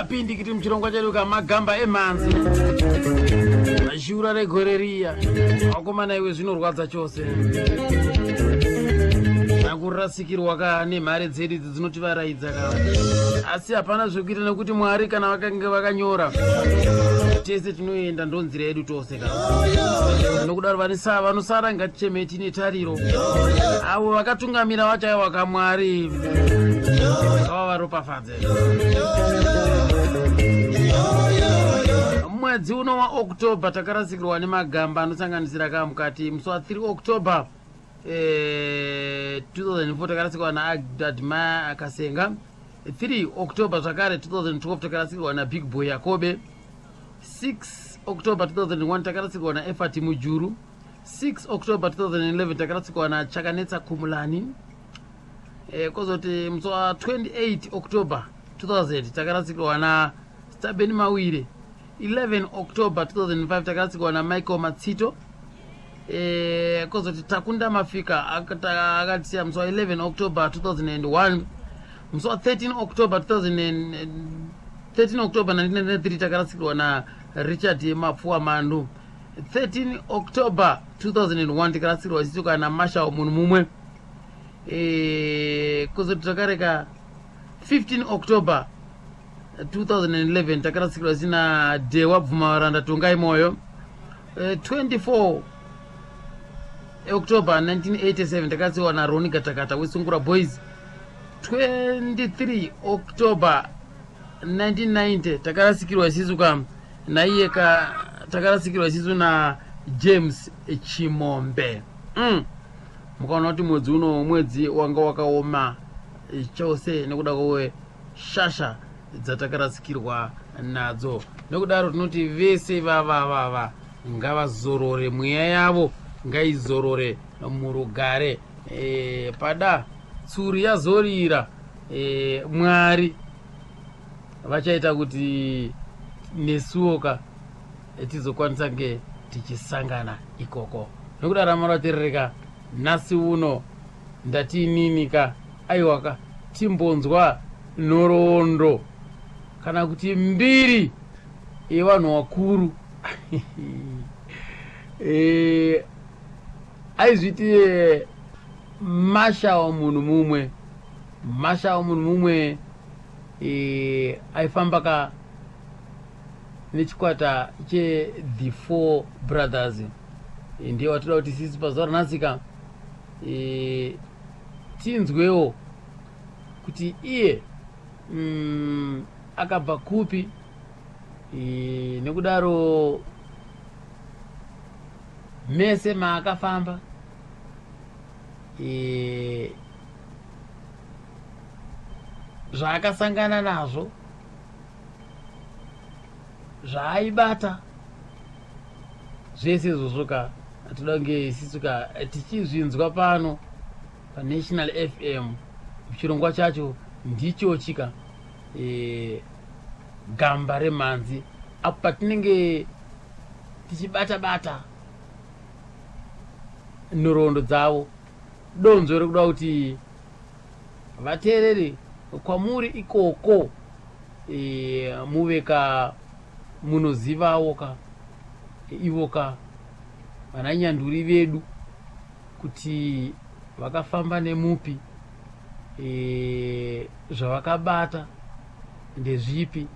Mapindikiti muchirongwa chedu kamagamba emhanzi, shura regore riya. Vakomana iwe, zvinorwadza chose nakurasikirwa ka nemhare dzedu idzi dzinotivaraidza ka, asi hapana zvekuita nekuti Mwari kana vakange vakanyora, tese tinoenda, ndonzira yedu tose ka. Nokudaro vanosara ngatichemei tine tariro. Avo vakatungamira vacho, aiwa kaMwari ngavavaropafadze. Mwedzi uno waOctober takarasikirwa nemagamba anosanganisira ka mukati musi wa3 October 2004 takarasikirwa naAdmire Kasenga. 3 October zvakare 2012 takarasikirwa naBig Boy Yakobe. 6 October 2001 takarasikirwa naEfati Mujuru. 6 October 2011 takarasikirwa naChakanetsa Kumulani. Kozoti musi wa28 October 2000 takarasikirwa naStabeni Mawire. 11 October 2005 takarasikirwa naMichael Matsito. Kozoti Takunda Mafika akatisiya musi wa11 October 2001. Musi wa13 October 2000, 13 October 1993 takarasikirwa naRichard Mapfuwa Mandu. 13 October 2001 tikarasikirwa isisu naMarshal munhu mumwe. Kozoti zvakareka 15 October 2011 takarasikirwa sina Dewa Bvumavaranda Tongai Moyo. 24 October 1987 takarasikirwa naRoni Gatakata weSungura Boys. 23 October 1990 takarasikirwa isisu ka naiye ka, takarasikirwa isisu naJames Chimombe. Mukaona kuti mwedzi uno mwedzi wanga wakaoma chose nekuda kwe shasha dzatakarasikirwa nadzo. Nekudaro tinoti vese vavavava ngavazorore, mweya yavo ngaizorore murugare. Pada tsuri yazorira, Mwari vachaita kuti nesuwo ka tizokwanisa kunge tichisangana ikoko. Nokudaro amaraterereka, nhasi uno ndati inini ka, aiwa ka, timbonzwa nhoroondo kana kuti mbiri yevanhu vakuru. Aizviti Marshal munhu mumwe. Marshal munhu mumwe aifamba ka nechikwata che-The Four Brothers. Ndiye watoda kuti sisi pazuva ranhasi ka tinzwewo kuti iye akabva kupi. Nekudaro mese maakafamba, zvaakasangana nazvo, zvaaibata, zvese izvozvo ka toda kunge isisu ka tichizvinzwa pano paNational FM. Chirongwa chacho ndichochi ka, Gamba Remhanzi, apo patinenge tichibata bata nhoroondo dzavo. Donzvo rekuda kuti vateereri kwamuri ikoko muve ka munozivawo ka ivo ka vananyanduri vedu kuti vakafamba nemupi, zvavakabata ndezvipi,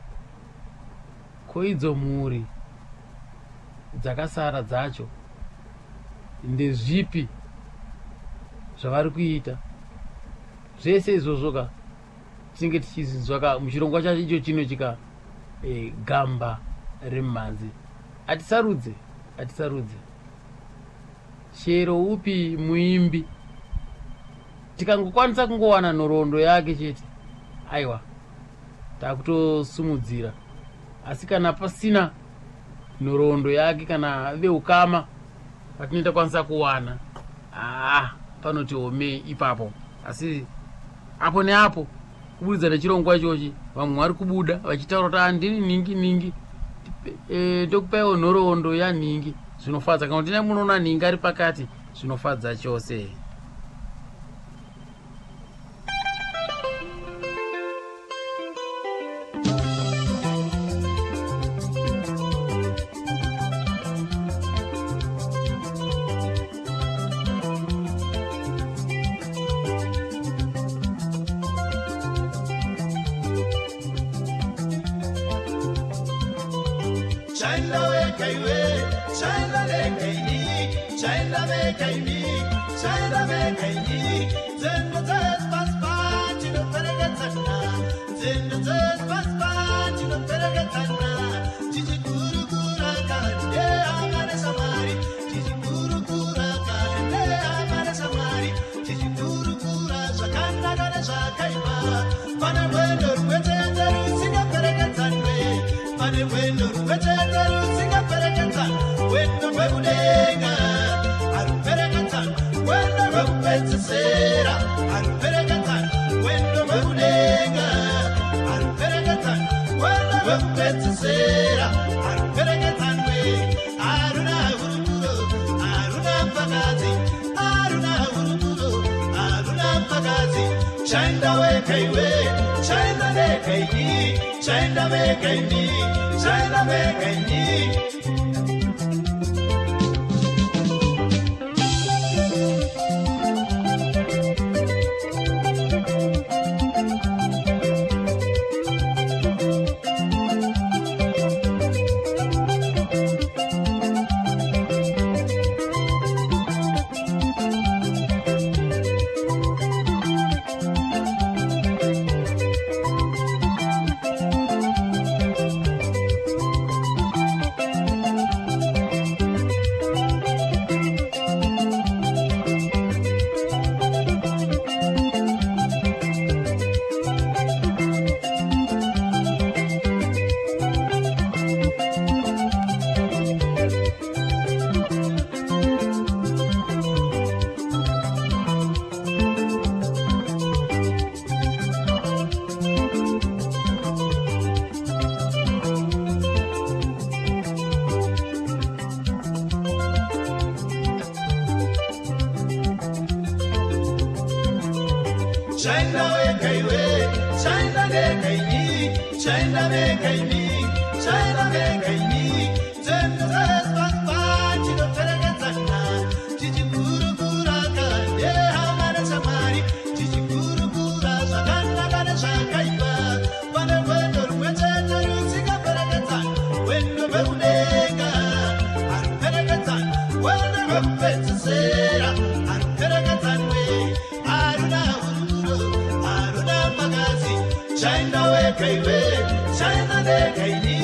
koidzo mhuri dzakasara dzacho ndezvipi zvavari kuita. Zvese izvozvo ka tinenge tichizinzwa ka muchirongwa chacho icho chino chika, Gamba Remumhanzi. Hatisarudze, hatisarudze chero upi muimbi, tikangokwanisa kungowana nhoroondo yake chete, aiwa, takutosumudzira. Asi kana pasina nhoroondo yake kana veukama patinenge takwanisa kuwana, aa, panoti omei ipapo. Asi apo neapo kuburikidza nechirongwa ichochi, vamwe vari kubuda vachitaura kuti handini ningi ningi, ndokupaiwo nhoroondo yanhingi. Zvinofadza kana kuti munoona nhingi ari pakati, zvinofadza chose. Chaenda wega iwe, chaenda ndega ini, chaenda vega imi, chaenda vega ini. Nzendo dzese pasi pano tinoperekedzana, nzendo dzese pasi pano tinoperekedzana, tichikurukura kare nehama neshamwari, tichikurukura kare nehama neshamwari, tichikurukura zvakanaka nezvakaipa. Pane rwendo rumwe chete rusingaperekedzanwe, pane rwendo rumwe chete rusingaperekedzanwe, rwendo rwekudenga haruperekedzanwe, rwendo rwekupedzisira haruperekedzanwe, rwendo rwekudenga haruperekedzanwe, rwendo rwekupedzisira haruperekedzanwe. Haruna hurukuro, haruna mufakazi, haruna hurukuro, haruna mufakazi. Chaenda wega iwe, chaenda ndega ini, chaenda vega imi, chaenda vega ini. Chaenda wega iwe, chaenda ndega ini, chaenda vega imi, chaenda vega ini. Nzendo dzese pasi pano tinoperekedzana, tichikurukura kare nehama neshamwari, tichikurukura zvakanaka nezvakaipa. Pane rwendo rumwe chete rusingaperekedzani, rwendo rwekudenga haruperekedzani, rwendo rwekupedzisira haruperekedzanwe. Haruna hurukuro, haruna mufakazi. Chaenda wega iwe, chaenda ndega ini,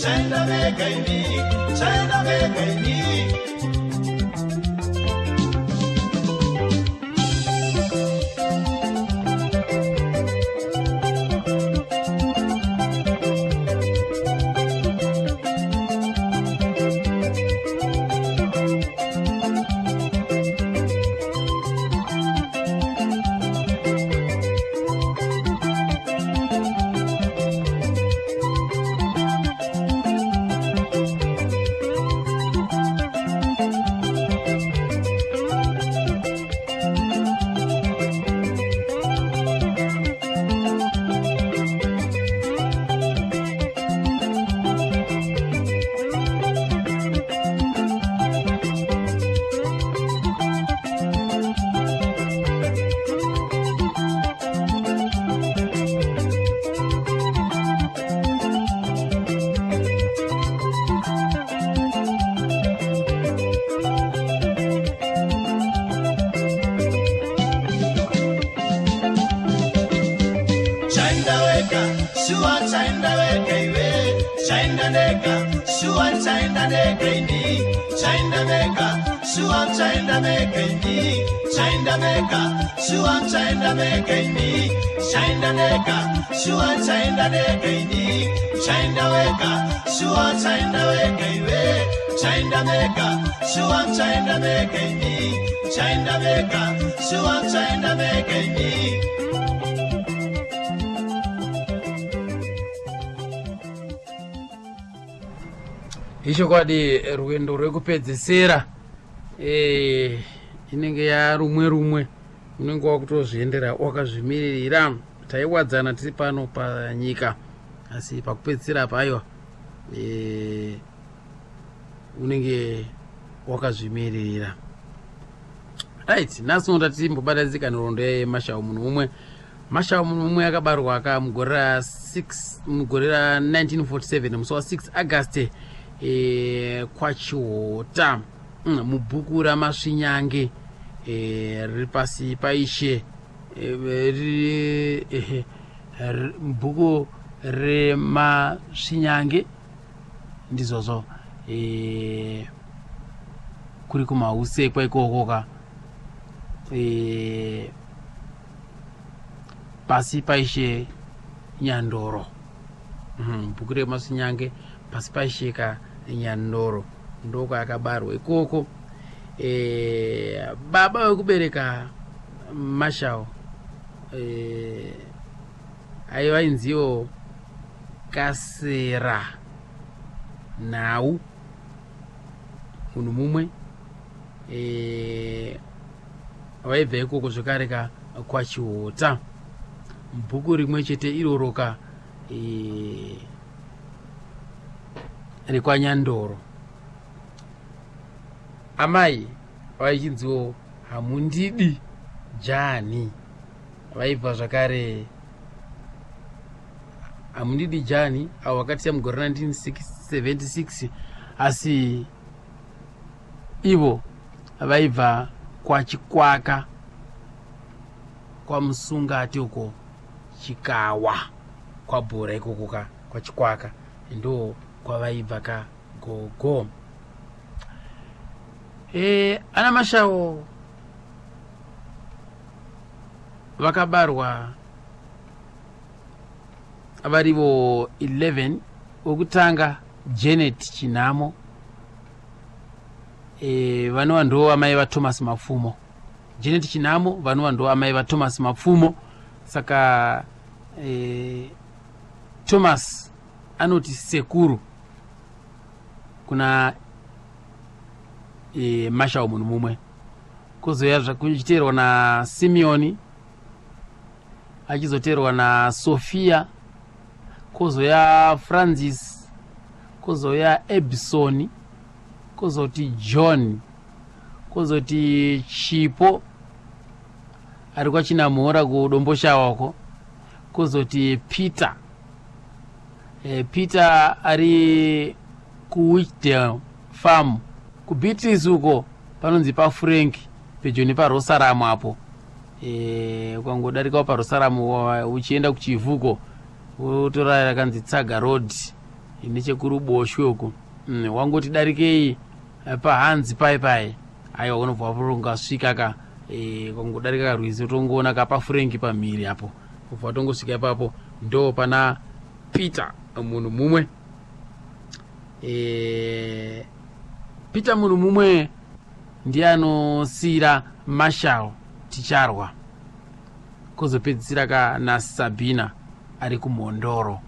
chaenda vega imi, chaenda vega ini. Chaenda wega, shuwa chaenda wega iwe, chaenda ndega, shuwa chaenda ndega ini, chaenda vega, shuwa chaenda vega ini, chaenda vega, shuwa chaenda vega ini, chaenda ndega, shuwa chaenda ndega ini, chaenda wega, shuwa chaenda wega iwe, chaenda vega, shuwa chaenda vega ini, chaenda vega, shuwa chaenda vega ini. Ichokwadi, rwendo rwekupedzisira inenge yarumwe rumwe, unenge wakutozviendera wakazvimiririra. Taiwadzana tiri pano panyika, asi pakupedzisira apa aiwa, unenge wakazvimiririra. Right, nhasi unoda timbobatatsika nhoroondo yeMarshal Munhuumwe. Marshal Munhuumwe akabarwa ka mugore ra6, mugore ra1947, musi wa6 August. kwaChihota, mubhuku raMasvinyange, riri pasi paishe, riri bhuku reMasvinyange, ndizvozvo, kuri kuMahusekwa ikoko ka, pasi paishe Nyandoro. Bhuku reMasvinyange, pasi paishe ka Nyandoro, ndokwaakabarwa ikoko. Baba vekubereka Marshal aiva inziwo Kasera Nhau, munhu mumwe, vaibva ikoko zvekare ka kwaChihota, bhuku rimwe chete iroro ka, rekwaNyandoro. Amai vaichinziwo Hamundidi Jani, vaibva zvakare Hamundidi Jani, avo vakatiya mugore 1976, asi ivo vaibva kwaChikwaka, kwaMusungati uko, Chikawa, kwaBhora ikoko ka, kwaChikwaka ndo kwavaibva ka gogo. Ana Mashao vakabarwa varivo 11. Wekutanga Janet Chinhamo, vanova ndo amai vaThomas Mapfumo. Janet Chinhamo vanova ndo amai vaThomas Mapfumo. Saka Thomas anoti sekuru kuna Mashao munhu mumwe. Kuzoya kuchiteerwa naSimeoni, achizoteerwa naSofia, kwozoya Francis, kwozoya Ebisoni, kwozoti John, kwozoti Chipo ari kwaChinamhora kuDomboshawako, kwozoti Peter, Peter ari kuWitchdale Farm kuBeatrice uko, panonzi paFrank, pedyo nepaRosaramu apo. Ukangodarikawo paRosaramu uchienda kuChivhuko, wotora rakanzi Tsaga Road nechekuruboshwe uko, wangoti darikei pahanzi pai pai, aiwa, unobva watongasvika ka. Ukangodarika karwizi, utongoona ka paFrank pamhiri apo, ubva watongosvika ipapo, ndo pana Peter munhu mumwe. Peter munhu mumwe ndiye anosiyira Marshal Ticharwa, kuzopedzisira ka naSabina ari kuMhondoro,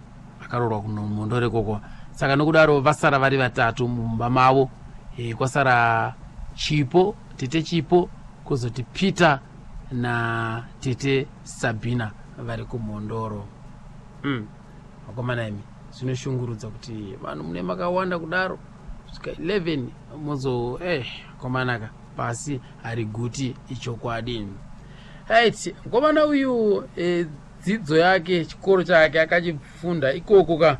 akaroorwa kuMhondoro ikoko. Saka nokudaro vasara vari vatatu mumba mavo. Kwasara Chipo, tete Chipo, kuzoti Peter na tete Sabina vari kuMhondoro. Vakomana imi, zvinoshungurudza kuti vanhu mune makawanda kudaro kusvika 11 mozo, komanaka, pasi hariguti, ichokwadi. Right, mukomana uyu, dzidzo yake, chikoro chake akachifunda ikoko ka,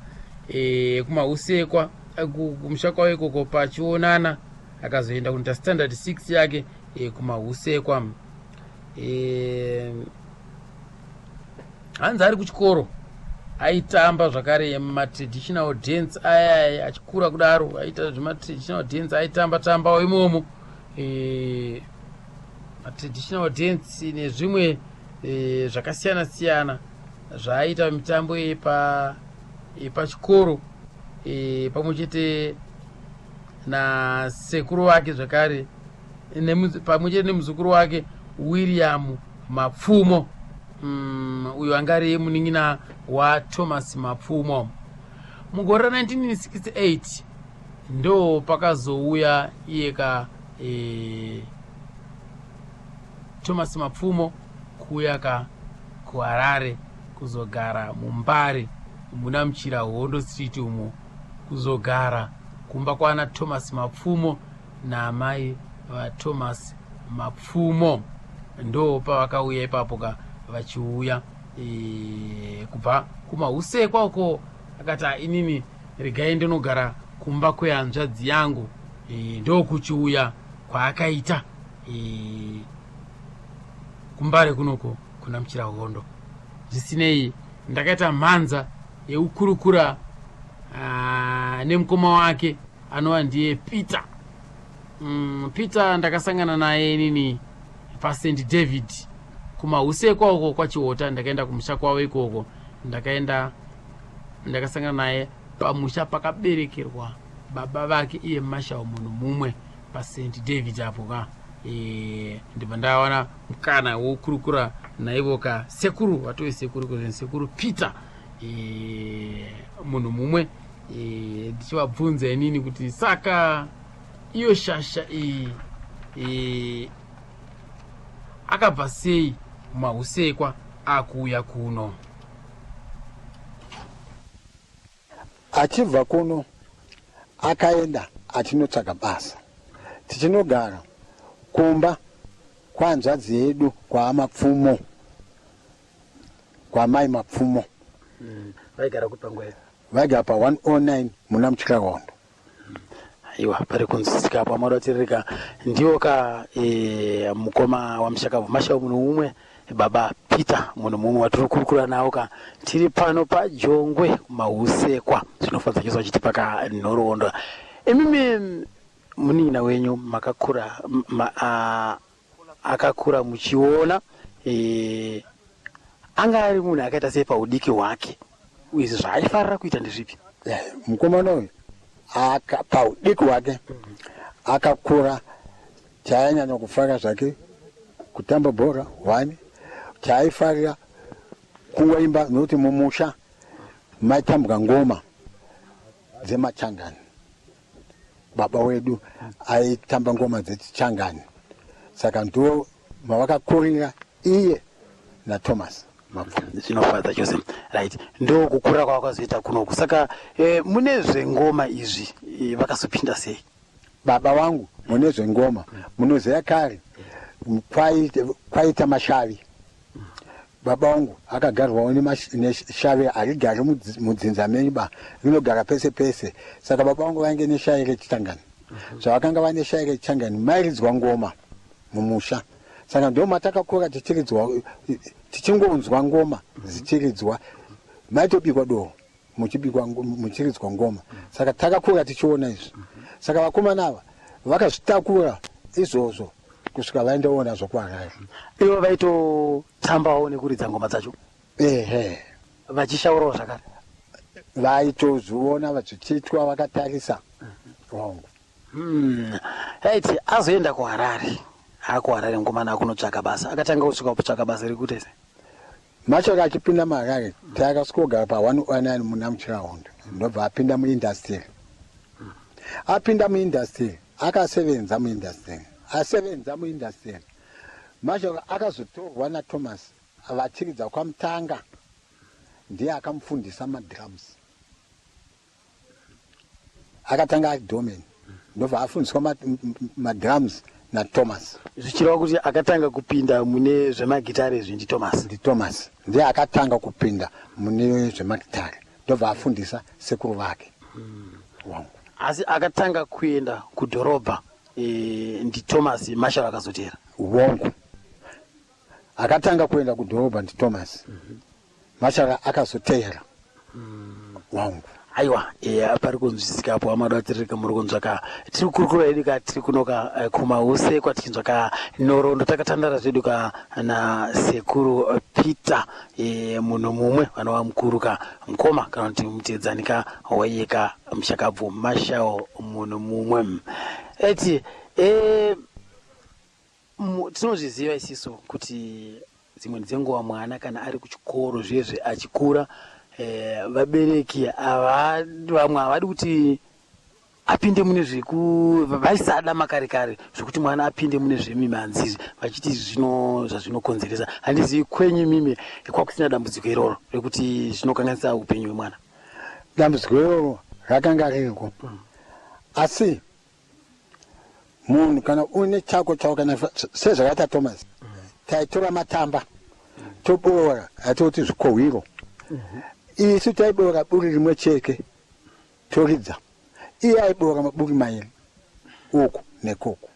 kuMahusekwa, kumusha kwavo ikoko pachionana. Akazoenda kunoita standard 6 yake, kuMahusekwa. Hanzi ari kuchikoro aitamba zvakare matraditional dance aya. Achikura kudaro aita zvematraditional dance, aitamba tambawo imomo, matraditional dance nezvimwe zvakasiyana siyana zvaaita, mitambo yepachikoro, pamwe chete nasekuru vake zvakare, pamwe chete nemuzukuru wake William Mapfumo, uyo anga ari munin'ina waThomas Mapfumo. Mugore ra1968 ndo pakazouya iyeka Thomas Mapfumo kuuya ka kuHarare, kuzogara muMbare muna Muchira Hondo Street umo, kuzogara kumba kwana Thomas Mapfumo naamai vaThomas Mapfumo. Ndo pavakauya ipapo ka, vachiuya kubva kuMahusekwa uko. Akati, "Ah, inini regai ndinogara kumba kwehanzvadzi yangu e, ndokuchiuya kwaakaita e, kumbare kunoko kuna muchirahondo zvisinei ndakaita mhanza yekukurukura nemukoma wake anova ndiye peter peter ndakasangana naye inini paSt David kumahusekwa uko kwaChihota. Ndakaenda kumusha kwavo ikoko, ndakaenda ndakasangana naye pamusha pakaberekerwa baba vake iye Marshal munhu mumwe paSt David apo ka. Ndibva ndawana mukana wokurukura naivo ka sekuru, vatove sekuru kuzvini, sekuru Peter munhu mumwe, ndichivabvunza inini kuti saka iyo shasha iyi akabva sei mumahusekwa akuuya kuno. Achibva kuno akaenda achinotsvaga basa, tichinogara kumba kwanzvadzi yedu kwaamapfumo, kwamai Mapfumo. Vaigara kupi panguva iyo? Vaigara pa109 muna Mutyirahondo. Aiwa, pari kunzwisisika apo amadatirika ndiwo ka mukoma wamushakabvu Marshal munhu mumwe, baba Peter munhu mumwe watiri kurukura nawo ka. Tiri pano paJongwe kumahusekwa. Zvinofadza chose vachitipa ka nhoroondo. Imimi munin'ina wenyu makakura akakura muchiona anga ari munhu akaita sei paudiki hwake? Izvi zvaaifarira kuita ndezvipi? Mukomana uyu paudiki hwake akakura, chaainyanya kufarira zvake kutamba bhora one, chaaifarira kuimba, nokuti mumusha maitambwa ngoma dzemachangani. Baba wedu aitamba ngoma dzechichangani, saka ndo mavakakurira iye naThomas Mapfumo. Zvinofadza chose. Right, ndo kukura kwavakazoita kunoku. Saka mune zvengoma izvi vakazopinda sei? Baba vangu mune zvengoma, munoziva kare kwaita mashavi. Baba vangu akagarwawo neshavi, harigari mudzinza menyu ba, rinogara pese pese. Saka baba vangu vainge neshavi rechichangani. Zvavakanga vane shavi rechichangani, mairidzwa ngoma mumusha. Saka ndo matakakura tichiridzwa, tichingonzwa ngoma dzichiridzwa, maitobikwa doro, muchibikwa muchiridzwa ngoma. Saka takakura tichiona izvi. Saka vakomana ava vakazvitakura izvozvo kusvika vaendoona zvokuHarare. Ivo vaitotambawo nekuridza ngoma dzacho? Ehe. Vachishaurawo zvakare? Vaitozviona zvichiitwa vakatarisa wangu. Right, azoenda kuHarare, akuHarare mukomana akunotsvaka basa, akatanga kusvika kutsvaka basa rekuita sei? Mashoko achipinda muHarare, takasvikogara pa109 muna Muchirahondo. Ndobva apinda muindustry. Apinda muindustry, akasevenza muindustry, asevenza muindustry, mashoko akazotorwa naThomas vachiridza kwaMutanga. Ndiye akamufundisa madrums. Akatanga ari doorman, ndobva afundiswa madrums naThomas. Zvichireva kuti akatanga kupinda mune zvemagitare izvi ndiThomas? NdiThomas, ndiye akatanga kupinda mune zvemagitare, ndobva afundisa sekuru vake wangu. Asi akatanga kuenda kudhorobha ndiThomas, Marshal akazotera? Wongu, akatanga kuenda kudhorobha ndiThomas, Marshal akazoteera wangu. Aiwa, pari kunzwisisika apo amadatirika muri kunzwaka. Tiri kukurukura hedu ka, tiri kunoka kumahusekwa tichinzwaka nhoroondo. Takatandara zvedu ka nasekuru Peter munhu mumwe, vanova mukuru ka, mukoma kana kuti mutedzani ka waiyeka mushakabvu Marshal munhu mumwe. Eti tinozviziva isisu kuti dzimweni dzenguva mwana kana ari kuchikoro zvezve achikura, vabereki vamwe havadi kuti apinde mune zveku, vaisada makare kare zvekuti mwana apinde mune zvemimhanzi izvi, vachiti zvino zvazvinokonzeresa. Handizivi kwenyu mimi kwakusina dambudziko iroro rekuti zvinokanganisa upenyu hwemwana? Dambudziko iroro rakanga ririko, asi munhu kana une chako chako, kana sezvakaita Thomas, taitora matamba toboora, atoti zvikohwiro. Isu taiboora buri rimwe chete toridza. Iye aiboora maburi mairi, uku nekuku.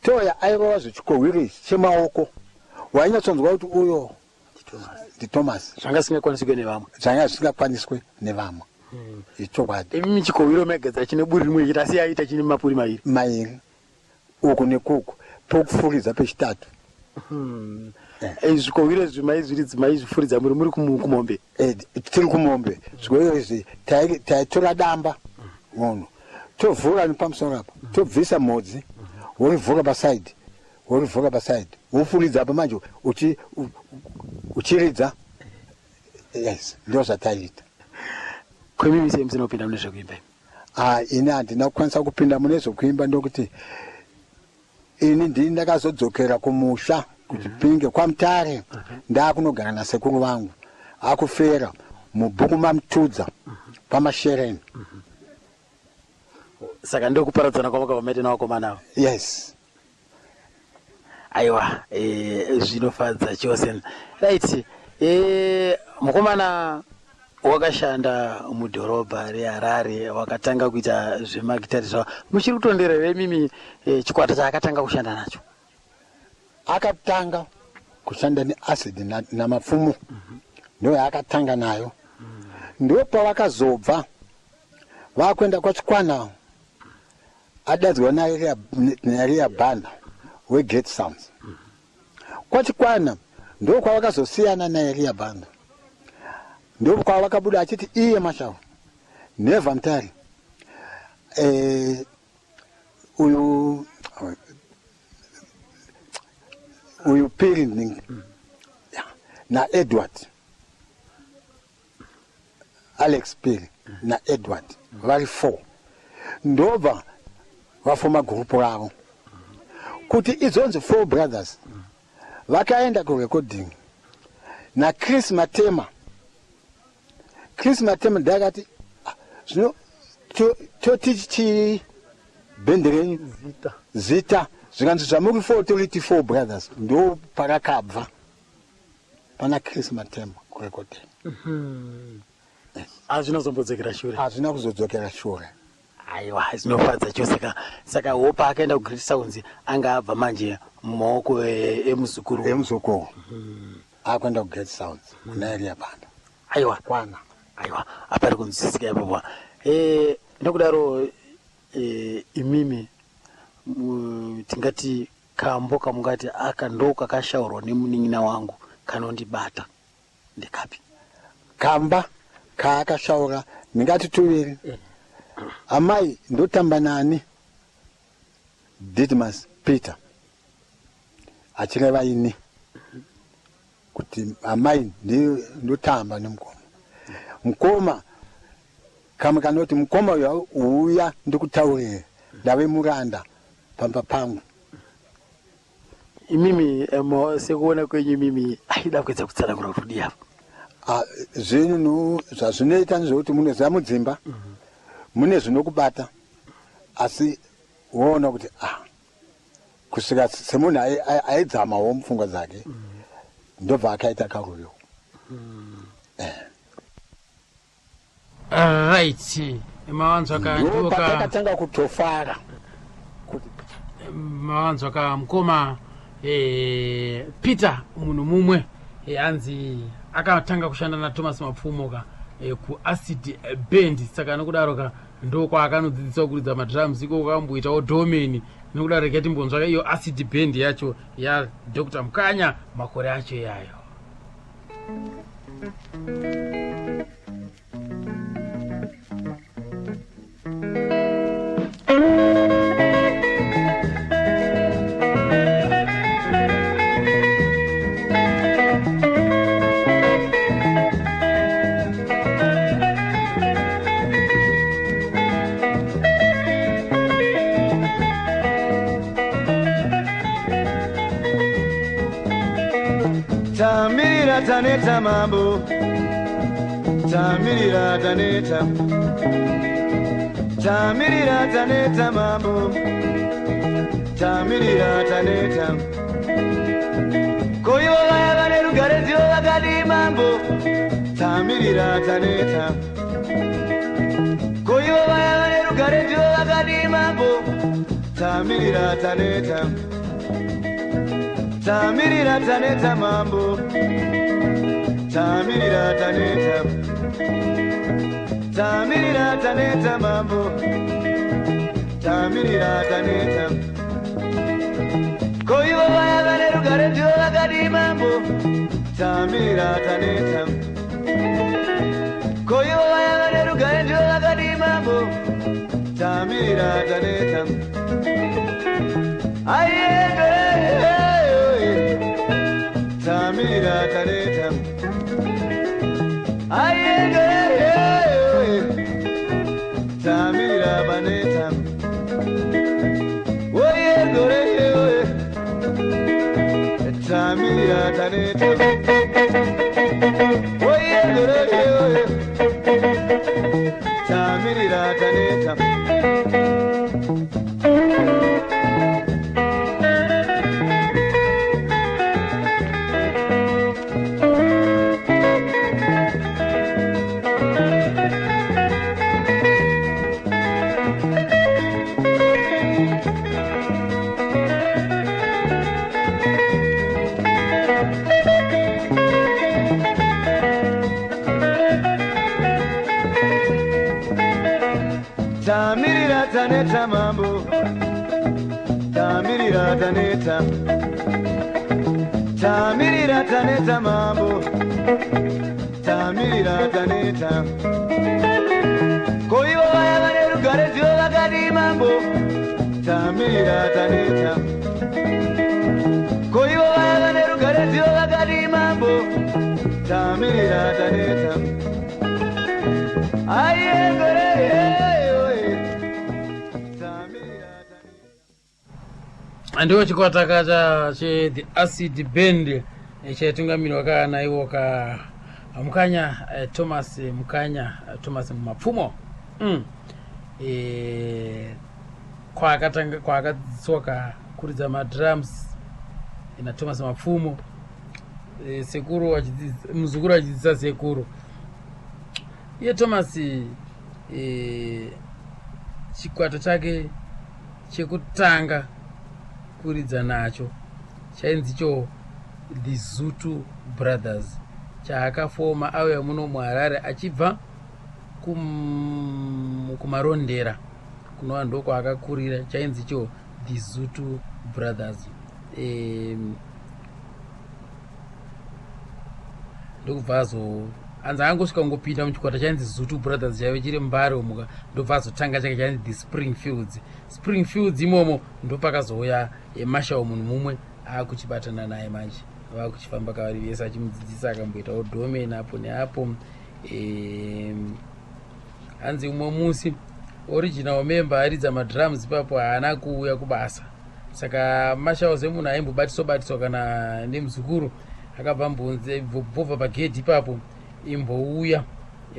Toya airova zvechikohwiri ichi chemaoko, wainyatsonzwa kuti uyo ndiThomas. Zvanga zvisingakwaniswe nevamwe. Zvanga zvisingakwaniswe nevamwe, ichokwadi. Imi chikohwiro maigadzira chine buri rimwe chete, asi aita chine mapuri mairi. Mairi, uku nekuku, pokufuridza pechitatu. Zvikohwiro izvi maizviridzi, maizvifuridza muri kumombe? Tiri kumombe. Zvikohwiro izvi taitora damba munhu, tovhura nepamusoro apa, tobvisa mhodzi, worivhura pasaidi, worivhura pasaidi, wofuridza apa manje uchiridza. Yes, ndo zvataiita. Kwemimi sei musina kupinda mune zvekuimba imi? Ah, ini handina kukwanisa kupinda mune zvekuimba, ndokuti ini ndini ndakazodzokera kumusha kuChipinge kwaMutare, ndaakunogara nasekuru vangu akufera mubhuku maMutudza paMashereni. Saka ndokuparadzana kwamakabva maita navakomana ava? Yes. Aiwa, zvinofadza chose. Right, mukomana wakashanda mudhorobha reHarare, wakatanga kuita zvemagitari zvavo. Muchiri kutondera here imimi chikwata chaakatanga kushanda nacho? Akatanga kushanda neAcid naMapfumo, ndo yaakatanga nayo. Ndo pavakazobva vakuenda kwaChikwana, adadzwa naEria Banda weGreat Sounds. KwaChikwana ndo kwavakazosiyana naEria Banda, ndo kwavakabuda achiti iye Mashau Never Mutare, uyu Piri naEdward, Alex Piri naEdward, vari four, ndobva vafoma gurupu ravo kuti idzonzi Four Brothers. Vakaenda kurecording naChris Matema. Chris Matema ndakati, "Ah, zvino toti chii bhendi renyu zita?" Zita zvikanzi, "Zvamuri four, toriti Four Brothers." Ndo parakabva pana Chris Matema kurecording. Hazvina kuzombodzokera shure? Hazvina kuzodzokera shure. Aiwa, zvinofadza chose ka. Saka hopa akaenda kuGreat Sounds anga abva manje mumaoko emuzukuru. Emuzukuru, akuenda kuGreat Sounds kuna Eria Banda. Aiwa. Kwana. Aiwa, apari kunzwisisika ipapo. Nokudaro imimi tingati kambo kamungati aka ndo kakashaurwa nemunin'ina wangu kanondibata ndekapi? Kamba kaakashaura ndingati tuviri. Amai ndotamba nani, Didmas Peter, achireva ini kuti amai ndotamba nemukoma. Mukoma kamwe kanoti, "Mukoma uyo uya ndikutaurire, ndave muranda pamba pangu." Imimi sekuona kwenyu imimi aida kuedza kutsanangura kuti kudii apa? Ah, zvinhu zvazvinoita ndezvekuti munoziva mudzimba mune zvinokubata, asi woona kuti ah, kusvika semunhu aidzamawo mupfungwa dzake, ndobva akaita karuyo. Right, mawanzwa ka? Ndo Ndoka patakatanga kutofara kuti Mawanzwa ka mukoma Peter munhu mumwe, hanzi akatanga kushanda naThomas Mapfumo ka kuAcid Band. Saka nokudaro ka ndo kwaakanodzidziswa kuridza madrums ikoko, akamboitawo domeni. Nokudaro regai timbonzwa iyo Acid Band yacho yaDr Mukanya, makore acho iyayo. Tamirira taneta mambo, tamirira taneta, tamirira taneta mambo, tamirira taneta. Ko ivo vaya vane rugare ndivo vakadii mambo? Tamirira taneta. Ko ivo vaya vane rugare vakadii mambo? Tamirira taneta, tamirira taneta mambo, tamirira taneta, tamirira taneta mambo, tamirira taneta. Ko ivo vaya vane rugare ndivo vakadii mambo? Tamirira taneta. Ko ivo vaya vane rugare ndivo vakadii mambo? Tamirira taneta. Aiye, tamirira taneta. Aiye, tamirira baneta. Oye gore oye, tamirira taneta. Oye gore oye, tamirira taneta. Tamirira taneta mambo, tamirira taneta, tamirira taneta mambo, tamirira taneta. Ko ivo vaya vane rugare ndivo vakadii mambo? Tamirira taneta. Ko ivo vaya vane rugare ndivo vakadii mambo? Tamirira taneta. Aiye gore oye, tamirira taneta. Ndiwo chikwata kacha che The Acid Band chaitungamirwa kana iwo ka Mukanya Thomas Mukanya, Thomas Mapfumo. Kwaakatanga kwaakadzidziswa ka kuridza madrums naThomas Mapfumo, sekuru muzukuru achidzidzisa sekuru. Iye Thomas, chikwata chake chekutanga kuridza nacho chainzi cho The Zutu Brothers, chaakafoma auya muno muHarare achibva kuMarondera, kunova ndokwaakakurira. Chainzi cho The Zutu Brothers. Ndokubva azo anzi angosvika kungopinda muchikwata chainzi Zutu Brothers, chaive chiri Mbare umuka, ndobva azotanga chake chainzi The Springfields. Springfields imomo ndopakazouya Marshal munhu mumwe akuchibatana naye manje, vakuchifamba kavari vese, achimudzidzisa, akamboitawo domen apo neapo. Hanzi umwe musi original member aridza madrums ipapo haana kuuya kubasa, saka Marshal semunhu aimbobatiswa batiswa kana nemuzukuru akabva mbunze bvobva pagedhi ipapo, imbouya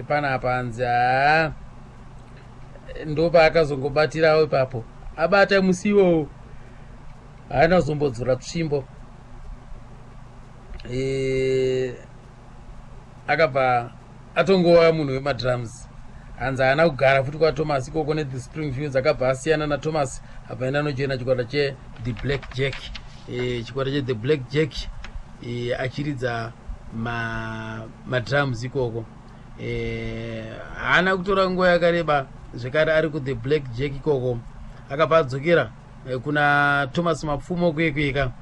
panapa. Hanzi haa, ndopaakazongobatirawo ipapo, abata musi iwowo haana kuzombodzora tsvimbo. Akabva atongova munhu wemadrums. Hanzi haana kugara futi kwaThomas ikoko neThe Springfields, akabva asiyana naThomas, abva enda anojoina chikwata cheThe Black Jack. Chikwata cheThe Black Jack, achiridza madrums ikoko. Haana kutora nguva yakareba zvekare ari kuThe Black Jack ikoko, akabva adzokera kuna Thomas Mapfumo kuekweka,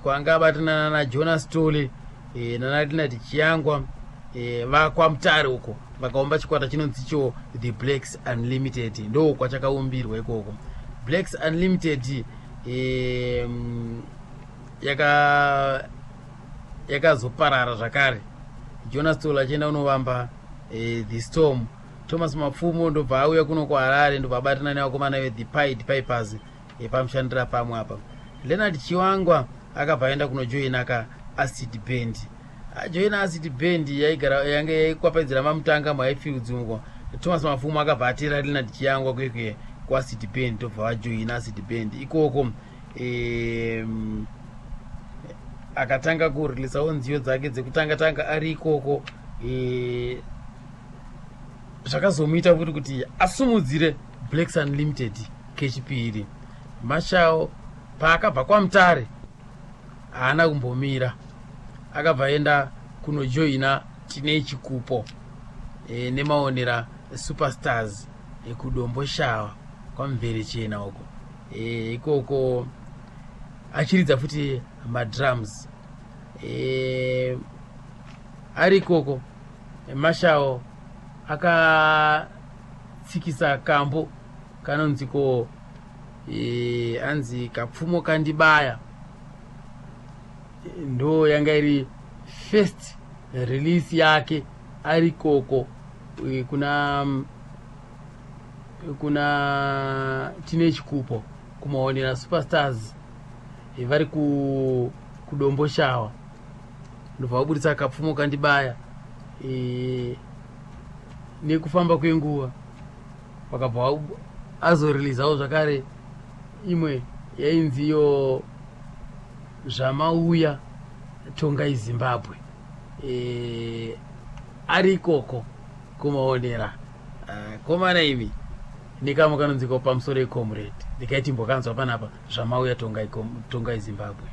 kwanga abatana naJonas Tole, nanaLeonard Chiyangwa, vakwaMutare uko, vakaumba chikwata chinonzi cho The Blacks Unlimited. Ndo kwachakaumbirwa ikoko Blacks Unlimited. Yakazoparara zvakare, Jonas Tole achienda kunovamba The Storm. Thomas Mapfumo ndobva auya kuno kuHarare, ndobva abatana nevakomana veThe Pied Pipers, pamushandira pamwe apa. Leonard Chiwangwa akabva aenda kunojoina ka Acid Band, ajoina Acid Band yaigara yange yaikwapaidzira mamutanga muHighfields uko. Thomas Mapfumo akabva atera Leonard Chiyangwa kwekwe kuAcid Band, ndobva vajoina Acid Band ikoko. Akatanga kurilisawo nziyo dzake dzekutanga tanga ari ikoko. Zvakazomuita futi kuti asumudzire Blacks Unlimited kechipiri. Marshal paakabva kwaMutare haana kumbomira, akabva aenda kunojoina Tine Chikupo neMaonera Superstars kuDomboshawa kwaMverechena uko ikoko achiridza futi madrums. Ari ikoko Marshal akatsikisa kambo kanonzi ko anzi Kapfumo Kandibaya. Ndo yanga iri first release yake ari ikoko kuna Tine Chikupo kuMaonera Superstars vari kuDomboshawa. Ndobva vaburitsa Kapfumo Kandibaya. Nekufamba kwenguva vakabva azorilizawo zvakare imwe yainziyo Zvamauya Tongai Zimbabwe ari ikoko kuMaonera. Komana imi, nekamwe kanonziko pamusoro ecomrade, ndikaiti mbokanzwa panapa Zvamauya Tongai, Tongai Zimbabwe.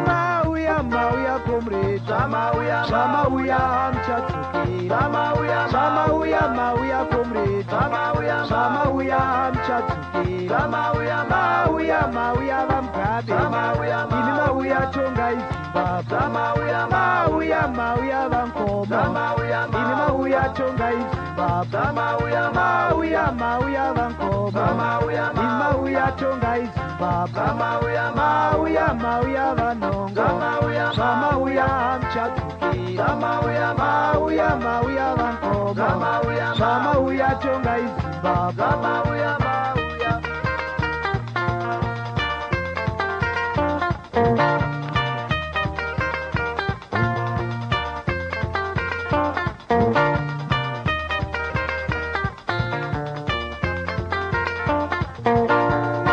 Mauya, mauya comrade, Zvamauya, zvamauya muchadzokera. Zvamauya, Zvamauya, mauya comrade, Zvamauya, zvamauya muchadzokera. Zvamauya, Mauya, mauya vaMugabe, Zvamauya, imi mauya tongai Zimbabwe. Zvamauya, Mauya, mauya vaNkomo, Zvamauya, imi mauya tongai Zimbabwe. Zvamauya, Mauya, mauya vaNkomo, Zvamauya, imi mauya tongai Zimbabwe. Zvamauya, Mauya, mauya vaNhongo, Zvamauya, zvamauya muchadzokera. Zvamauya, Mauya, mauya vaNkomo, Zvamauya, zvamauya tongai Zimbabwe. Zvamauya, mauya.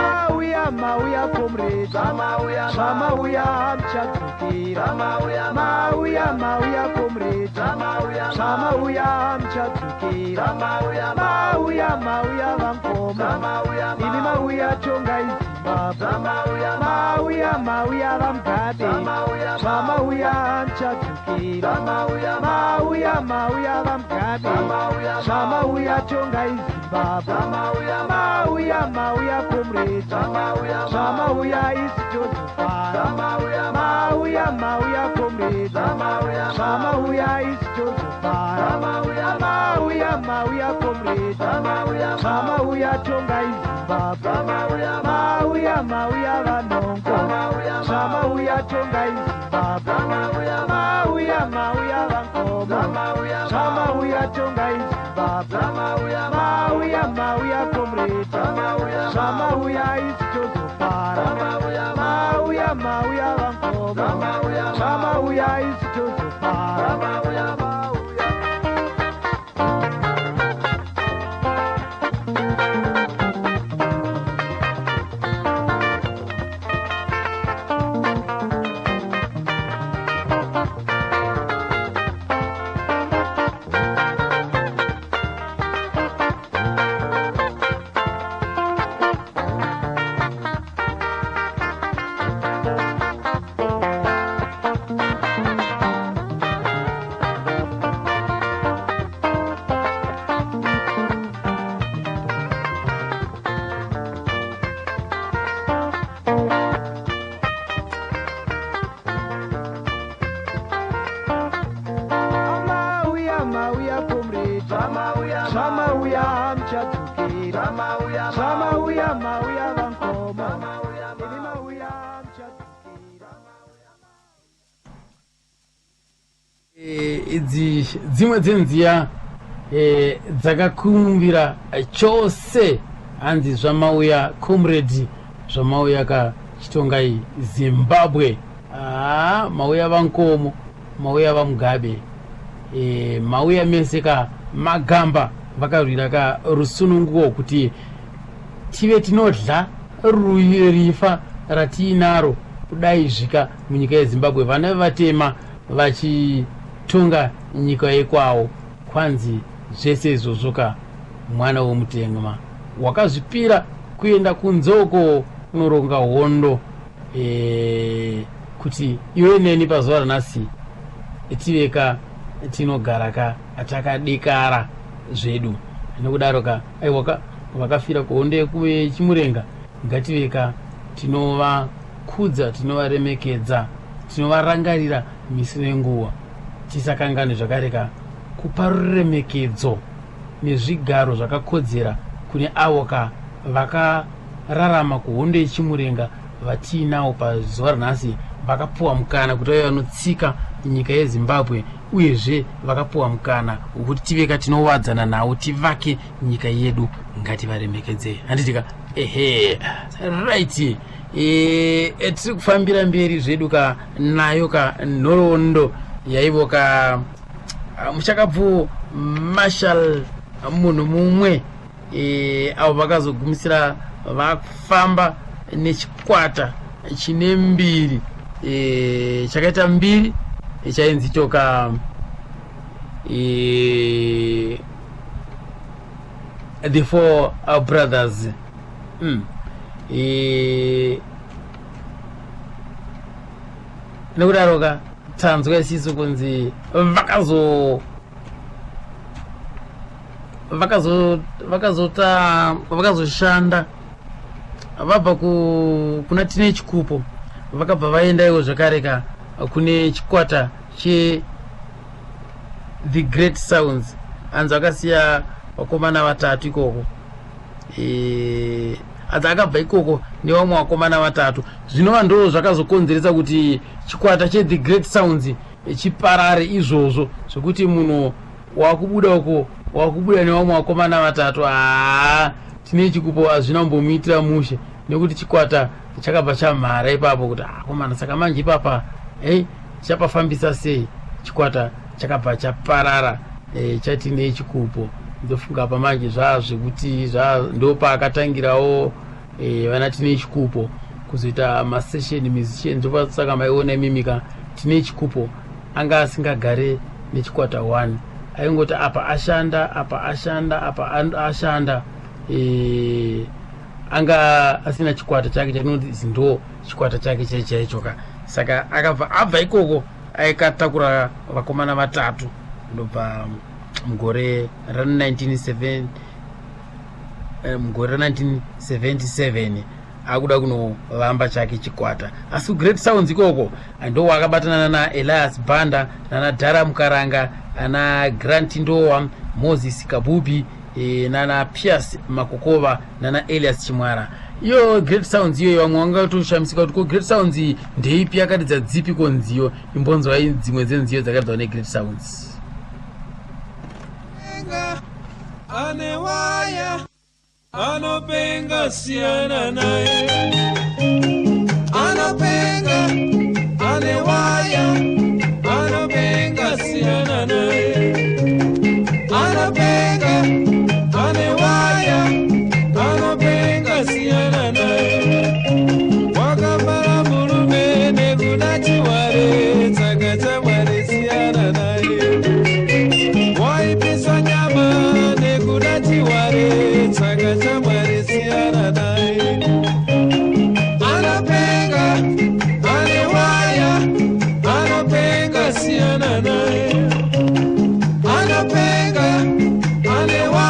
Mauya, mauya comrade, Zvamauya, zvamauya muchadzokera. Zvamauya, Mauya, mauya comrade, Zvamauya, zvamauya muchadzokera. Zvamauya, Mauya, mauya vaNkomo, Zvamauya, imi mauya tongai Zimbabwe. Zvamauya, Mauya, mauya vaMugabe, Zvamauya, zvamauya muchadzokera. Zvamauya, Mauya, mauya vaMugabe, Zvamauya, zvamauya tongai Zimbabwe. Zvamauya, Mauya, mauya comrade, Zvamauya, zvamauya isi tozofara. Zvamauya, Mauya, mauya comrade, Zvamauya, zvamauya isi tozofara. Zvamauya, Mauya, mauya comrade, Zvamauya, zvamauya tongai Zimbabwe. Zvamauya, Mauya, mauya vaNhongo, Zvamauya, zvamauya tongai Zimbabwe. Zvamauya, Mauya, mauya vaNkomo, Zvamauya, zvamauya tongai Zimbabwe. Zvamauya, Mauya, mauya comrade, Zvamauya, zvamauya isi tozofara. Zvamauya, Mauya, mauya vaNkomo, Zvamauya, zvamauya isi tozofara. Zvamauya, mauya. Mauya, mauya comrade, Zvamauya, zvamauya muchadzokera. Zvamauya, Zvamauya, mauya vaNkomo, Zvamauya, imi mauya muchadzokera. Idzi dzimwe dzenziya dzakakumbira chose, hanzi zvamauya comrade, zvamauya kachitongai Zimbabwe. Mauya vaNkomo, mauya vaMugabe, mauya mese ka magamba. Vakarwira ka rusununguko kuti tive tinodya rifa ratiinaro kudai zvika munyika yeZimbabwe, vana vevatema vachitonga nyika yekwavo. Kwanzi zvese izvozvo ka, mwana womutema wakazvipira kuenda kunzoko kunoronga hondo kuti iwe neni pazuva ranhasi tive ka tinogara ka takadekara zvedu. Nokudaro ka, aiwa ka, vakafira kuhondo yeChimurenga ngative ka tinovakudza, tinovaremekedza, tinovarangarira misi nenguva. Tisakangane zvakare ka kupa ruremekedzo nezvigaro zvakakodzera kune avo ka vakararama kuhondo yeChimurenga vatiinawo pazuva ranhasi, vakapuwa mukana kuti vave vanotsika nyika yeZimbabwe, uyezve vakapuwa mukana wekuti tive ka tinowadzana nawo tivake nyika yedu. Ngativaremekedzei, handitika? Ehe, right. Tiri kufambira mberi zvedu ka nayo ka nhoroondo yaivo ka muchakabvu Marshal Munhu Mumwe, avo vakazogumisira vafamba nechikwata chine mbiri, chakaita mbiri, chainzi choka The Four Brothers. Nekudaro ka tanzwa isisu kunzi vakazoshanda vabva kuna Tine Chikupo, vakabva vaenda iwo zvakare ka kune chikwata che The Great Sounds. Hanzi vakasiya vakomana vatatu ikoko. Hanzi akabva ikoko nevamwe vakomana vatatu, zvinova ndo zvakazokonzeresa kuti chikwata che The Great Sounds chiparare izvozvo, zvekuti munhu wakubuda uko wakubuda nevamwe vakomana vatatu. Haa, Tine Chikupo hazvina kumbomuitira mushe nekuti chikwata chakabva chamhara ipapo kuti akomana, saka manje ipapa, ei, chapafambisa sei? Chikwata chakabva chaparara, chaTine Chikupo. Ndofunga apa manje zvaa zvekuti ndo paakatangirawo vana Tine Chikupo kuzoita masession musician. Ndopasaka maiona imimika Tine Chikupo anga asingagare nechikwata 1, aingoti apa ashanda, apa ashanda, apa ashanda. Anga asina chikwata chake chatinoti ndo chikwata chake chaichaicho ka. Saka akabva abva ikoko aikatakura vakomana vatatu, ndobva mugore ra19 mugore ra1977 akuda kunovamba chake chikwata. Asi Great Sounds ikoko ndo wakabatana nana Elias Banda, nana Dhara Mukaranga, ana Grant Ndowa, Moses Kabubi, nana Pias Makokova, nana Elias Chimwara. Iyo Great Sounds iyoyo, vamwe vangatoshamisika kuti ko Great Sounds iyi ndeipi, yakaridza dzipi ko nziyo? Imbonzwai dzimwe dzenziyo dzakaridzwa neGreat Sounds. Ane waya anopenga, siyana naye. Anopenga, ane waya anopenga, siyana naye. Anopenga, ane waya anopenga, siyana naye. Wakafara murume nekuda chiware, tsaka chamwari, siyana naye. Waipisa nyama nekuda chiware, tsaka chamwari, siyana naye. Anopenga, ane waya anopenga, siyana naye. Anopenga, ane waya.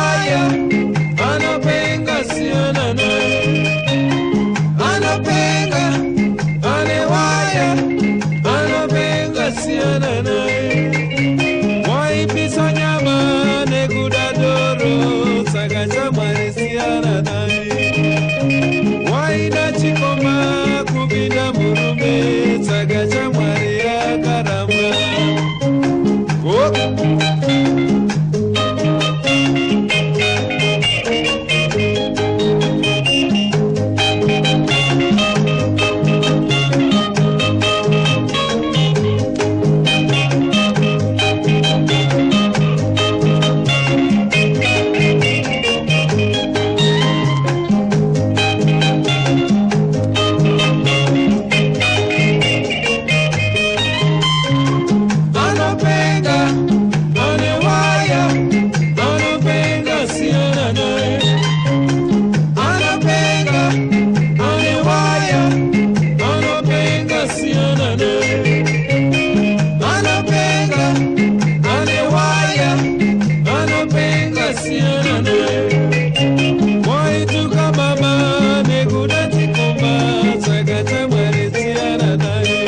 siyana naye. Waituka baba nekuda chikomba, tsvaga shamwari, siyana naye.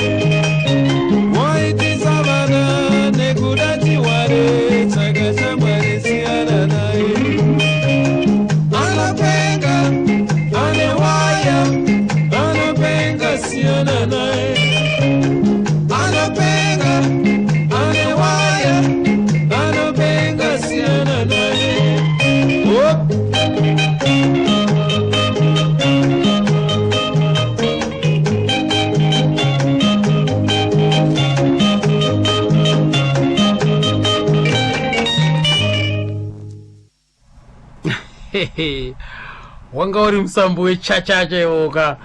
Waitisa vana nekuda chiware, tsvaga shamwari, siyana naye. Anopenga ane waya, anopenga, siyana naye. Anopenga ane waya, anopenga, siyana naye. Whoop. Wanga uri musambo wechachacha iwoka,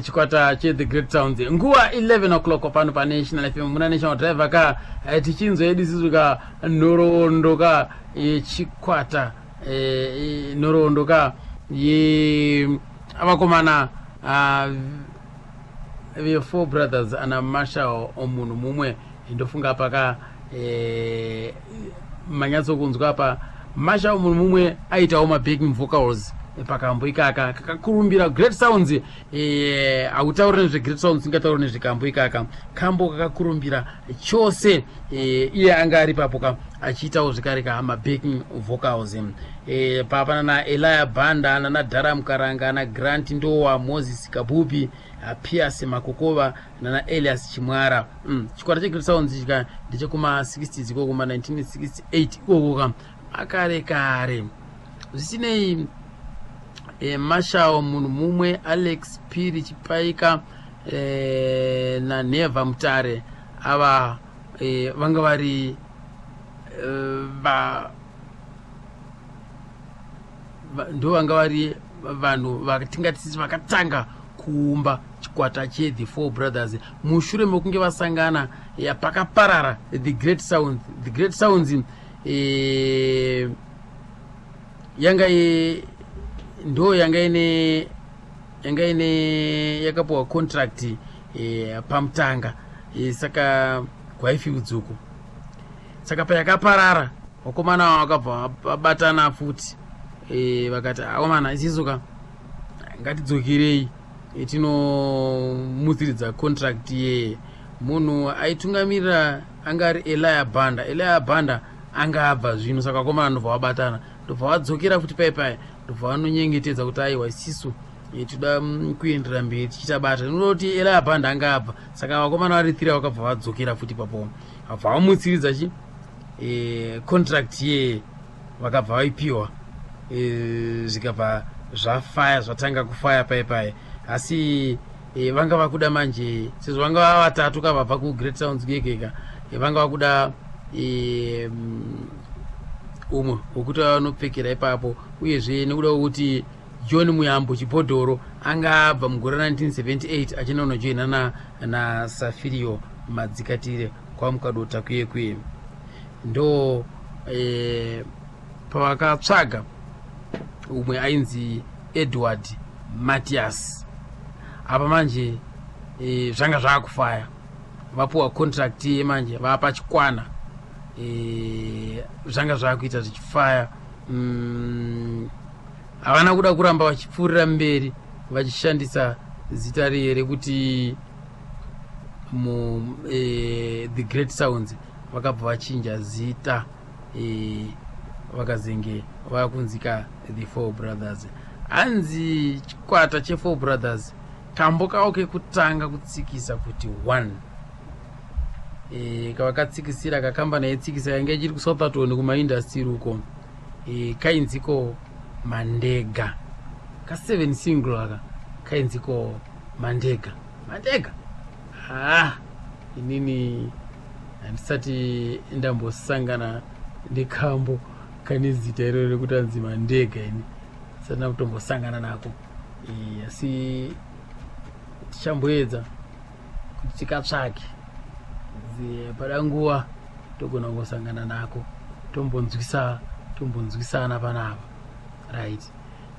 chikwata cheThe Great Sounds. Nguva 11 o'clock pano paNational FM muna National Driver ka, tichinzwa yedu isusu ka nhoroondo ka yechikwata, nhoroondo ka yevakomana veFour Brothers ana Marshall Munhu Mumwe. Ndofunga paka manyatsokunzwa pa Marshall Munhu Mumwe aitawo mabacking vocals pakambo ikaka kakakurumbira, Great Sounds. Hautauri nezveGreat Sounds singatauri nezvekambo ikaka, kambo kakakurumbira chose. Iye anga ari papo ka achiitawo zvekare ka mabacking vocals. Papana naElia Banda, nana Dhara Mukaranga, naGrant Ndowa, Moses Kabubi, Pias Makokova nana Elias Chimwara. Chikwata cheGreat Sounds chika ndechekuma60s ikoko, kuma 1968 ikoko ka, makare kare. Zvisinei, Marshall Munhu Mumwe, Alex Piri Chipaika naNeva Mutare, ava vanga vari ndo vanga vari vanhu vatingati vakatanga kuumba chikwata cheThe Four Brothers mushure mekunge vasangana pakaparara The Great Sounds. The Great Sounds yanga ndo yanga ine yakapiwa contract pamutanga, saka gwaifields uko. Saka payakaparara, vakomana vakabva vabatana futi, vakati, "Akomana, isisu ka ngatidzokerei, tinomutsiridza contract." Yeye munhu aitungamirira anga ari Elia Banda. Elia Banda anga abva zvino, saka vakomana ndobva vabatana, ndobva vadzokera futi pai pai, ndobva vanonyengetedza kuti, "Aiwa, isisu toda kuendera mberi tichiita bata." Inoti Elia Banda anga abva, saka vakomana vari three vakabva vadzokera futi papo, vabva vamutsiridza chi contract yeye, vakabva vaipiwa, zvikabva zvafaya, zvatanga kufaya pai pai. Asi vanga vakuda manje, sezvo vanga vava vatatu kavabva kuGreat Sounds kekeka, vanga vakuda umwe wekuti vanopfekera ipapo. Uyezve nekuda kwekuti John Muyambo Chibhodhoro anga abva mugore ra1978 achinonojoina naSafirio Madzikatire kwaMukadota kuye kuye, ndo pavakatsvaga umwe ainzi Edward Matias. Apa manje zvanga zvakufaya, vapuwa contract iye manje vapa chikwana, zvanga zvakuita zvichifaya. Havana kuda kuramba vachipfuurira mberi vachishandisa zita riye rekuti The Great Sounds. Vakabva vachinja zita, vakazenge vakunzika The Four Brothers. Hanzi chikwata cheFour Brothers, kambo kavo kekutanga kutsikisa kuti one, kavakatsikisira kakambani yaitsikisa yanga ichiri kuSoutherton kumaindastry uko, kainziko Mandega, ka7 single aka kainziko Mandega. Mandega, ah, inini handisati ndambosangana nekambo kane zita iroro rekuti anzi Mandega. Ini sati kutombosangana nako. Asi tichamboedza kuti tikatsvake pada nguva togona kungosangana nako, tombonzwisa, tombonzwisana panapa. Right,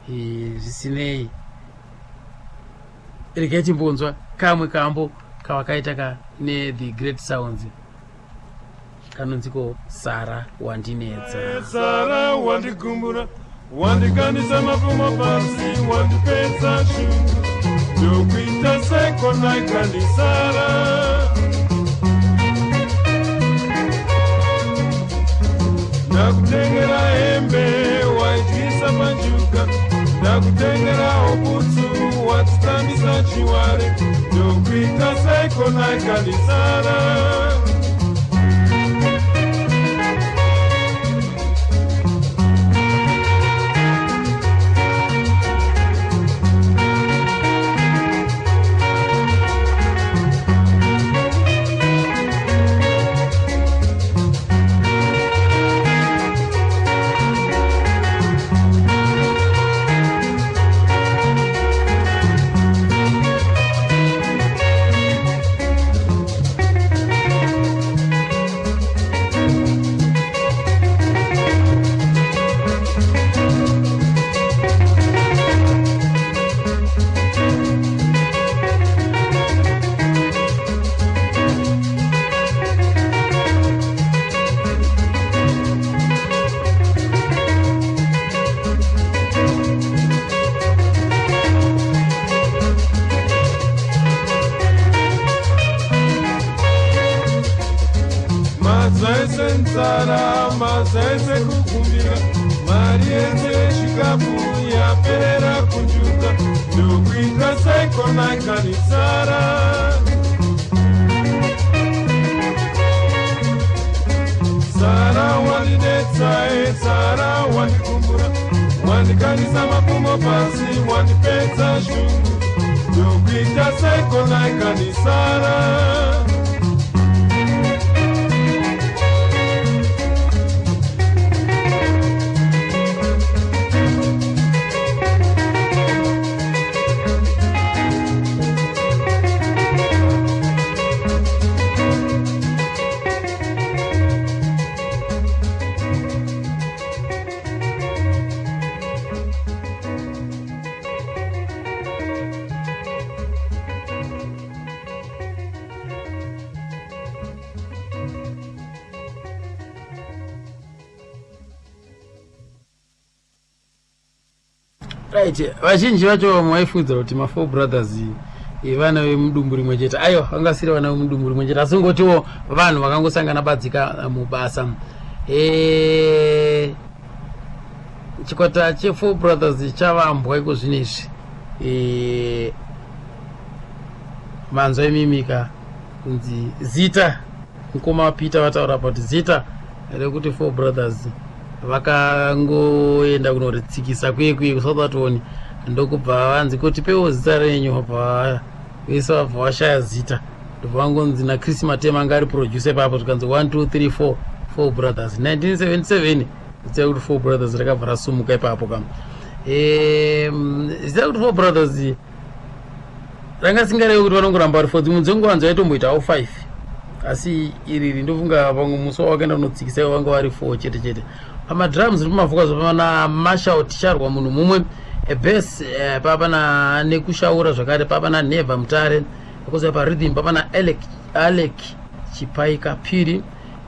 zvisinei, regai timbonzwa kamwe kambo kavakaita ka neThe Great Sounds. Kanonziko Sara Wandinetsa. Sara wandigumbura, wandikandisa mapfumo pasi, wandipedza shungu, ndokuita sekonaikandisara. Ndakutengera hembe, waidyisa manjuka, ndakutengerawo butsu, watitambisa chiware, ndokuita sekonaikandisara. Nzara mazaise kukumbira mari yese yechikafu yaperera kunjuka, ndokuita seikonaikanisara. Sara wandinetsa, Sara wandikumbura, wandikandisa mapfumo pasi, wandipedza shungu, ndokuita seikonaikanisara. Right, vazhinji vacho vamwe vaifungidzira kuti mafour brothers vana vemudumbu rimwe chete. Aiwa, vangasiri vana vemudumbu rimwe chete, asi ngotiwo vanhu vakangosangana badzika mubasa. Chikwata chefour brothers chavambwa iko zvino izvi. Manzwa imimika kunzi zita mukoma Peter vataura kuti zita rekuti four brothers vakangoenda kunoritsikisa kuye kuye kuSouth Atoni, ndokubva vanzi kuti pewo zita renyu, vabva vese vabva vashaya zita, ndobva vangonzi naChris Matema anga ari producer ipapo, zvikanzi 1 2 3 4 four brothers. 1977 zita rekuti four brothers rakabva rasumuka ipapo kam. Zita rekuti four brothers ranga singarevi kuti vanongoramba vari four, dzimwe dzenguva vanzi vaitomboitawo 5, asi iriri ndofunga vamwe musi wavakaenda kunotsikisa ivo vanga vari 4 chete chete. Pamadrums nepamavoka zvapana Marshall Ticharwa munhu mumwe, bass papana Nekushaura zvakare, papana Neva Mutare, kozouya parhythm papana Alec Chipaika Piri,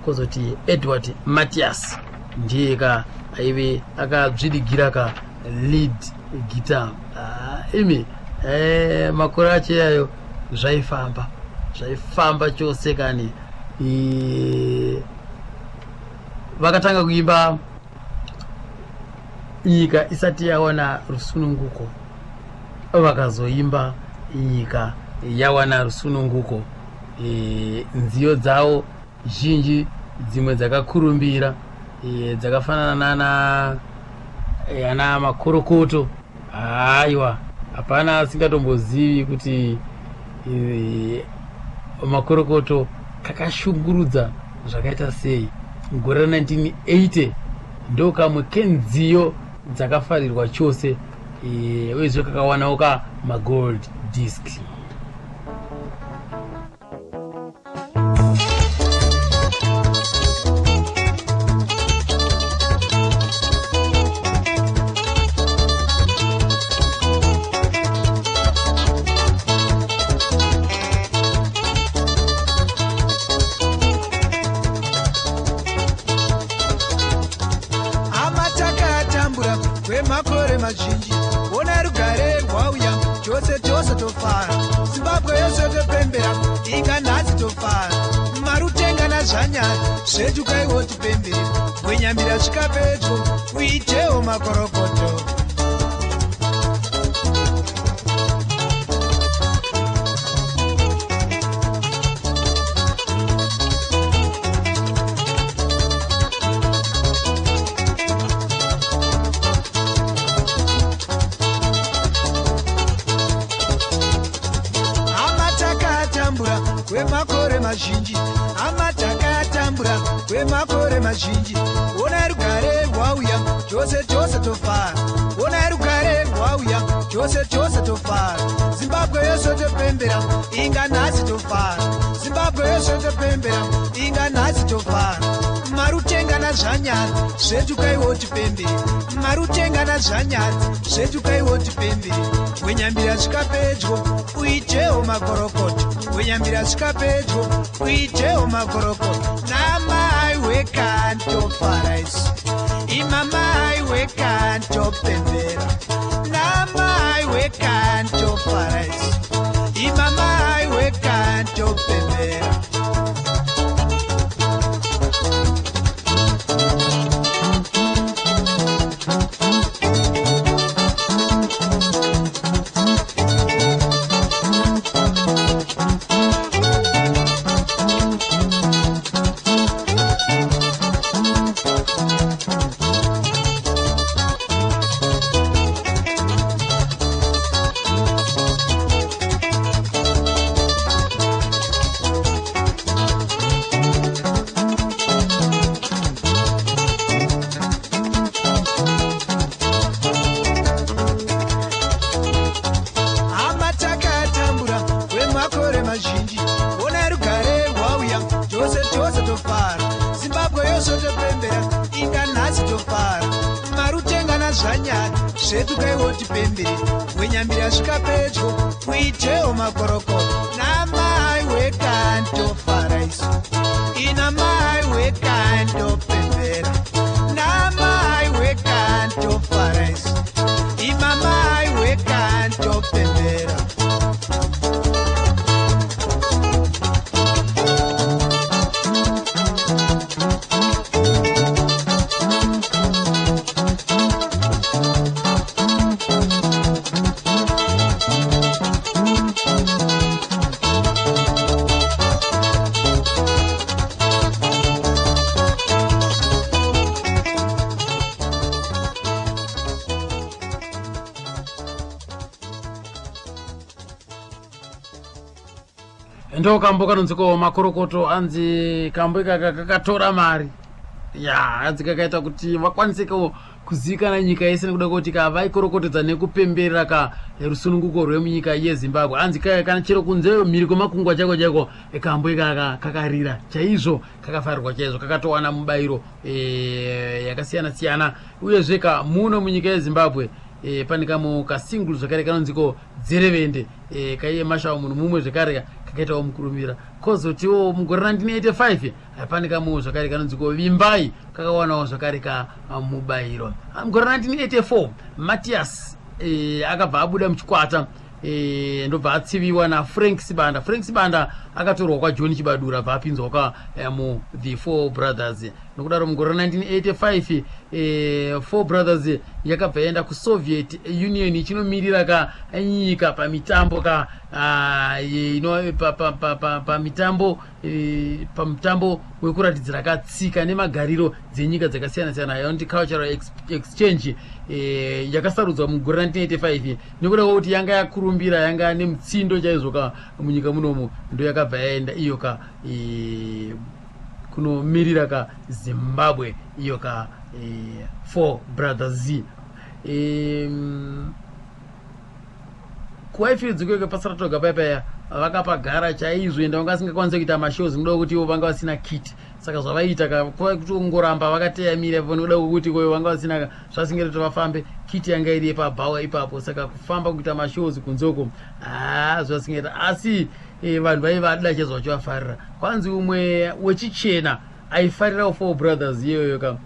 kozoti Edward Matias ndiye ka aive akadzvidigira ka lead guitar. Imi makore acho iyayo zvaifamba zvaifamba chose kani. Vakatanga kuimba nyika isati yawana rusununguko, vakazoimba nyika yawana rusununguko. Nziyo dzavo zhinji dzimwe dzakakurumbira, dzakafanana nana ana makorokoto. Aiwa, hapana asingatombozivi kuti makorokoto kakashungurudza zvakaita sei. Gore ra1980 ndo kamwe kenziyo dzakafarirwa chose, uyezve kakawanawo ka magold disc. kwemakore mazhinji. Ona rugare rwauya, chose chose tofara. Zimbabwe yose topembera, inga nhasi tofara. Marutenga nazvanyara, zvetukaiwo tipembere. Gwenyambira svika pedyo, uitewo makorokoto. Hama takatambura kwemakore mazhinji, hama takatambura kwemakore mazhinji. Ona rugare rwauya, chose chose tofara. Ona rugare rwauya, chose chose tofara. Zimbabwe yose topembera, inga nhasi tofara. Zimbabwe yose topembera, inga nhasi tofara. Marutenga nazvanyara, zvetukaiwo tipembere. Marutenga nazvanyara, zvetukaiwo tipembere. Gwenyambira svika pedyo, uitewo makorokoto. Gwenyambira svika pedyo, uitewo makorokoto. Namai wekantofara isu, imamai wekantopembera. Namai wekantofara isu, imamai wekantopembera. Hama takatambura kwemakore mazhinji. Ona rugare rwauya, chose chose tofara. Zimbabwe yose topembera, inga nhasi tofara. Marutenga nazvanyara, zvetukaiwo tipembere. Gwenyambira svika pedyo, uitewo makorokoto. Namai wekantofara isu, inamai wekantopembera. Namai wekantofara isu, imamai wekantopembera. Ndo kambo kanonziko makorokoto. Anzi kambo ikaka kakatora mari ya, anzi kakaita kuti vakwaniseko kuzivikana nyika yese nekuda kwekuti ka vaikorokotedza nekupemberera ka rusununguko rwemunyika yeZimbabwe. Anzi kaya kana chero kunze mhiri kwemakungwa chaiko chaiko, kambo ikaka kakarira chaizvo, kakafarirwa chaizvo, kakatowana mubayiro yakasiyana siyana. Uyezve ka muno munyika yeZimbabwe pane kamu kasingle zvakare kanonziko Dzerevende, kaiye Mashawo munhu mumwe zvekare kakaitawo mukurumbira. Kozotiwo mugore ra1985 pane kamu zvakare kanonziko Vimbai, kakawanawo zvakare kamubayiro. Mugore ra1984 Matias akabva abuda muchikwata, ndobva atsiviwa naFrank Sibanda. Frank Sibanda akatorwa kwaJohn Chibadura, bva apinzwa kwa mu The Four Brothers. Nokudaro mugore ra1985 Four Brothers yakabva yaenda kuSoviet Union ichinomirira ka nyika pamitambo ka ino pamitambo wekuratidzira katsika nemagariro dzenyika dzakasiyana siyana, yaonti cultural exchange, yakasarudzwa mugore ra1985 nekuda kwekuti yanga yakurumbira, yanga nemutsindo chaizvo ka munyika munomu. Ndo yakabva yaenda iyo ka kunomirira ka Zimbabwe, iyo ka Four Brothers. Kuwaifidzi kweke paSaratoga paipaya vakapagara chaizvo, enda vanga vasingakwanisi kuita mashows nekuda kwekuti ivo vanga vasina kit. Saka zvavaiita ka kutongoramba vakateyamira ipapo nekuda kwekuti koyo vanga vasina zvasingeri kuti vafambe, kit yanga iri yepabhawa ipapo. Saka kufamba kuita mashows kunze uko haa zvasingaita. Asi vanhu vaivada chaizvo, vachivafarira. Kwanzi umwe wechichena aifarirawo Four Brothers iyoyo ka.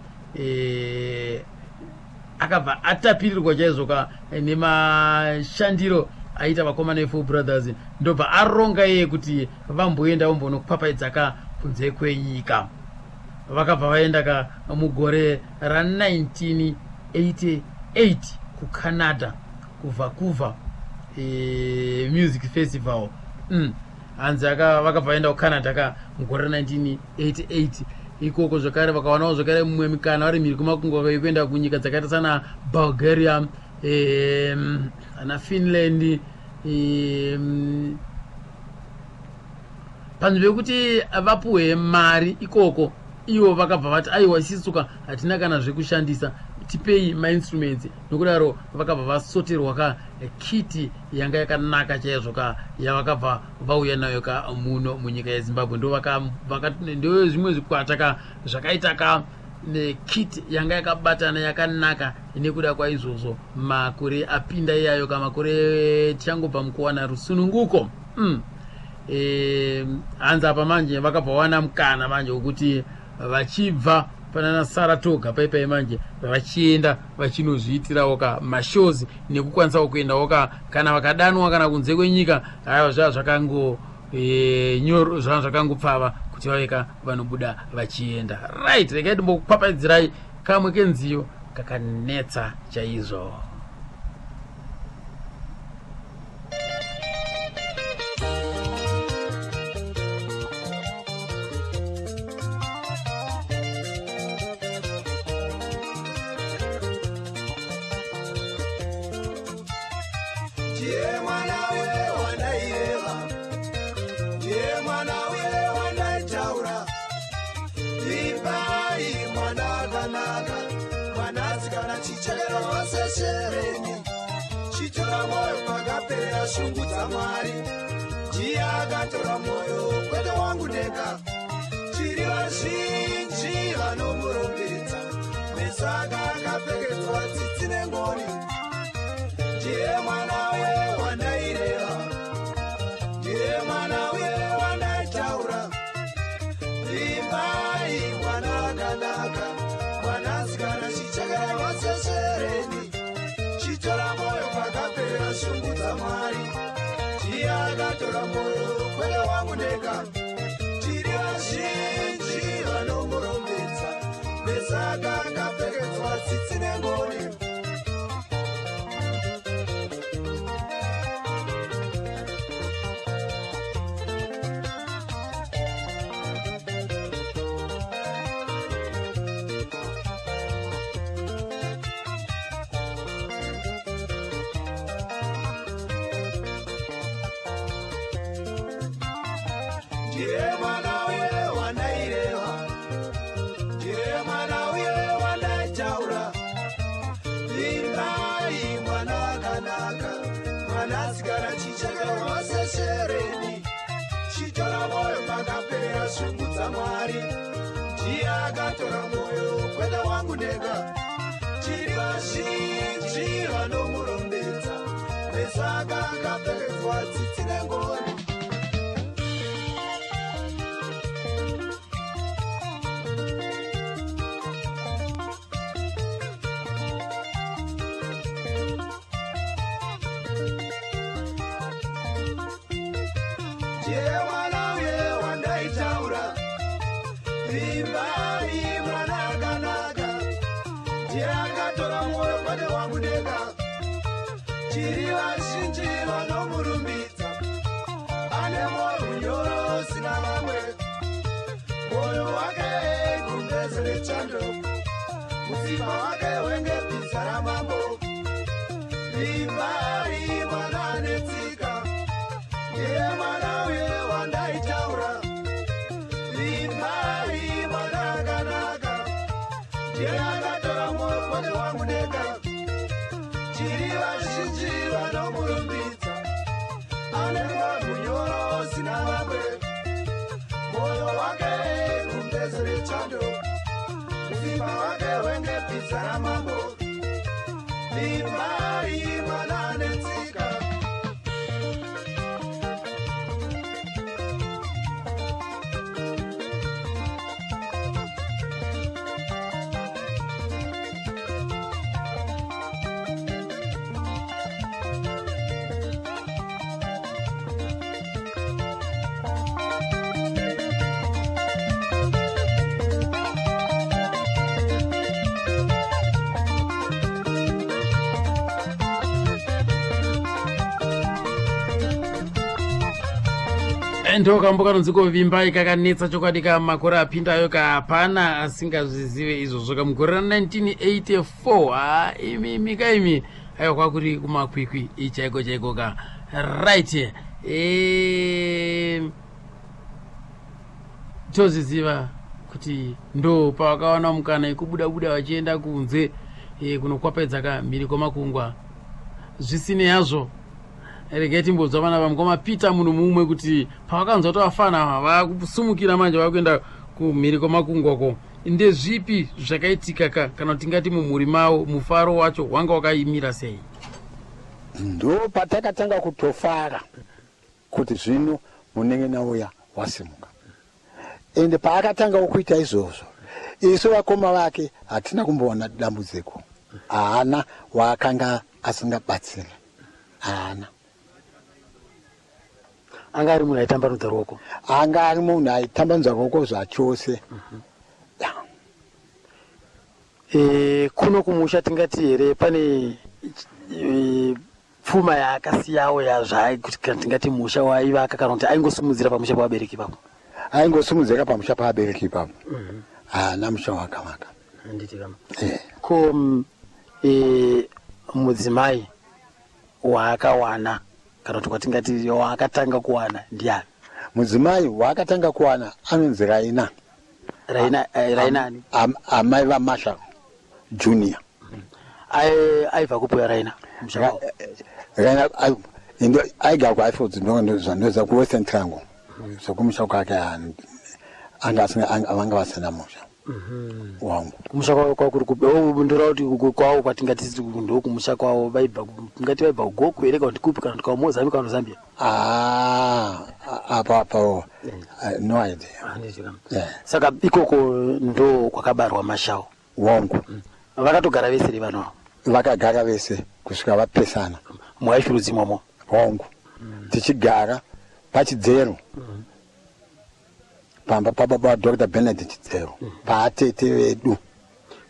Akabva atapirirwa chaizvo ka nemashandiro aita vakomana veFour Brothers, ndobva aronga iye kuti vamboenda vambonokwapaidzaka ka kunze kwenyika. Vakabva vaenda ka mugore ra1988 kuCanada, kuVancouver Music Festival. Hanzi vakabva vaenda kuCanada ka mugore ra1988. Ikoko zvakare vakawanawo zvakare mumwe mikana vari mhiri kwemakungwa yekuenda kunyika dzakaita sana Bulgaria, ana Finland. Panzvimbo yekuti vapuhwe mari ikoko, ivo vakabva vati, "Aiwa, isisuka hatina kana zvekushandisa, tipei mainstruments." Nokudaro vakabva vasoterwa ka kit yanga yakanaka chaizvo ka, yavakabva vauya nayo ka muno munyika yeZimbabwe. Ndo zvimwe zvikwata ka zvakaita ka nekit yanga yakabatana yakanaka. Nekuda kwaizvozvo, makore apinda iyayo ka, makore tichangobva mukuwana rusununguko. Hanzi apa manje vakabva wana mukana manje wekuti vachibva panana Saratoga paipai manje vachienda vachinozviitirawo ka mashows, nekukwanisawo kuendawo ka kana vakadanwa kana kunze kwenyika. Aiwa, zvava zvakango zvava zvakangopfava kuti vave ka vanobuda vachienda. Right, regai timbokwapaidzirai kamwe kenziyo kakanetsa chaizvo. Ndiye mwana uye wandaireva, ndiye mwana uye wandaitaura. Imbai, mwana akanaka, mwanasikana chichekero vaseshereni, chitora mwoyo pakaperera shungu dzaMwari. Ndiye akatora mwoyo, kwete wangu ndega. Tiri vazhinji vanomurumbidza, meso aka akapfekedzwa tsitsi nengoni. Ndiye mwana uye wandaireva, ndiye mwana uye wandaitaura. Imbai, mwana akanaka, mwanasikana chichekera vaseshereni, chitora mwoyo pakaperera shungu dzaMwari. Ndiye akatora mwoyo, kwete wangu ndega. Tiri vazhinji vanomurumbidza, meso aka akapfekedzwa tsitsi nengoni. Ndiye mwana uye wandaireva, ndiye mwana uye wandaitaura. Imbai, mwana akanaka, mwanasikana chichekerwa seshereni, chitora mwoyo pakaperera shungu dzaMwari. Ndiye akatora mwoyo, kwete wangu ndega. Tiri vazhinji vanomurumbidza, meso aka akapfekedzwa tsitsi nengoni. Ndiye mwana uye wandaitaura. Imbai, mwana akanaka. Ndiye akatora mwoyo, kwete wangu ndega. Tiri vazhinji vanomurumbidza, ane mwoyo munyoro usina vamwe. Mwoyo wake gumbeze rechando, mutsipa wake wenge bhiza ramambo. Imbai, mwana ane tsika. Ndiye mwana uye wandaitaura. Imbai, mwana akanaka. Ndiye akatora mwoyo, kwete wangu ndega. Tiri vazhinji vanomurumbidza, ane mwoyo munyoro usina vamwe. Mwoyo wake gumbeze rechando, mutsipa wake wenge bhiza ramambo. Imbai, mwana ane tsika. Ndokambo kanonzi kovimbai kakanetsa chokwadi ka makore apindayo ka hapana asingazvizive izvozvo ka mugore ra 1984. Ha, imi imi ka imi, aiwa, kwakuri kumakwikwi chaiko chaiko ka. Right, tozviziva kuti ndo pavakawana mukana yekubuda buda vachienda kunze kunokwapedza ka mhiri kwemakungwa. Zvisinei hazvo, regai timbonzwa vana vamukoma Peter munhu mumwe kuti pavakanzwa kuti vafana vakusumukira manje vakuenda kumhiri kwemakungwako, ndezvipi zvakaitika ka, kana kuti tingati mumhuri mavo mufaro wacho wanga wakaimira sei? Ndo patakatanga kutofara kuti zvino munenge nauya wasimuka. Ende paakatangawo kuita izvozvo, isu vakoma vake hatina kumbowana dambudziko. Haana waakanga asingabatsiri, haana. Anga ari munhu aitambanudza ruoko? Anga ari munhu aitambanudza ruoko zvachose. Kuno kumusha tingati here pane pfuma yaakasiyawo yazvaai, kuti kana tingati musha waaivaka, kana kuti aingosimudzira pamusha pavabereki ipapo? Aingosimudzira pamusha pavabereki ipapo, haana musha waakavaka. Handiti kama? Ko mudzimai waakawana, kana kuti kwatingati waakatanga kuwana, ndiani? Mudzimai waakatanga kuwana anonzi Raina. Raina, Raina ani? Amai vaMarshall Junior. Aibva kupi Raina, musha wavo? Raina aigara kuIfields, zvandinoziva, kuWestern Triangle. Zvokumusha kwake anga vanga vasina musha wangu. Kumusha kwavo kwakuri kupi? Oh, ndoreva kuti kwavo kwatingati ndokumusha kwavo vaibva tingati vaibva kuGokwe here, kana kuti kupi, kana kuti kwaMozambique, kana kuti Zambia? Ah, apo apo no idea. Yeah. Saka ikoko ndo kwakabarwa Marshall? Wangu. Vakatogara vese here vanhu ava? Vakagara vese kusvika vapesana. MuHighfields imomo? Hongu, tichigara pachidzero, pamba pababa waDr Benedict Chidzero, paatete vedu.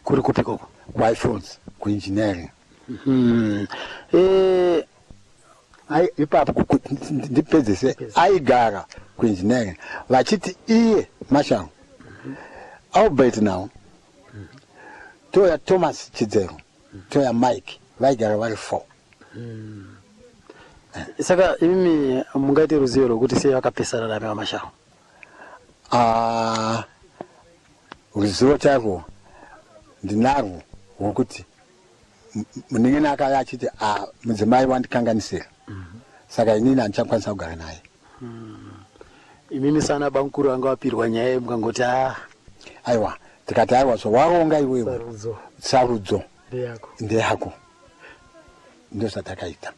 Kuri kupi ikoko? KuHighfields, kuengineering. Ipapo ndipedzese, aigara kuengineering vachiti iye Marshall, Albert, now toya Thomas Chidzero, toya Mike, vaigara vari four. Saka imimi mungaite ruzivo rwekuti sei vakapesana name vaMarshall? Ah, ruzivo chairwo ndinarwo rwokuti munin'ina akauya achiti, "Ah, mudzimai wandikanganisira, saka inini handichakwanisa kugara naye." Imimi sana bamukuru vanga vapirwa nyaya iyi, mukangoti a Aiwa, tikati, "Aiwa, zvawaronga iwewe, sarudzo sarudzo ndeyako." Ndeyako, ndozvatakaita.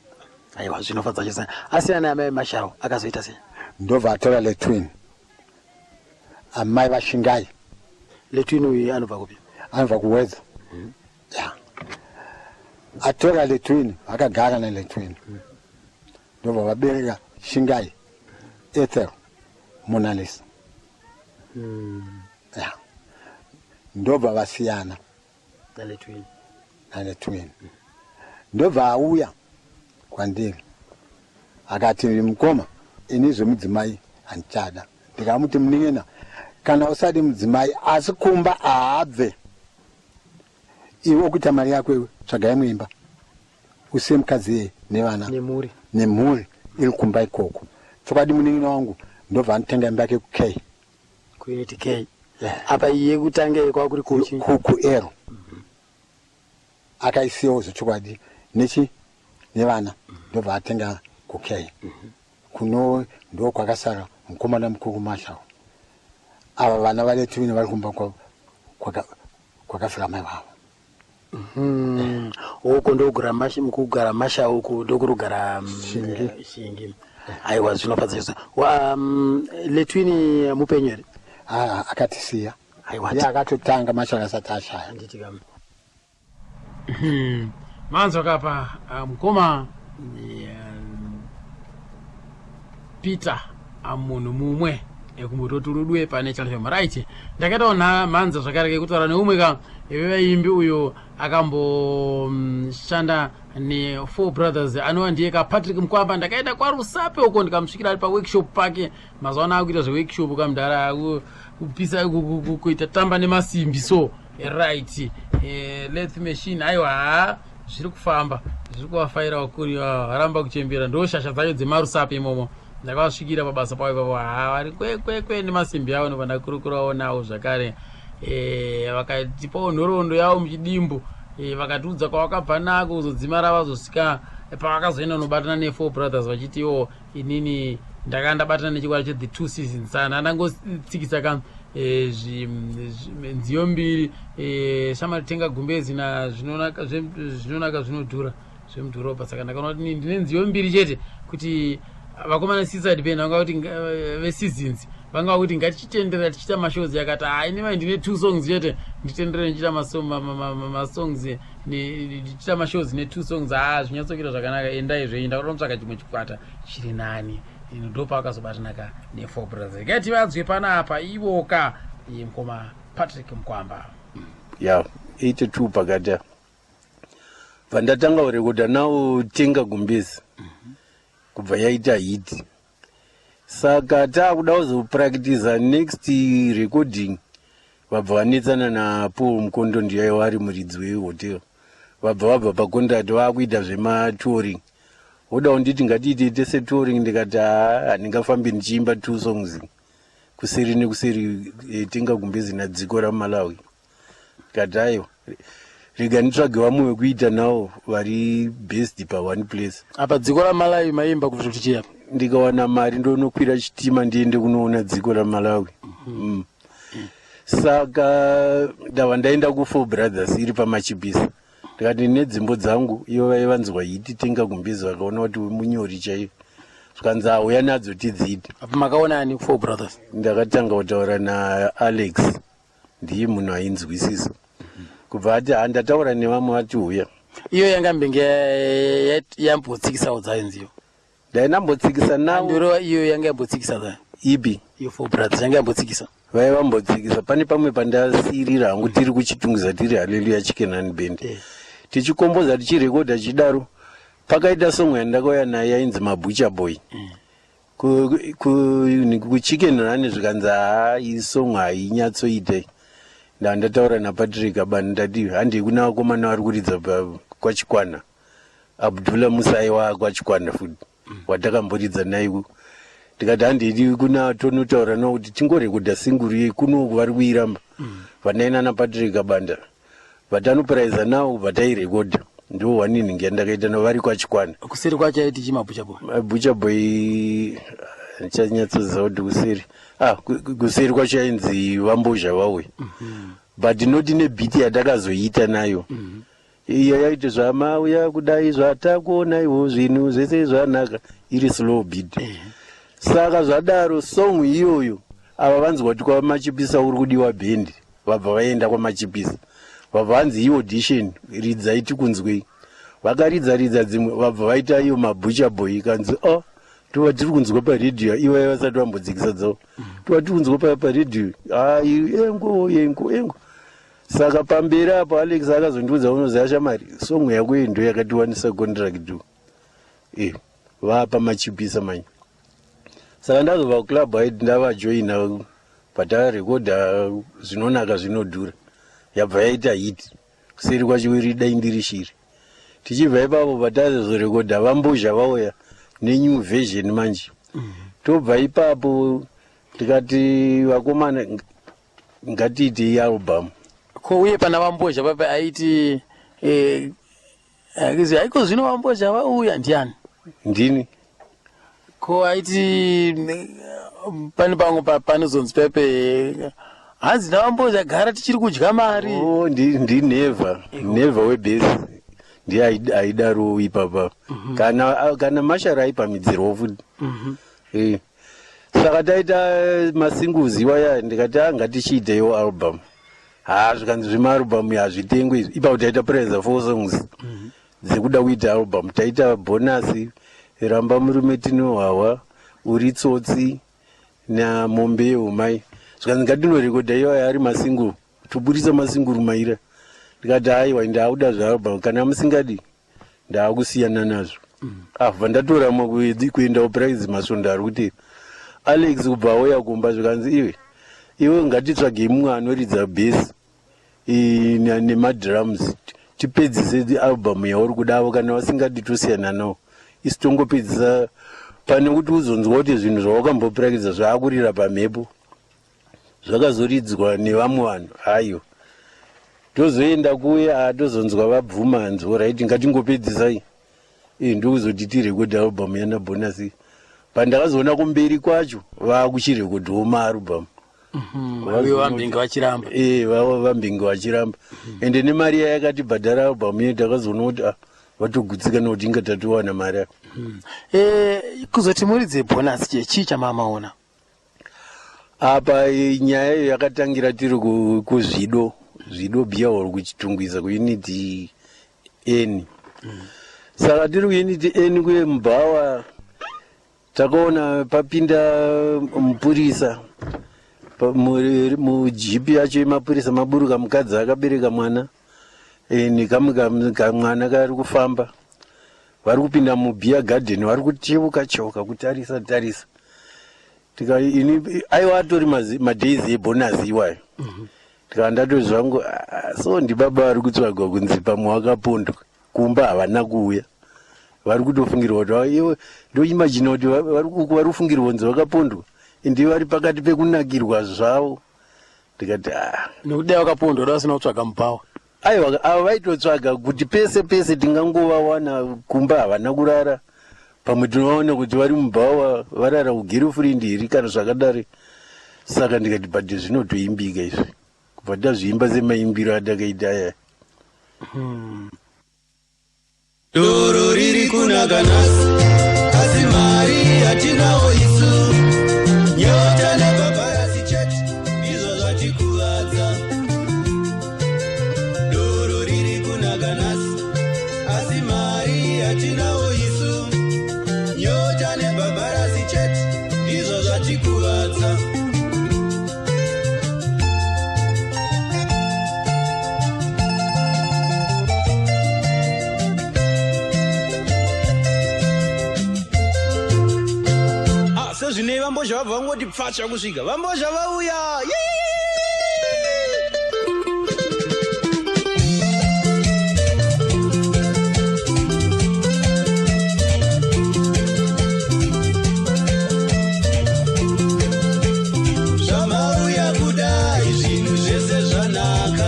Aiwa, zvinofadza chose. Asi ana amai Marshall akazoita sei? Ndobva atora Letwin, amai vaShingai. Letwin uyu anobva kupi? Anobva kuWedza ya. Atora Letwin, akagara naLetwin, ndobva vabereka Shingai, Ethel, Monalisa ya. Ndobva vasiyana naLetwin. NaLetwin. Ndobva auya kwandiri akati, "Mukoma, ini zvemudzimai handichada." Ndikamuti, "Munin'ina, kana usadi mudzimai, asi kumba haabve. Iwe ukuita mari yako, iwe tsvagai muimba, usiye mukadzi iyeye nevana." Nemhuri. Nemhuri iri kumba ikoko. Chokwadi, munin'ina wangu ndobva anotenga imba yake kuK. Kuunit K apa, iye kutanga kwakuri kuchi? Kuero akaisiyawo zvechokwadi nechi nevana, ndobva atenga kuK kuno. Ndo kwakasara mukomana mukuru Marshall. Ava vana vaLetwin vari kumba kwakafira mai vavo. Uko ndokugara kugara Marshall, uku ndokurugara Shingi. Shingi. Aiwa, zvinofadza chose. Letwin mupenyu here? Ah, akatisiya. Aiwa. Iye akatotanga Marshall asati ashaya. Handiti kam? Manzwa kapa, mukoma Peter munhu mumwe ekumbototurudwe pane Channel FM. Right, ndakaitawo mhanza zvakare kekutaura neumwe ka vevaimbi uyo akamboshanda. nefour brothers anova ndiye kaPatrick Mukwamba. Ndakaenda kwaRusape uko ndikamusvikira ari paworkshop pake. Mazuva ano akuita zveworkshop kamudhara, kupisa, kuita tamba nemasimbi. So right, lathe machine. Aiwa, haa, zviri kufamba, zviri kuvafaira vakuru ivava, varamba kuchembera. Ndo shasha dzacho dzemaRusape imomo. Ndakavasvikira pabasa pavo ipapo. Ha, vari kwekwekwe nemasimbi avo. Nobva ndakurukurawo navo zvakare. Vakatipawo nhoroondo yavo muchidimbu. Vakatiudza kwavakabva nako kuzodzimara vazosvika pavakazoenda kunobatana nefour brothers, vachiti iwo inini ndakanga ndabatana nechikwata che The Two Seasons, saka ndandangotsikisa ka nziyo mbiri, shamari tenga gumbezi nazvinonaka zvinonaka zvinodhura zvemudhorobha. Saka ndakaona kuti ndine nziyo mbiri chete kuti vakomana Seaside Band vanga kuti veSeasons vanga kuti ngatichitenderera tichiita mashows. Yakati hai, nemai ndine two songs chete, nditenderere ndichiita masongs, ndichiita mashows netwo songs. Ha, zvinyatsokira zvakanaka, endai zvenyu, ndakatomutsvaka chimwe chikwata chiri nani. Ino ndo pavakazobatanaka nefour brothers. Regai tivadzwe panapa ivoka mukoma Patrick Mukwamba. Ya, 82 pakati apa pandatanga kurekodha nawo Tenga Gumbezi, kubva yaita hit. Saka taakuda kuzopractiza next recording, vabva vanetsana naPaul Mukondo, ndiye ari muridzi wehotel. Vabva pacontract, vaakuita zvematouring. Voda kunditi ngatiite tese touring. Ndikati haa, handingafambi ndichiimba two songs kuseri nekuseri, Tenga Gumbezi naDziko raMalawi. Ndikati aiwa, rega nditsvage vamwe vekuita navo vari based paone place. Apa Dziko raMalawi maimba kuti chiya? Ndikawana mari ndonokwira chitima ndiende kunoona Dziko raMalawi. Saka ndava ndaenda kuFour Brothers iri paMachipisa. Ndikati nedzimbo dzangu, ivo vaivanzwa hit Tenga Gumbezi, vakaona kuti munyori chaiyo. Zvikanzi auya nadzo tidziite. Apa makaona ani Four Brothers? Ndakatanga kutaura naAlex, ndiye munhu ainzwisisa. Kubva ati ha, ndataura nevamwe, vati uya. Iyo yanga mbenge yambotsikisawo dzayo nziyo? Ndainambotsikisa navo. Andoreva iyo yanga yambotsikisa dzayo? Ipi? Iyo Four Brothers yanga yambotsikisa? Vaiva vambotsikisa pane pamwe pandasirira hangu. Tiri kuChitungwiza, tiri Haleluya Chicken Run Band, tichikomboza, tichirekodha chidaro. Pakaita song yandakauya nayo yainzi Mabucha Boy kuChicken Run. Zvikanzi haa, iyi song hainyatsoite. Ndaa ndataura naPatrick Abani, ndati handei kuna vakomana vari kuridza kwaChikwana. Abdullah Musai waakwachikwana futi, watakamboridza naye. Ndikati handidi kuna tonotaura navo kuti tingorekodha single yei kunoku, vari kuiramba. Vandaina naPatrick Abanda vatanopuraiza navo, kubva tairekodha. Ndo one nhingi yandakaita navo vari kwaChikwana. Kuseri kwacho aiti chiMabucha Boy? Bucha Boy ndichanyatsoziva kuti kuseri, ah, kuseri kwacho yainzi Vambozha Vauya, but noti nebeat yatakazoita nayo iyo yaiti zvamauya kudai zvatakuonaiwo zvinhu zvese zvanaka, iri slow beat. Saka zvadaro, song iyoyo ava vanzwa kuti kwaMachipisa uri kudiwa bhendi, vabva vaenda kwaMachipisa. Vabva vanzi iyi audition, ridzai tikunzwei. Vakaridza ridza dzimwe, vabva vaita iyo Mabucha Boy. Ikanzi o, tova tiri kunzwa paredhiyo. Ivai vasati vambodzikisa dzavo, tova tiri kunzwa paredhiyo. Ai, engo engo engo. Saka pamberi apo Alex akazondiudza, unoziva shamari, song yako iyi ndo yakatiwanisa contract vapa Machipisa manje. Saka ndazobva kuclub aiti ndavajoina, patarekodha Zvinonaka Zvinodhura, yabva yaita hit. Kuseri kwacho iri Dai Ndiri Shiri. Tichibva ipapo, patazorekodha Vambozha Vauya nenew version manje. Tobva ipapo tikati vakomana, ngatiitei album. Ko uye pana Vambozha pape aiti aiko zvino Vambozha Vauya ndiani? Ndini. Ko aiti pane pamwe panozonzi pepe hanzi naVambozha gara tichiri kudya mari? Oh, ndineva neva webhesi, ndiye aidaro ipapa. Kana mashara aipamidzirwa futi. Saka taita masingles iwaya, ndikati a, ngatichiiteiwo album. Ha, zvikanzi zvemaalbum hazvitengwe izvi. Ipapo taita praiser four songs dzekuda kuita album. Taita Bonus, Ramba Murume Tinohwawa, Uri Tsotsi naMombe Yehumai. Zvikanzi ngatinorekodha iwaya ari masingle, toburisa masingle maira. Ndikati haiwa, ndauda zvealbum, kana musingadi. Ndaakusiyana nazvo. Abva ndatoramwa kuenda kupraizi masvondo ari kuti Alex kubva auya kumba, zvikanzi, "Iwe, iwe, ngatitsvagei mumwe anoridza bhesi nemadrums, tipedzise album yauri kudavo. Kana vasingadi, tosiyana nawo, isi tongopedzisa, pane kuti uzonzwa kuti zvinhu zvawakamboprakidza zvaakurira pamhepo, zvakazoridzwa nevamwe vanhu." Hayo, tozoenda kuya, tozonzwa vabvuma, hanzi, "Alright, ngatingopedzisai." Ndokuzoti tirekodhi album yana Bonus. Pandakazoona kumberi kwacho vaakuchirekodhiwo maalbum. Vave vambinge vachiramba. Vava vambinge vachiramba, ende nemari yayakatibhadhara album yedu, takazoona kuti ah, vatogutsikana kuti inga tatowana mari aka. Kuzoti muridze Bonus, chii chii chamamaona? Apa nyaya iyo yakatangira tiri kuZvido, Zvido beer hall kuChitungwiza, kuUnit N. Saka tiri kuUnit N kuye mubhawa, takaona papinda mupurisa mujipi yacho yemapurisa, maburuka mukadzi akabereka mwana, nekamwe kamwana kari kufamba. Vari kupinda mubeer garden, vari kucheuka cheuka, kutarisa tarisa. Tika ini aiwa, atori madays eBonus iwayo. Ndikava ndati zvangu, "Ah, so ndibaba vari kutsvagwa kunzi pamwe wakapondwa, kumba havana kuuya, vari kutofungirwa kuti iwe." Ndoimagina kuti uku vari kufungirwa kunzi vakapondwa, ende vari pakati pekunakirwa zvavo. Ndikati, ah. Nekuti dai wakapondwa, da vasina kutsvaga mubhawa. Aiwa, ava vaitotsvaga kuti pese pese tingangovawana, kumba havana kurara, pamwe tinovaona kuti vari mubhawa, varara kugirlfriend here kana zvakadari. Saka ndikati, but zvinotoimbika izvi, kubva tazviimba semaimbiro atakaita aya. Doro riri kunaka nhasi, asi mari hatinawo isu. Nyota nebhabharasi chete, izvo zvatikuvadza. Doro riri kunaka nhasi, asi mari hatinawo isu. Nyota nebhabharasi chete, izvo zvatikuvadza. Ah, sezvinei vambozha vabva vangoti pfacha kusvika. Vambozha vauya. Yee! Zvamauya kudai, zvinhu zvese zvanaka.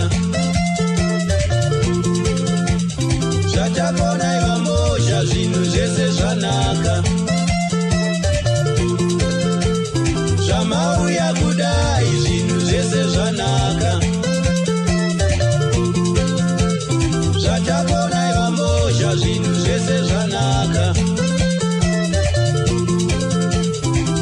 Zvatakonai vambozha, zvinhu zvese zvanaka. Zvamauya kudai, zvinhu zvese zvanaka. Zvatakonai vambozha, zvinhu zvese zvanaka.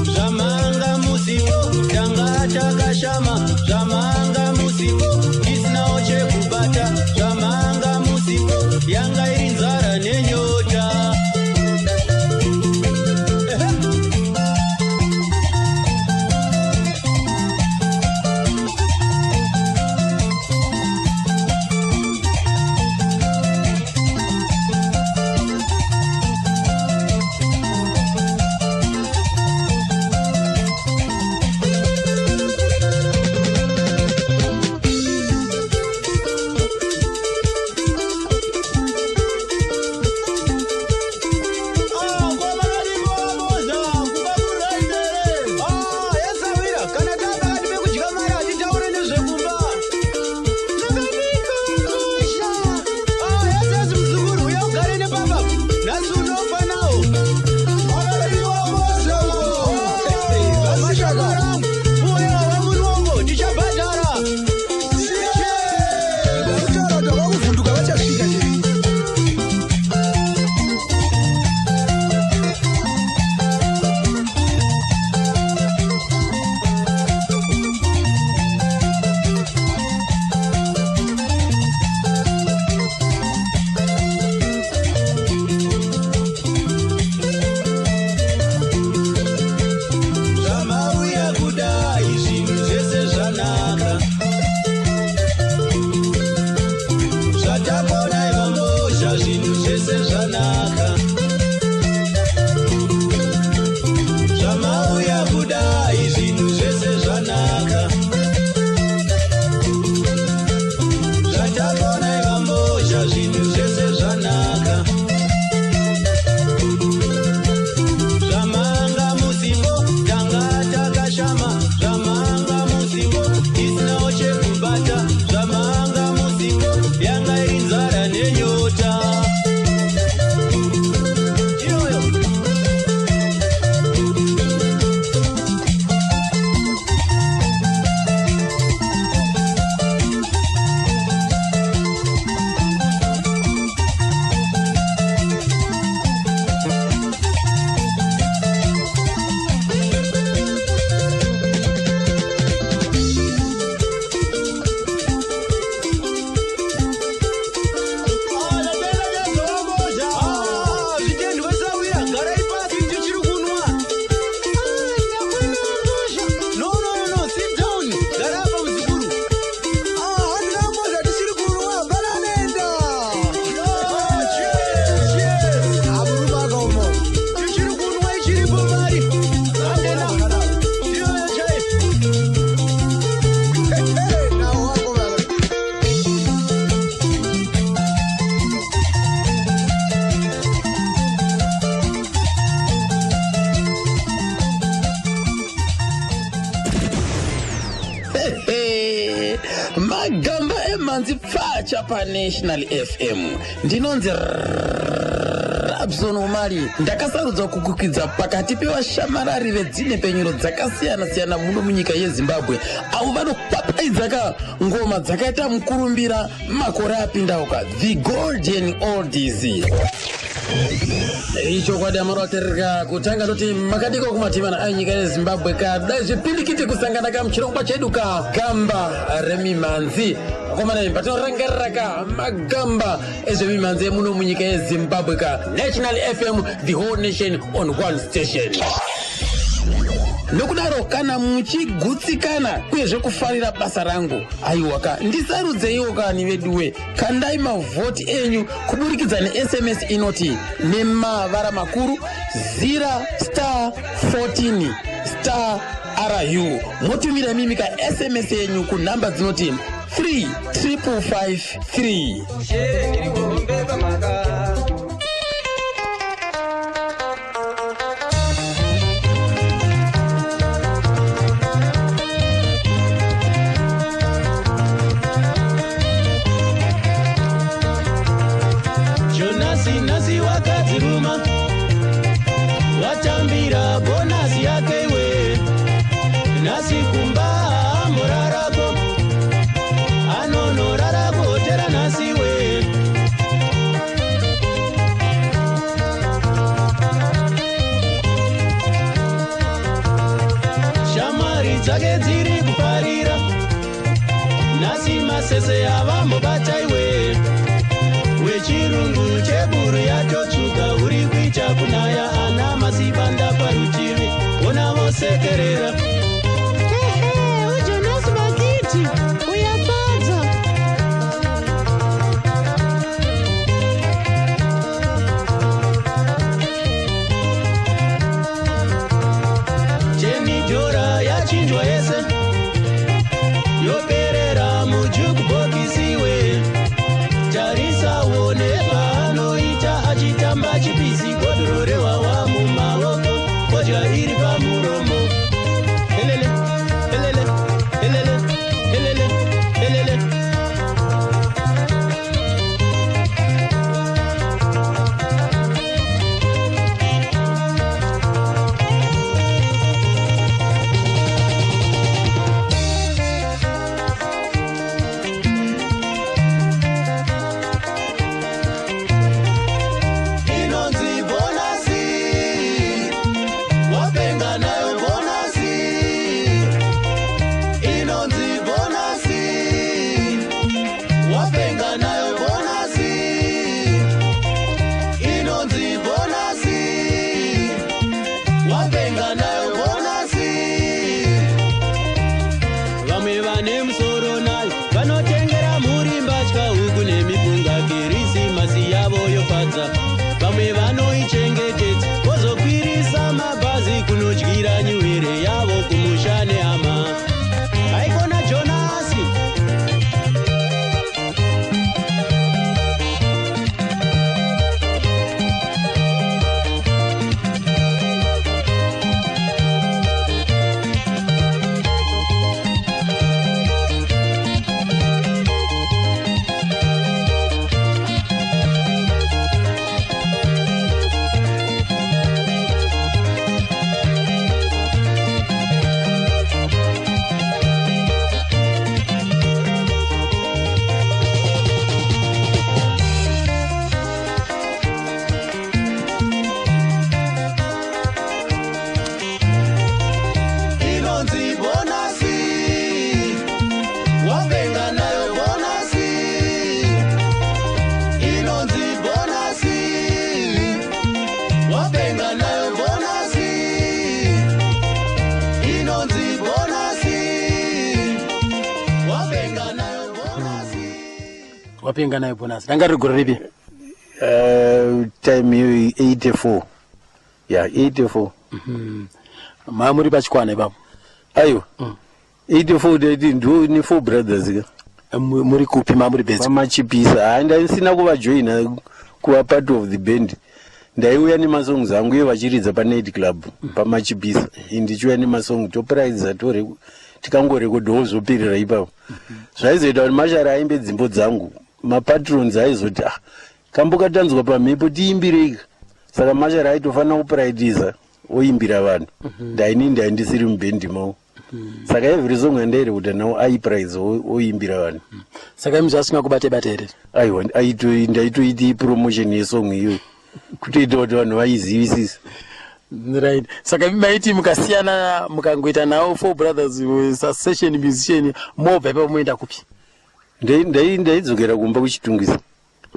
Zvamanga musipo, tanga takashama. Zvamanga musipo, tisinawo chekubata. Zvamanga musipo, yanga iri nzara nenyota. Ehe. mimhanzi pfacha panational fm ndinonzi Rabson Umali ndakasarudzwa kukwikwidza pakati pevashamarari vedzinhepenyuro dzakasiyana-siyana muno munyika yeZimbabwe avo vanokwapaidza ka ngoma dzakaita mukurumbira makore apindauka the golden oldies ichokwadi amaraterera kutanga toti makadiko kumativana anyika yezimbabwe kadai zvipindikiti kusangana ka muchirongwa chedu ka gamba remimhanzi akomana imba tinorangarira ka magamba ezvemimhanzi emuno munyika yezimbabwe ka national fm the whole nation on one station nokudaro kana muchigutsikana uyezve kufarira basa rangu aiwaka ndisarudzeiwo kani veduwe kandai mavhoti enyu kuburikidza nesms inoti nemavara makuru zira star 14 star ru motumira imimi ka sms yenyu kunhamba dzinoti 3 5 3 Jonasi nasi wakadziruma watambira bonasi yake iwe nasi kumba amborarako anonorara kuhotera nasi iwe shamwari dzake dziri kuparira nhasi masese avambobata iwe wechirungu cheburu yatotsvuka uri kuita kunaya ana masibanda parutivi ona vosekerera Ehe, uJonas bakithi uyafadza. Chenijora yachinjwa yese yoperera mujukubhokisi we tarisawo nepaanoita achitamba chipisi godhoro rewawa mumaoko kodya iri pamuromo elele elele elele elele elele inonzi bonasi wapenga nayo bonasi inonzi bonasi wapenga nayo bonasi inonzi bonasi wapenga nayo bonasi vamwe vane musoro nayo vanotengera mhuri mbatya huku nemipunga kirisimasi yavo yofadza vamwe vanoichengetedza vozokwirisa mabhazi kunodyira nyuwere yavo kumusha nehama haikona jonasi inonzi bonasi wapenga nayo bonasi inonzi bonasi wapenga nayo bonasi inonzi bonasi wapenga nayo bonasi wapenga nayo bonasi ranga riri gore ripi Time iyoyi 84 ya 84 maa muri pachikwana ipapo aiwa 84 taiti ndo ne four brothers ka Muri kupi maa muri bedzi pamachipisa hai ndaisina kuvajoina kuva part of the band ndaiuya nemasongs angu iye vachiridza panight club pamachipisa ndichiuya nemasong topraidza Tikangorekodhawo zvoperera ipapo. Zvaizoita kuti Mashara aimbe dzimbo dzangu, mapatrons aizoti, ah, kambo katanzwa pamhepo tiimbireika. Saka Mashara aitofanira kupuraitiza oimbira vanhu. Ndaini ndaindisiri mubhendi mavo. Saka every song yandairekodha nawo aipuraidza oimbira vanhu. Saka imi zvasinga kubate bate here? Aiwa, ndaitoiti promotion yesong iyoyo, kutoita kuti vanhu vaizivisise. Right, saka imi maiti mukasiyana, mukangoita nawo Four Brothers session musician, mobva ipapo moenda kupi? Ndaidzokera kumba kuChitungwiza.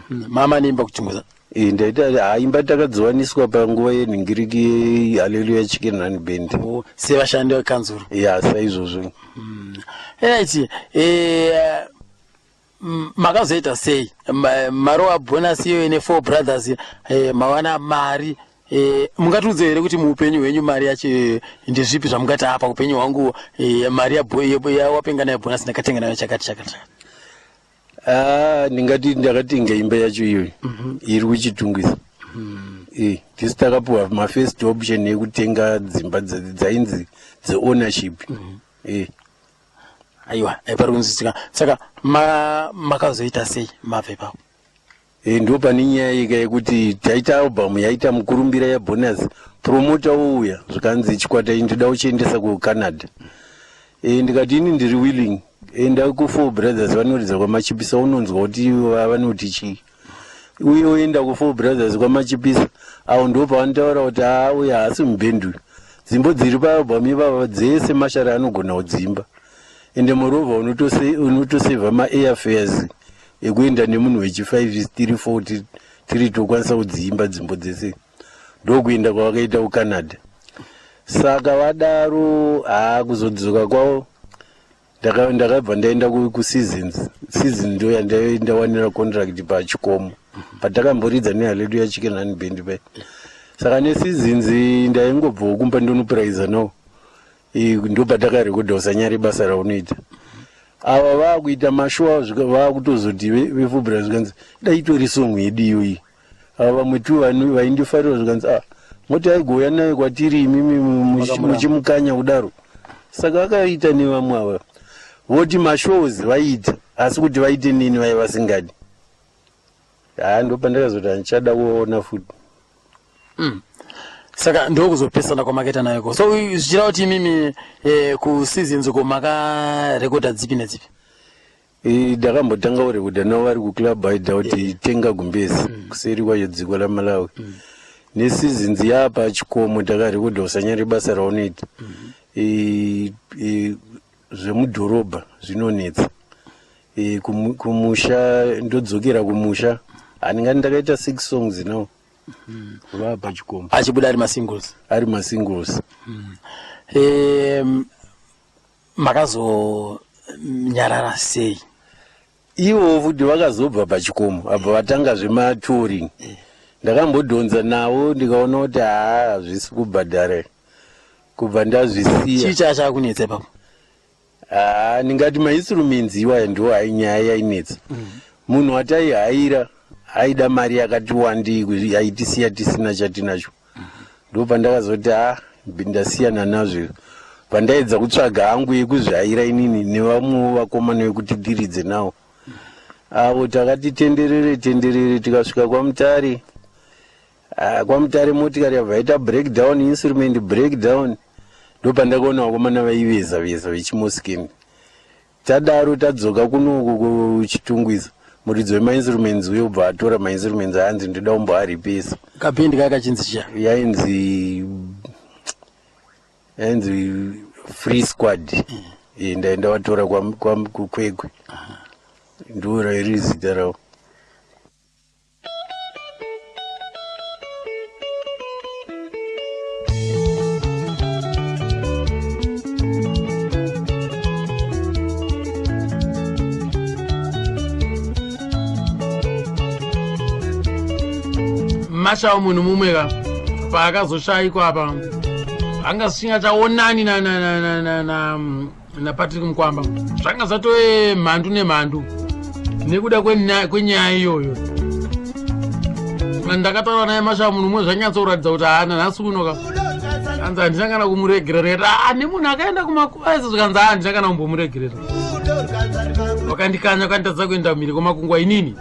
Mama neimba kuChitungwiza? Ndaita ha imba takadziwaniswa panguva yenhingiriki yeHallelujah Chicken Run Band. Oh, sevashandi vekanzuru? Ya, saizvozvo. Right, makazoita sei? Marowa bonus iyoyo neFour Brothers, mawana mari, mungatiudze here kuti muupenyu hwenyu mari yacho ndezvipi zvamungati, apa upenyu hwangu, mari yawapengana yebonus ndakatenga nayo chakati chakati chakati? Ah, ndingati ndakatenga imba yacho iyoyo iri kuChitungwiza. Tisi takapiwa mafirst option yekutenga dzimba dzainzi dzeownership. Aiwa, pari kunzwisika. Saka makazoita sei mabva ipapo? Ndo pane nyaya yeka yekuti taita album yaita mukurumbira yabonus, promoter ouya, zvikanzi chikwata ichi ndoda kuchiendesa kuCanada. Ndikati ini ndiri willing, enda kuFour Brothers vanoridza kwaMachipisa, unonzwa kuti vanoti chii. Uye oenda kuFour Brothers kwaMachipisa, avo ndo pavanotaura kuti haa, uyu haasi mubhendi uyu, dzimbo dziri paalbum ivava dzese Mashara anogona kudzimba, ende moreover unotosevha maairfares ekuenda nemunhu wechi5 3 4 tiri tokwanisa kudziimba dzimbo dzese. Ndokuenda kwavakaita kuCanada. Saka vadaro, haa, kuzodzoka kwavo ndakabva ndaenda kuSeasons. Season ndo yandawanira contract pachikomo patakamboridza neHallelujah Chicken Run Band pai. Saka neSeasons ndaingobvawo kumba ndonopuraiza nawo. Ndo patakarekodha Usanyare Basa Raunoita. Ava vaakuita mashow, vaakutozoti veFour zvikanzi dai itori song yedu iyoyi. Ava vamwe tu vaindifarira zvikanzi, ah, moti aigouya nayo kwatiri imimi muchimukanya kudaro. Saka akaita nevamwe ava voti mashows vaiita, asi kuti vaite nini vai vasingadi. Haa, ndo pandakazoti handichada kuona futi. Saka ndokuzopesana kwamakaita nayo ko. So zvichireva kuti imimi, kuSeasons uko makarekodha dzipi nedzipi? Ndakambotanga kurekodha navo vari kuclub Hideout, Tenga Gumbezi, kuseri kwacho dziko raMalawi. NeSeasons yapa chikomo takarekodha Usanyare Basa Raunoita. Zvemudhorobha Zvinonetsa. Kumusha ndodzokera kumusha, handingati ndakaita six songs now vaa pachikomo. Achibuda ari masingles? Ari masingles. Makazonyarara sei? Ivo futi vakazobva pachikomo, abva vatanga zvematouring. Ndakambodhonza navo, ndikaona kuti haa, hazvisi kubhadhara, kubva ndazvisiya. Chii chaachakunetsa ipapo? Haa, ndingati mainstruments iwaya ndo nyaya yainetsa. Munhu wataihaira aida mari yakati wandei, yaitisiya tisina chatinacho. Ndo pandakazoti ha, ndasiyana nazvo. Pandaedza kutsvaga hangu yekuzvihaira inini nevamwewo vakomana vekuti tiridze nawo, avo takati tenderere tenderere tikasvika kwaMutare. Ah, kwaMutare motikari yabva yaita breakdown, instrument breakdown. Ndo pandakaona vakomana vaiveza veza vechimoskeni. Tadaro tadzoka kunoku kuChitungwiza, muridzi wemainstruments uyo ubva atora mainstruments, aanzi ndoda kumboaripesa. Kabhendi kaya kachinzi chiya? Yainzi Free Squad. Ndaenda watora kuKwekwe, ndo rairi zita ravo. Mashawo munhu mumwe ka paakazoshayikwa apa, anga zvisingachaonani naPatrick Mukwamba, zvanga zvatove mhandu nemhandu nekuda kwenyaya iyoyo. Ndakataura naye Mashawo munhu mumwe, zvanyatsokuratidza kuti haana nhasi unoka. Anzi handina kana kumuregerera. Ndikati ah, nemunhu akaenda kumakuva ese zvikanzi ah, handina kana kumbomuregerera. Wakandikanya wakanditadza kuenda mhiri kwemakungwa inini.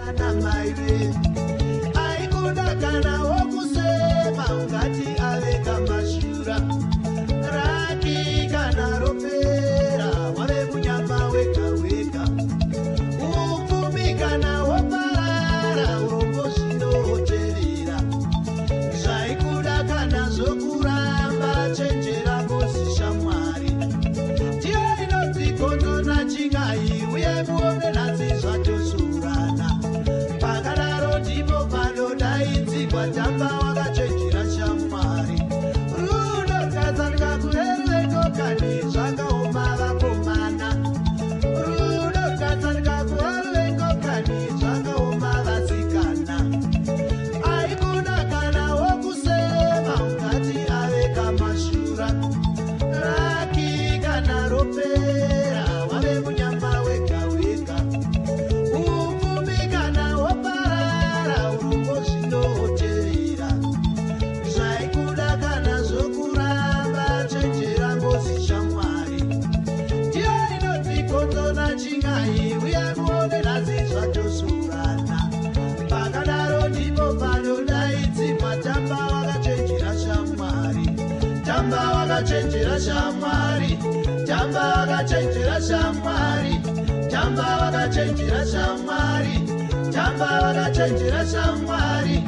Wakachenjera shamwari, tamba wakachenjera shamwari, tamba wakachenjera shamwari, tamba wakachenjera shamwari.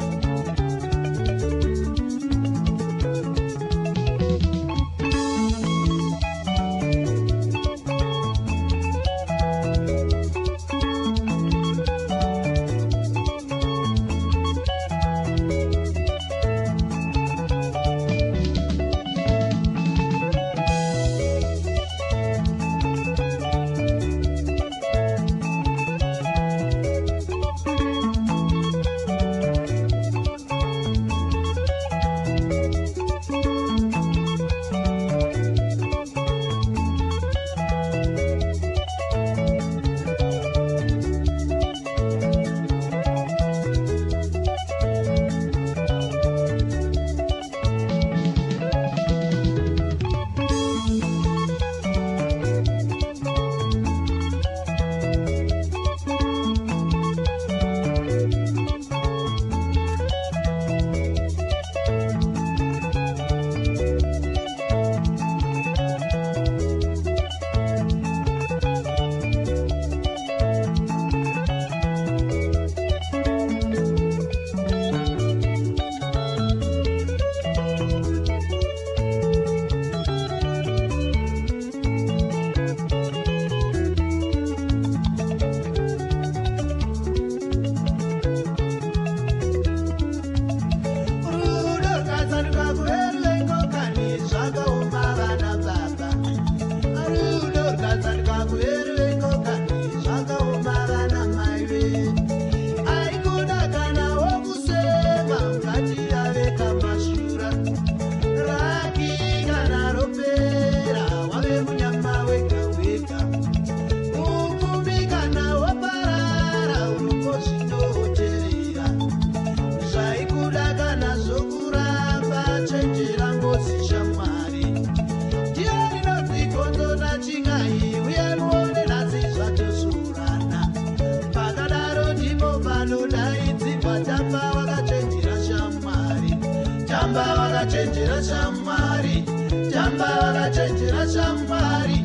Wakachenjera shamwari, tamba wakachenjera shamwari,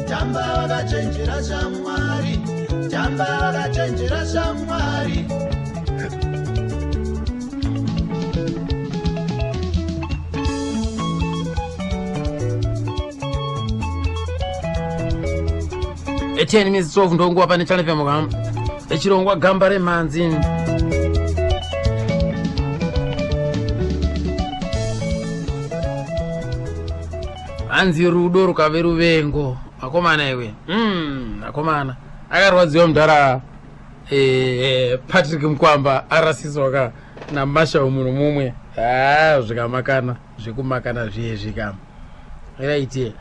tamba wakachenjera shamwari, tamba wakachenjera shamwari. 10 minutes 12 ndonguva pane channel FM echirongwa gamba remhanzi. Hanzi rudo rukave ruvengo akomana iwe. Akomana akarwadziwa mudhara Patrick Mukwamba arasiswa ka naMarshall munhu mumwe. Ah, zvikamakana zvekumakana zviye kama right.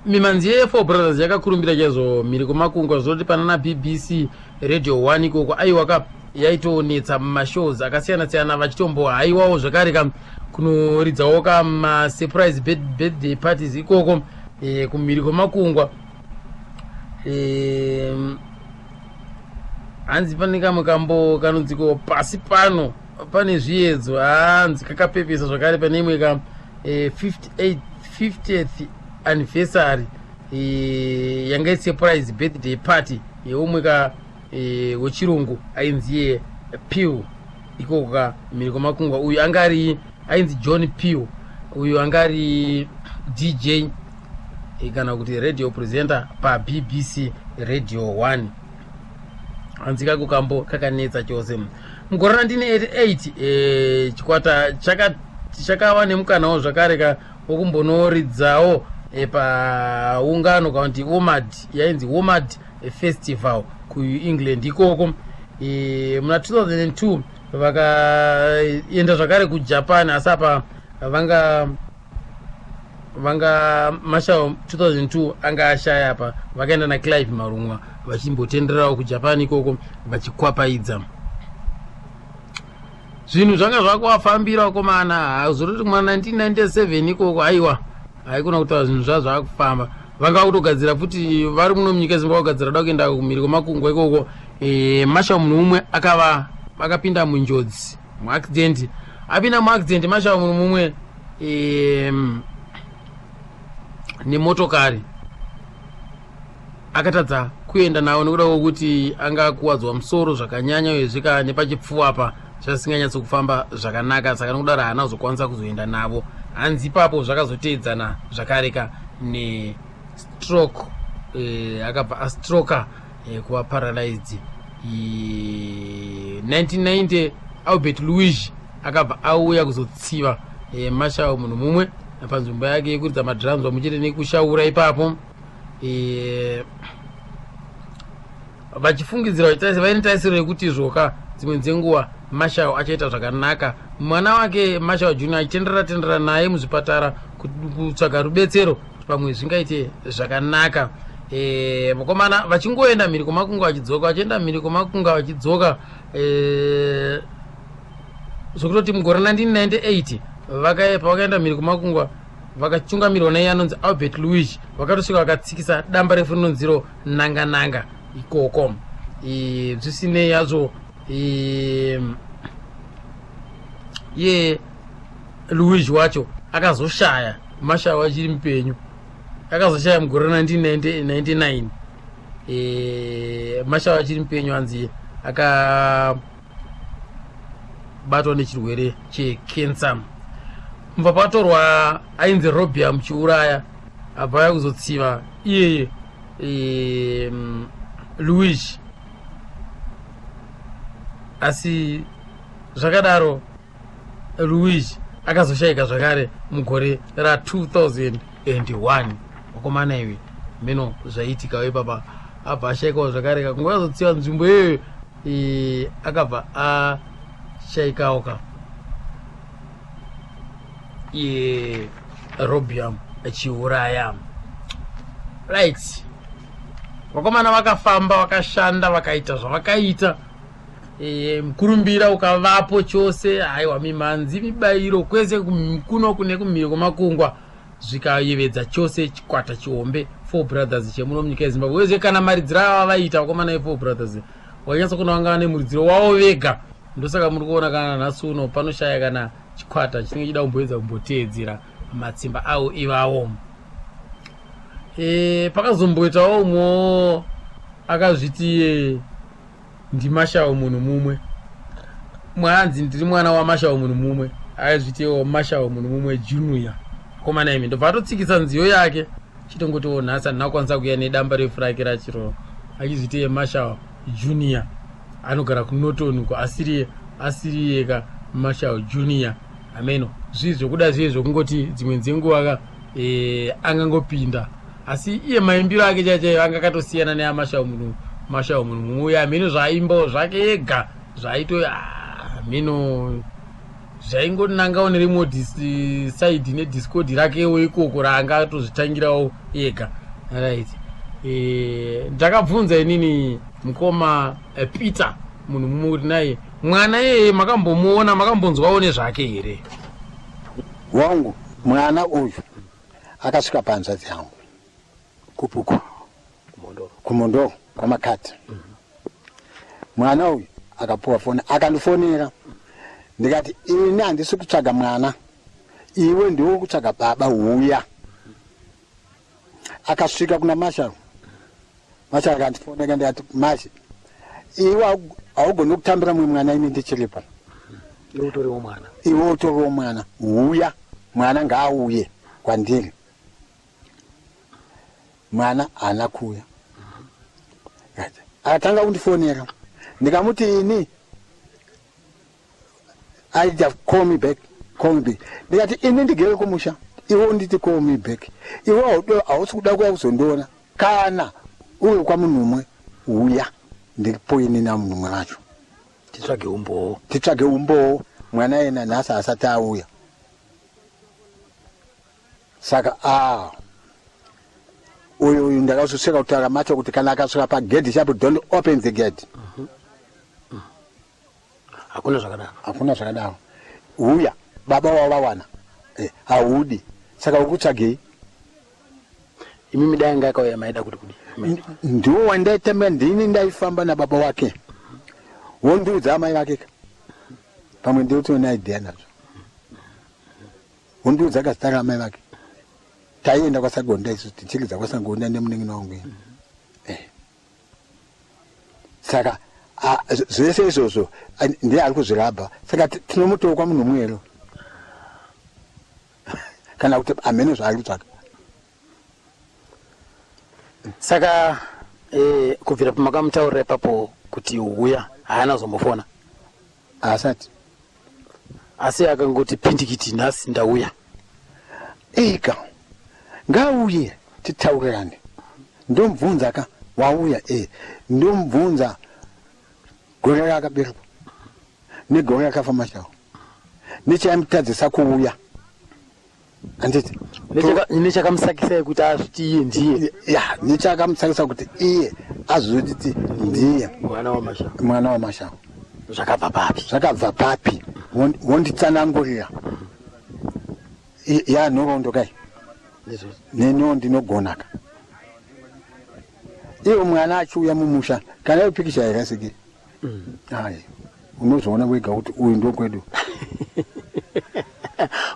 Mimanzi yeFour Brothers yakakurumbira chaizvo mhiri kwemakungwa, zvinoti pana naBBC Radio 1 ikoko aiwa ka. Yaitonetsa mumashows akasiyana siyana, vachitombohaiwawo zvakare ka kunoridzawo ka masurprise birthday parties ikoko kumhiri kwemakungwa. Hanzi pane kamwe kambo kanonziko "Pasi Pano Pane Zviedzo", hanzi kakapepesa zvakare pane imwe ka 58 50th anniversary yanga isurprise birthday party yeumwe ka wechirungu ainzi iye Peel ikoko ka mhiri kwemakungwa. Uyu anga ari ainzi John Peel, uyu anga ari DJ kana kuti radio presenter paBBC Radio 1. Hanzi kako kambo kakanetsa chose. Mugore ra1988 chikwata chakava nemukanawo zvakare ka wokumbonoridzawo paungano kana kuti WOMAD, yainzi WOMAD Festival kuEngland ikoko. Muna 2002 vakaenda zvakare kuJapan, asi apa vanga Marshall 2002 anga ashaya. Apa vakaenda naClive Marumwa vachimbotenderawo kuJapan ikoko vachikwapaidza. Zvinhu zvanga zvakuvafambira vakomana. Hazoroti kuma 1997 ikoko, aiwa, haikona kutaura, zvinhu zvaa zvakufamba. Vanga vakutogadzira futi vari muno munyika yeZimbabwe, kugadzira da kuenda kumhiri kwemakungwa ikoko. Marshall munhu mumwe akava akapinda munjodzi, muaccident. Apinda muaccident Marshall munhu mumwe nemotokari, akatadza kuenda nawo nekuda kwekuti anga akuwadzwa musoro zvakanyanya, uyezve ka nepachipfuwa apa zvasinganyatso kufamba zvakanaka, saka nokudaro haana kuzokwanisa kuzoenda navo. Hanzi ipapo zvakazoteedzana zvakare ka nestroke, akabva astroka, kuva paralyzed. 1990 Albert Louis akabva auya kuzotsiva Marshall munhu mumwe panzvimbo yake yekuridza madrums pamwe chete nekushaura ipapo. Vachifungidzira, vaine tarisiro yekuti zvoka dzimwe dzenguva Marshall achaita zvakanaka. Mwana wake Marshall Junior achitenderera tenderera naye muzvipatara kutsvaga rubetsero kuti pamwe zvingaite zvakanaka. Vakomana vachingoenda mhiri kwemakungwa vachidzoka, vachienda mhiri kwemakungwa vachidzoka, zvokutoti mugore 1998 pavakaenda mhiri kwemakungwa vakachungamirwa naiye anonzi Albert Louis, vakatosvika vakatsikisa damba refu rinonziro "Nanga Nanga" ikoko. Zvisinei yazvo, iye Louis wacho akazoshaya Marshall achiri mupenyu. Akazoshaya mugore ra1999 Marshall achiri mupenyu. Anzi akabatwa nechirwere chekensa. Mubva patorwa ainzi Robiam Chiuraya, abva aya kuzotsiva iyeye Louis. Asi zvakadaro Louis akazoshayika zvakare mugore ra2001. Vakomana iwe, meno zvaiitikawo ipapa, abva ashayikawo zvakare. Kakunguva azotsiva nzvimbo iyoyo, akabva ashayikawo ka iye Robiam Chiuraya. Right, vakomana vakafamba, vakashanda, vakaita zvavakaita. Mukurumbira ukavapo chose. Haiwa, mimhanzi, mibayiro kwese kuno kune kumhiri kwemakungwa, zvikayevedza chose chikwata chihombe Four Brothers chemuno munyika yeZimbabwe. Uyezve kana maridziro ava vaita vakomana veFour Brothers, wanyatsa kuona vanga vane muridziro wavo vega. Ndosaka muri kuona kana nhasi uno panoshaya kana chikwata chinenge chida kumboedza kumboteedzera matsimba avo ivavo. Pakazomboitawo umwewo akazviti ndiMarshall munhu mumwe. Mwanzi ndiri mwana waMarshall munhu mumwe, aizvitiwo Marshall munhu mumwe Junior. Komana imi, ndobva atotsikisa nziyo yake, chitongotiwo nhasi handina kukwanisa kuuya nedamba refu rake rachiro, achizviti yeMarshall Junior, anogara kuNorton uko, asiriye asiriyeka Marshall Junior. Ameno zvii zvokuda zviye zvokungoti dzimwe dzenguva ka angangopinda, asi iye maimbiro ake chaiyo chaiyo anga akatosiyana neaMarshall munhu Marshall munhu mumwe uye. Ameno zvaaimbawo zvake ega zvaaito, ameno zvaingonangawo nerimwe side nediscord rakewo ikoko raanga atozvitangirawo ega. Right, ndakabvunza inini mukoma Peter. munhu mumwe kuti naye mwana iyeye makambomuona makambonzwawo nezvake here Wangu mwana uyu akasvika panzvadzi yangu Kupuku kumondoro kwamakati. Mwana uyu akapuwa foni akandifonera, ndikati ini handisi kutsvaga mwana, iwe ndiwe kutsvaga baba, huya. Akasvika kuna Marshal, Marshal akandifonera, ndikati Mashi, iwe haugoni kutambira mumwe mwana ini ndichiripa. Iwe utoriwo mwana. Iwe utoriwo mwana, huya, mwana ngaauye kwandiri. Mwana haana kuuya. Akatanga kundifonera, ndikamuti ini aita call me back, call me back. Ndikati ini ndigere kumusha, iwe unditi call me back, iwe hausi kuda kuya kuzondiona. Kana uri kwamunhumwe, uya, ndiripo ini namunhumwe vacho. Titsvage umbowo. Titsvage umbowo. Mwana yena nhasi asati auya, saka a uyu uyu ndakazosvika kutaura macho kuti kana akasvika pagedhi chapo, don't open the gate. Hakuna zvakadaro. Hakuna zvakadaro. Uya baba wavawana, haudi, saka uri kutsvagei? Imimi dai anga akauya maida kuti kudi? Ndiwo wandaitamba, ndini ndaifamba nababa wake, wondiudza amai vake ka, pamwe ndiotoona idea nazvo, wondiudza kazita raamai vake. Taienda kwaSagonda isu, tichiridza kwaSagonda nemunen'ina wangu ini. Saka zvese izvozvo ndiye ari kuzvirabha, saka tinomutowo kwamunhu mwero kana kuti hamene zvaari kutsvaka. Saka kubvira pamakamutaurira ipapo kuti uya, haana kuzombofona? Haasati. Asi akangoti pindikiti, nhasi ndauya? Ega ngauye titaurirane, ndomubvunza ka, wauya e, ndomubvunza gore raakaberekwa negore rakafa Mashawo nechaimutadzisa kuuya, handiti? Nechakamusakisai kuti azviti iye ndiye. Ya, nechakamusakisa kuti iye azotiti ndiye mwana waMashawo. Mwana waMashawo. Zvakabva papi? Zvakabva papi? Wonditsanangurira ya nhoroondo kai. Ndizvozvo. Neniwo ndinogonaka iwo mwana achiuya mumusha, kana iyo pikicha hairasiki. Ai, unozoona wega kuti uyu ndokwedu.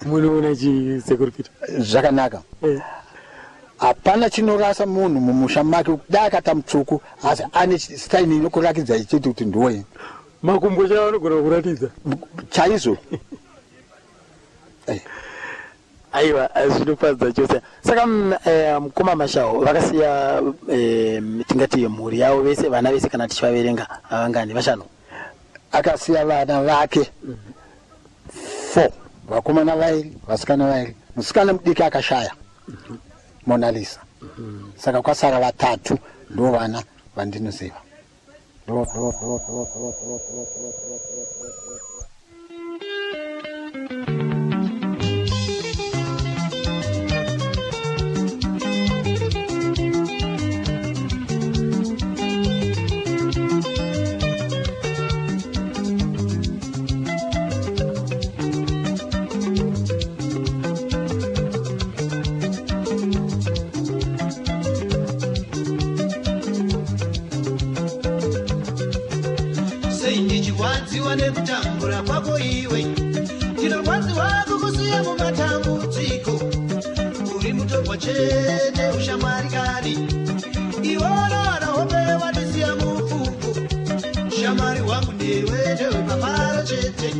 Munoona chii, Sekuru Peter? Zvakanaka. Hapana chinorasa munhu mumusha make. Dai akata mutsvuku, asi ane staini inokurakidza ichiti kuti ndiwoye. Makumbo chaiwo anogona kuratidza. Chaizvo. Aiwa, zvinofadza chose. Saka mukoma Mashawo vakasiya tingati mhuri yavo vese, vana vese kana tichivaverenga vangani? Vashanu? Akasiya vana vake four, vakomana vairi, vasikana vairi. Musikana mudiki akashaya, Monalisa, saka kwasara vatatu, ndo vana vandinoziva. Sei ndichirwadziwa nekutambura kwako iwe? Ndinorwadziwa kukusiya mumatambudziko, uri mutorwa chete, ushamwari kani. Iwe unowana hope, wandisiya mupfumvu. Shamwari wangu ndiwe, ndewe mafaro chete,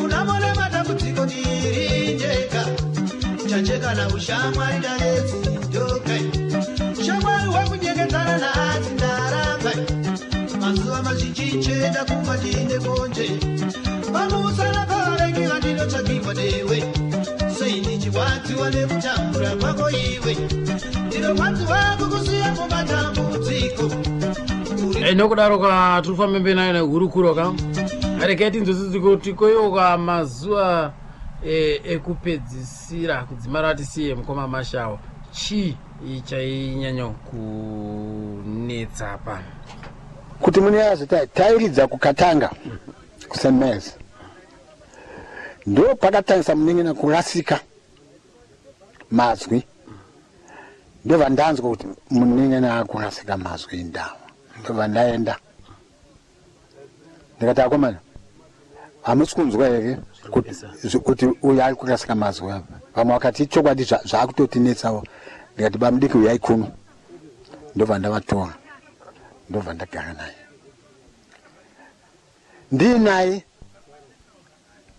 unamone matambudziko, ndiri ndega chachekana ushamwari ndaredzidoka. Shamwari wakunyengedzana nhasi, ndaramba mazuva mazhinji chenda kumba ndine bonje pamusana pavavengi vandinotsvakirwa newe. Sei ndichirwadziwa nekutambura kwako iwe? Ndinorwadziwa kukusiya mumatambudziko. Nokudaro ka tiri kufamba mberi nayo nehurukuro ka. Regai tinzwisise kuti koyoka mazuva ekupedzisira kudzimara atisiye mukoma Mashawo, chii chainyanya kunetsa pano? Kuti munyaya tairidza kuKatanga, kuSt Marys, ndo pakatangisa munin'ina kurasika mazwi. Ndobva ndanzwa kuti munin'ina akurasika mazwi ndawa. Ndobva ndaenda, ndikati, "Akomana, hamusi kunzwa here kuti uyu ari kurasika mazwi apa?" Vamwe vakati, "Chokwadi, zvaakutotinetsawo." Ndikati, "Bamudiki, uyai kuno." Ndobva ndavatora, ndobva ndagara naye. Ndiinaye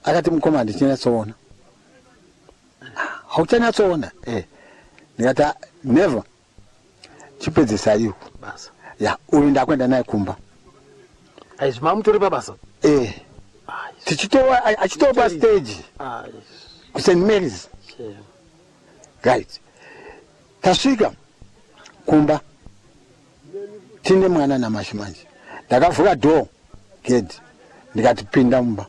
akati, "Mukoma, handichinyatsoona." "Hauchanyatsoona?" "E." Ndikati, "Ah, never, chipedzesai uku." Basa. Ya, uyu ndakuenda naye kumba. Aizvi mamutori pabasa? E, tichitova achitova pastage kuSt Marys. Right, tasvika kumba tine mwana naMashi. Manje ndakavhura door gate, ndikati, "Pinda mumba."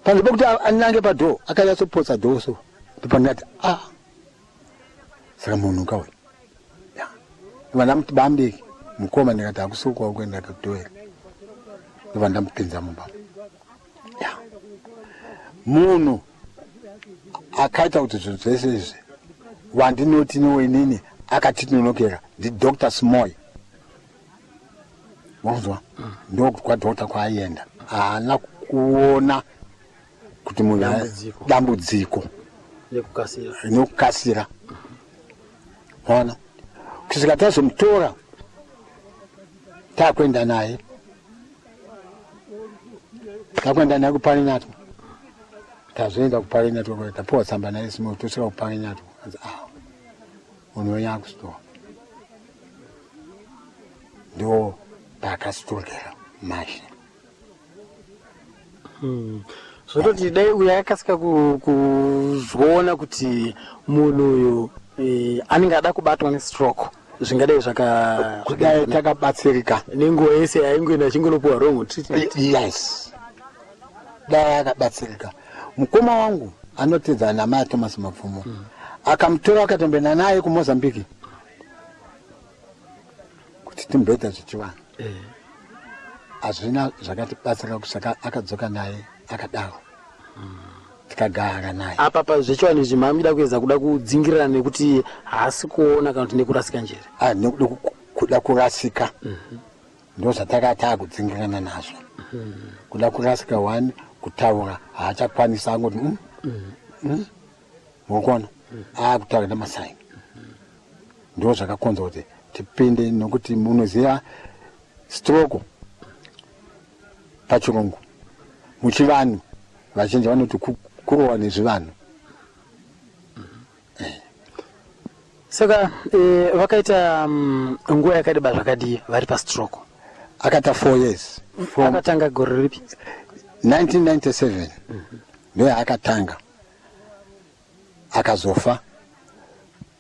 Panze pekuti anange padoor, akanyatsopotsa door. So ndipo ndikati, "Ah, saka munhu kauyu." Ndobva ndamuti, "Bamudiki, mukoma." Ndikati, "Hakusi kwakuenda kudoor here?" Ndobva ndamupinza mumba. Ya, munhu akaita kuti zvinhu zvese izvi, wandinoti nowenini akatitonokera, ndiDr Smoy. Wanzwa, ndokwadoctor kwaaienda, haana kuona kuti munhu Dambudziko. Dambudziko. Nekukasira. Nekukasira. Ona, kusvika tazomutora, takuenda naye, takuenda naye kuParirenyatwa. Tazoenda kuParirenyatwa, tapiwa tsamba naye Simo. Tosvika kuParirenyatwa, anzi, "Ah, munhu wenyu akusitoa." Ndo paakasitorera Mashe. Zvototi dai uyo akasika kuzviona kuti munhu uyu anenge ada kubatwa nestroke, zvingadai zvaka Kudai takabatsirika. Nenguva yese yaingoenda achingonopiwa wrong treatment. Yes, dai akabatsirika. Mukoma wangu anotedzana namai Thomas Mapfumo akamutora, akatomboenda naye kuMozambique kuti timboita zvechivanhu. Hazvina zvakatibatsira kusaka akadzoka naye akadaro, tikagara naye. Apa pazvechivanhu izvi mamida kuedza kuda kudzingirirana nekuti haasi kuona kana kuti nekurasika njere? Ah, nekuda kuda kurasika, ndo zvataka taakudzingirana nazvo. Kuda kurasika one, kutaura haachakwanisa, angoti Mukuona aakutaura nemasaini. Ndo zvakakonza kuti tipinde, nokuti munoziva stroke pachirungu, muchivanhu vazhinji vanoti kurohwa nezvivanhu. Saka vakaita nguva yakareba zvakadii vari pastroke? Akaita 4 years from Akatanga gore ripi? 1997 ndo yaakatanga, akazofa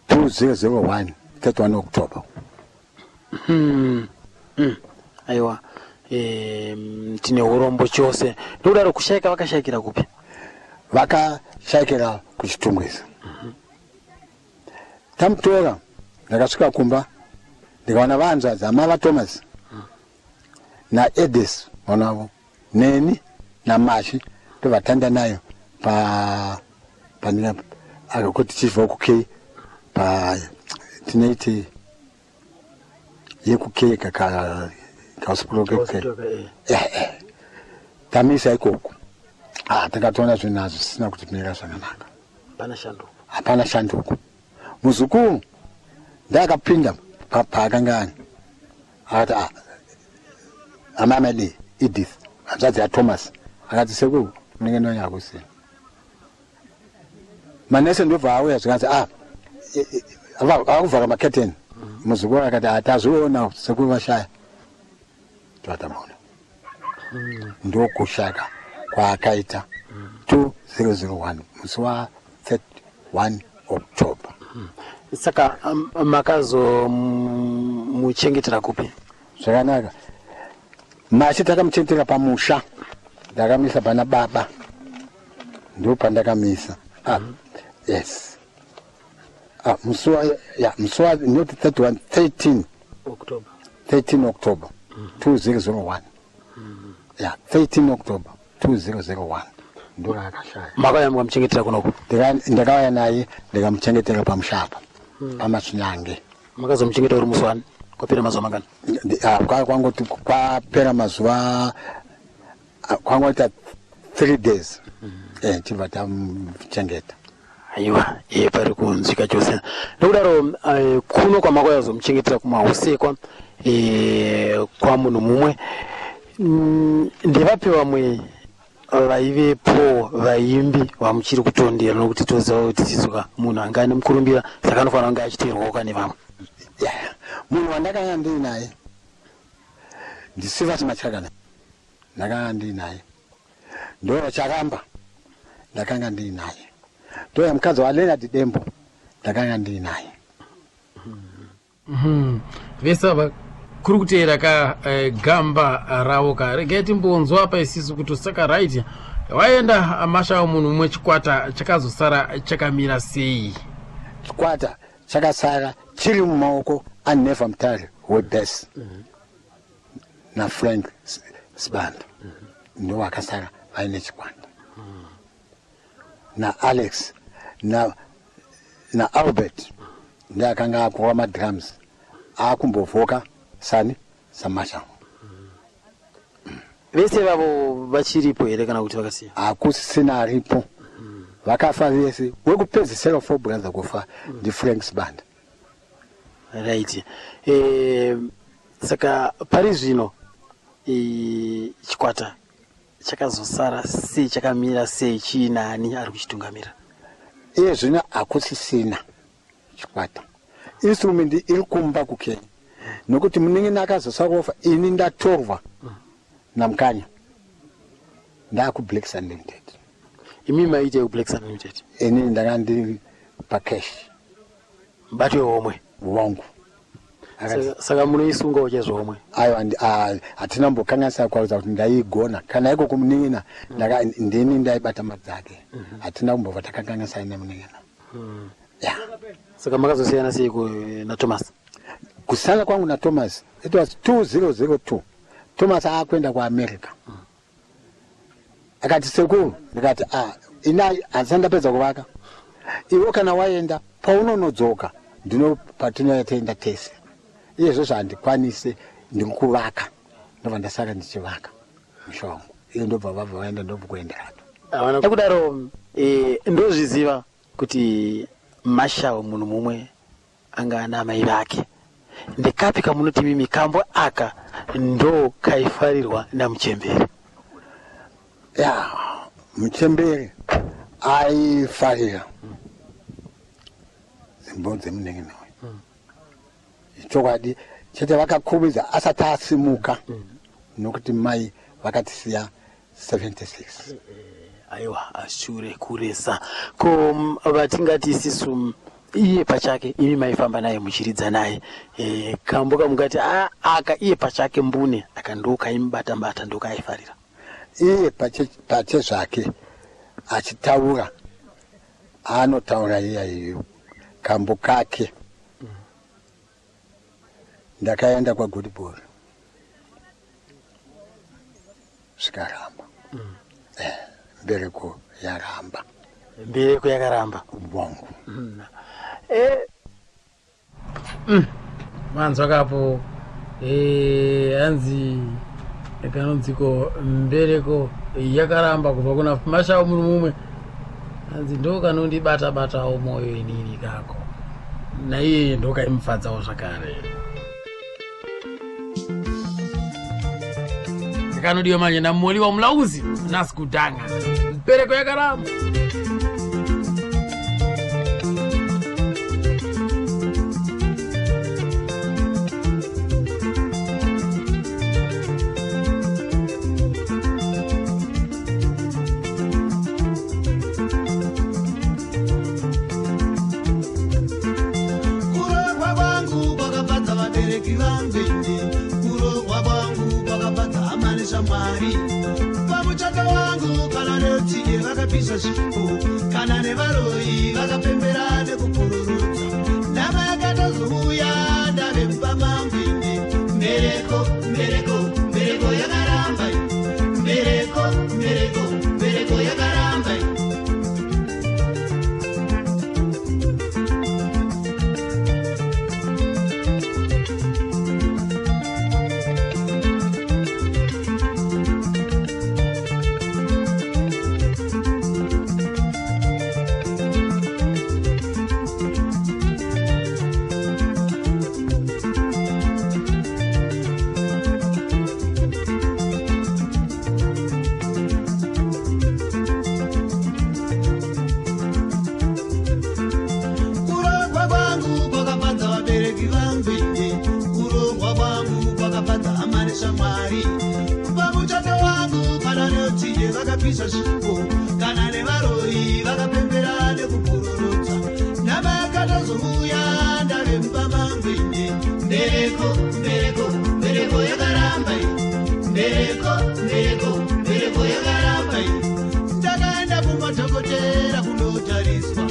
2001, 31 October. Aiwa, tine urombo chose. Ndokudaro kushayika, vakashayikira kupi? Vakashayikira kuChitungwiza. Tamutora, ndakasvika kumba ndikaona vanzvadzi hama vaThomas naEdes mwana neni naMashi. Tovatanda nayo pa panina kuti tichibva kuK pa tinoiti yekuK kahospital kekuK. Tamisa ikoko. Ah, takatoona zvinhu hazvisina kutimira zvakanaka. Hapana shanduko. Hapana shanduko. Muzukuru ndakapinda paakanga ani, akati, "Ah, amai madi Edith, hanzvadzi yaThomas." Akati, "Sekuru, munenge ndonyakusina manese." Ndobva auya, zvikanzi, "Ah, vakuvhara maketeni." Muzukuru akati, "Ah, tazviona, sekuru vashaya." Tovatamona, ndokushaka kwaakaita 2001, musi wa31 October. Saka makazomuchengetera kupi? Zvakanaka, Mashe takamuchengetera pamusha. Ndakamisa pana baba, ndo pandakamisa. Ah, yes. Ah, musi wa, ya, musi wa not 31, 13. October. 13 October. 2001. Ya, 13 October 2001 ndoraakashaya. Makauya mukamuchengetera kunoku? Ndakauya naye ndikamuchengetera pamusha apa, paMasunyange. Makazomuchengeta uri musi wani? Kwapera mazuva mangani? Kwangoti kwapera mazuva, kwangoita 3 days, tibva tamuchengeta. Aiwa, iye pari kunzwika chose. Nokudaro kuno kwamakauya kuzomuchengetera kumahusekwa kwamunhu mumwe, ndevapi vamwe vaivepo vaimbi vamuchiri kutondera? Nokuti toziva kuti tichizuka munhu anga ane mukurumbira, saka anofanira kunge achiteerwawo nevamwe. Yeah. Munhu wandakanga ndiinaye ndiSivati Machakana, ndakanga ndiinaye Ndoro Charamba, ndakanga ndiinaye Ndoya mukadzi waLeonard Dembo, ndakanga ndiinaye. Vese ava kuri kuteera ka gamba ravo ka. Regai timbonzwa apa isisu kuti saka right, waenda Mashawo munhu mumwe, chikwata chakazosara chakamira sei? Chikwata chakasara chiri mumaoko aNever Mutare webass naFrank Sibanda, ndo vakasara vaine chikwata, naAlex naAlbert ndiye akanga akurova madrums, akumbovhoka sani saMashawo. Vese vavo vachiripo here kana kuti vakasiya? Hakusisina aripo, vakafa vese. Wekupedzisira four brother kufa ndiFrank Sibanda. Right, saka pari zvino chikwata chakazosara sei, chakamira sei, chiinani ari kuchitungamira? Iye zvino hakusisina chikwata. Instrument iri kumba kuKenya, nokuti munin'ina akazosarofa, ini ndatorwa naMukanya, ndaakuBlacks Unlimited. Imi maite kuBlacks Unlimited? Inini ndanga ndiri pacash. Mubato wehomwe? Wangu. Saka munoisungawo chaizvo homwe? Aiwa, hatina kumbokanganisa kwaudza kuti ndaigona kana iko kumunin'ina. Ndini ndaibata mari dzake, hatina kumbobva takakanganisa nemunin'ina ya. Saka makazosiyana sei naThomas? Kusiyana kwangu naThomas, it was 2002. Thomas aakuenda kuAmerica, akati, "Sekuru," ndikati, "Ah, ina handisati ndapedza kuvaka. Iwe kana waenda, paunonodzoka ndino patinotoenda tese. Iyezvozvo handikwanise, ndiri kuvaka." Ndobva ndasara ndichivaka musha wangu, iye ndobva vabva vaenda, ndobva kuenderato. Nekudaro ndozviziva kuti Mashawo munhu mumwe anga ana amai vake. Ndekapi kamunoti mimi kambo aka ndo kaifarirwa namuchembere? Ya, muchembere aifarira dzimbo dzemunen'ina uyu, chokwadi chete. Vakakurumidza asati asimuka, nokuti mai vakatisiya 76. Aiwa, ashure kuresa. Ko vatingati isisu, iye pachake, imi maifamba naye muchiridza naye, kambo kamungati aka iye pachake mbune aka ndo kaimubata bata, ndo kaaifarira? Iye pache zvake achitaura, anotaura iya iyo kambo kake, "Ndakaenda kwaGodibori zvikaramba, mbereko yaramba." Mbereko yakaramba. Bongo. Manzwa kapo, hanzi kanonziko "Mbereko yakaramba" kubva kuna Mashawo munhu mumwe. Hanzi ndo kanondibata batawo mwoyo inini kako, naiye ndo kaimufadzawo zvakare. Kanodiwa manje naMoliwa Mulauzi naSikudanga, "Mbereko yakaramba." Kurogwa kwangu kwakafadza vabereki vangu ini, kurogwa kwangu kwakafadza hama neshamwari. Pamuchato wangu kana neutsinye vakapisa zvipo, kana nevaroyi vakapembera nekupururudza. Ndama yakatozouya ndave mumba mangu ini. Mbereko, mbereko, mbereko yakaramba. Mbereko, mbereko, mbereko yakaramba. Kurongwa kwangu kwakafadza vabereki vangu ine, kurongwa kwangu kwakafadza hama neshamwari. Pamuchato wangu kana neutsinye vakapisa zvipo, kana nevaroyi vakapembera nekupururudza. Nyama yakatozouya ndave mumba mangu ine. Mbereko, mbereko, mbereko yakaramba ine. Mbereko, mbereko, mbereko yakaramba ine. Ndakaenda kumadhokotera kunotariswa,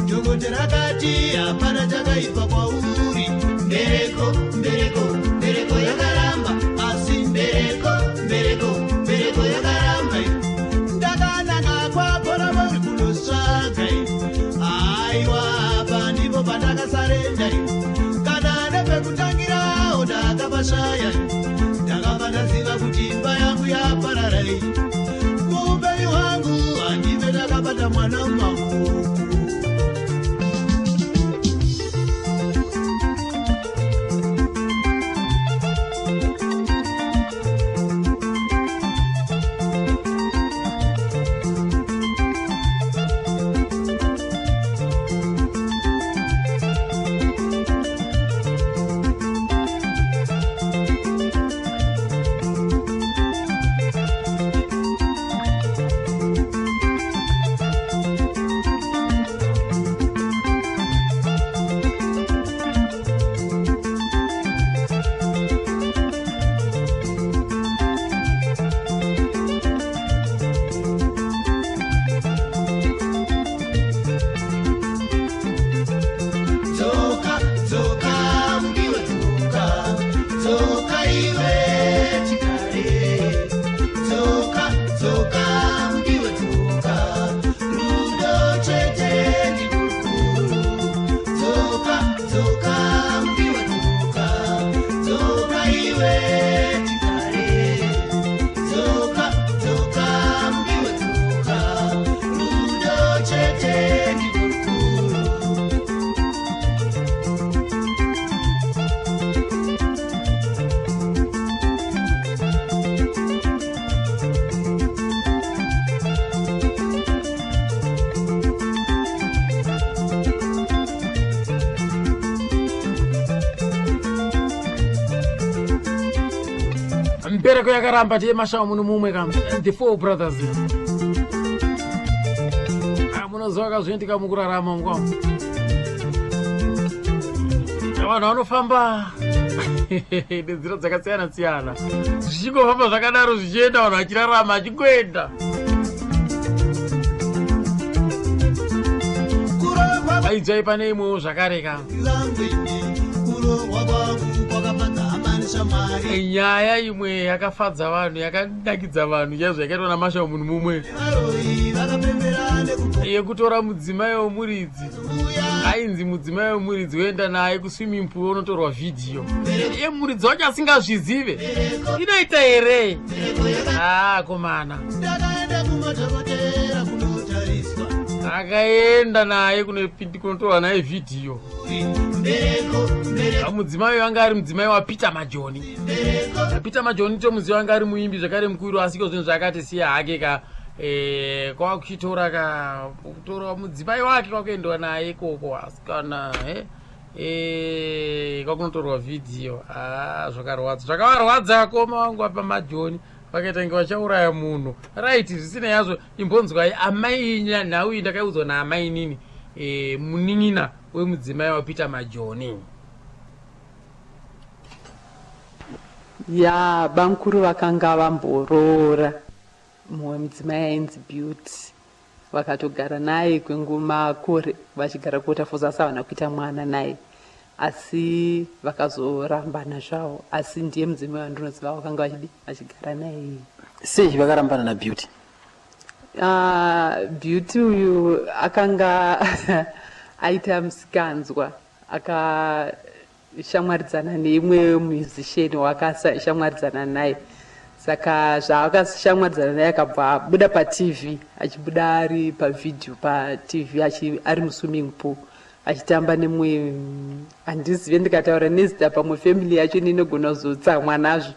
dhokotera akati hapana chakaipa kwauri. Mbereko, mbereko, mbereko yakaramba, asi mbereko, mbereko, mbereko yakaramba. Ndakananga kwaporomori kunosvaga, aiwa, apa ndipo pandakasarenda, kana nepekutangirawo ndakapashaya. Ndakabva ndaziva kuti imba yangu yaparara. Muupenyu hwangu handive ndakabata mwana mumaoko. Dzoka, dzoka, mudiwe, dzoka, dzoka iwe tigare. Dzoka, dzoka, mudiwe, dzoka, rudo chete ndikukuru. Dzoka, dzoka, mudiwe, dzoka, dzoka iwe tigare. Dzoka, dzoka, mudiwe, dzoka, rudo chete ndikukuru. Mbereko yakaramba, tiye mashawo muno mumwe kam, the Four Brothers. Ah, munoziva kazvoitika mukurarama mukwamo, vanhu vanofamba nenzira dzakasiyana siyana, zvichingofamba zvakadaro zvichienda, vanhu vachirarama achingoenda. Kurongwa Aidzai pane imwewo zvakare ka. vangu ine, kurongwa kwangu kwakafadza hama neshamwari. Nyaya imwe yakafadza vanhu, yakanakidza vanhu chaizvo, yakaitwa namashawo munhu mumwe, Varoyi vakapembera nekuuya. Yekutora mudzimai wemuridzi, ainzi mudzimai wemuridzi, woenda naye kuswimming pool, unotorwa vhidhiyo, iye muridzi wacho asingazvizive. Inoita here? Ah, komana. Ndakaenda kumadhokotera kunotariswa. Akaenda naye kunotorwa naye vhidhiyo. Mbereko, mbereko, Mudzimai uyu anga ari mudzimai waPeter Majoni. Mbereko. Peter Majoni tomuziva, anga ari muimbi zvakare mukuru, asiko zvinhu zvaakati siya hake ka, kwakuchitora ka, kutora mudzimai wake, kwakuendwa naye ikoko, asikana kwakunotorwa vhidhiyo. Ah, zvakarwadza, zvakavarwadza koma wangu apa Majoni, vakaita inge vachauraya munhu. Right, zvisina yazvo, imbonzwai amai nhau iyi ndakaiudzwa naamainini, munin'ina wemudzimai waPeter Majoni. Ya, bamukuru vakanga vamboroora mumwe mudzimai ainzi Beauty, vakatogara naye kwengumakore vachigara kuWaterfalls, asi havana kuita mwana naye. Asi vakazorambana zvavo, asi ndiye mudzimai wandinoziva wakanga vachidi vachigara naye. Sei vakarambana naBeauty? Beauty uyu akanga aita musikanzwa, akashamwaridzana neimwe musician waakashamwaridzana naye. Saka zvaakashamwaridzana naye akabva abuda paTV, achibuda ari pavhidhiyo paTV ari muswimming pool achitamba nemumwe, handizive ndikataura nezita pamwe family yacho inogona kuzotsamwa nazvo,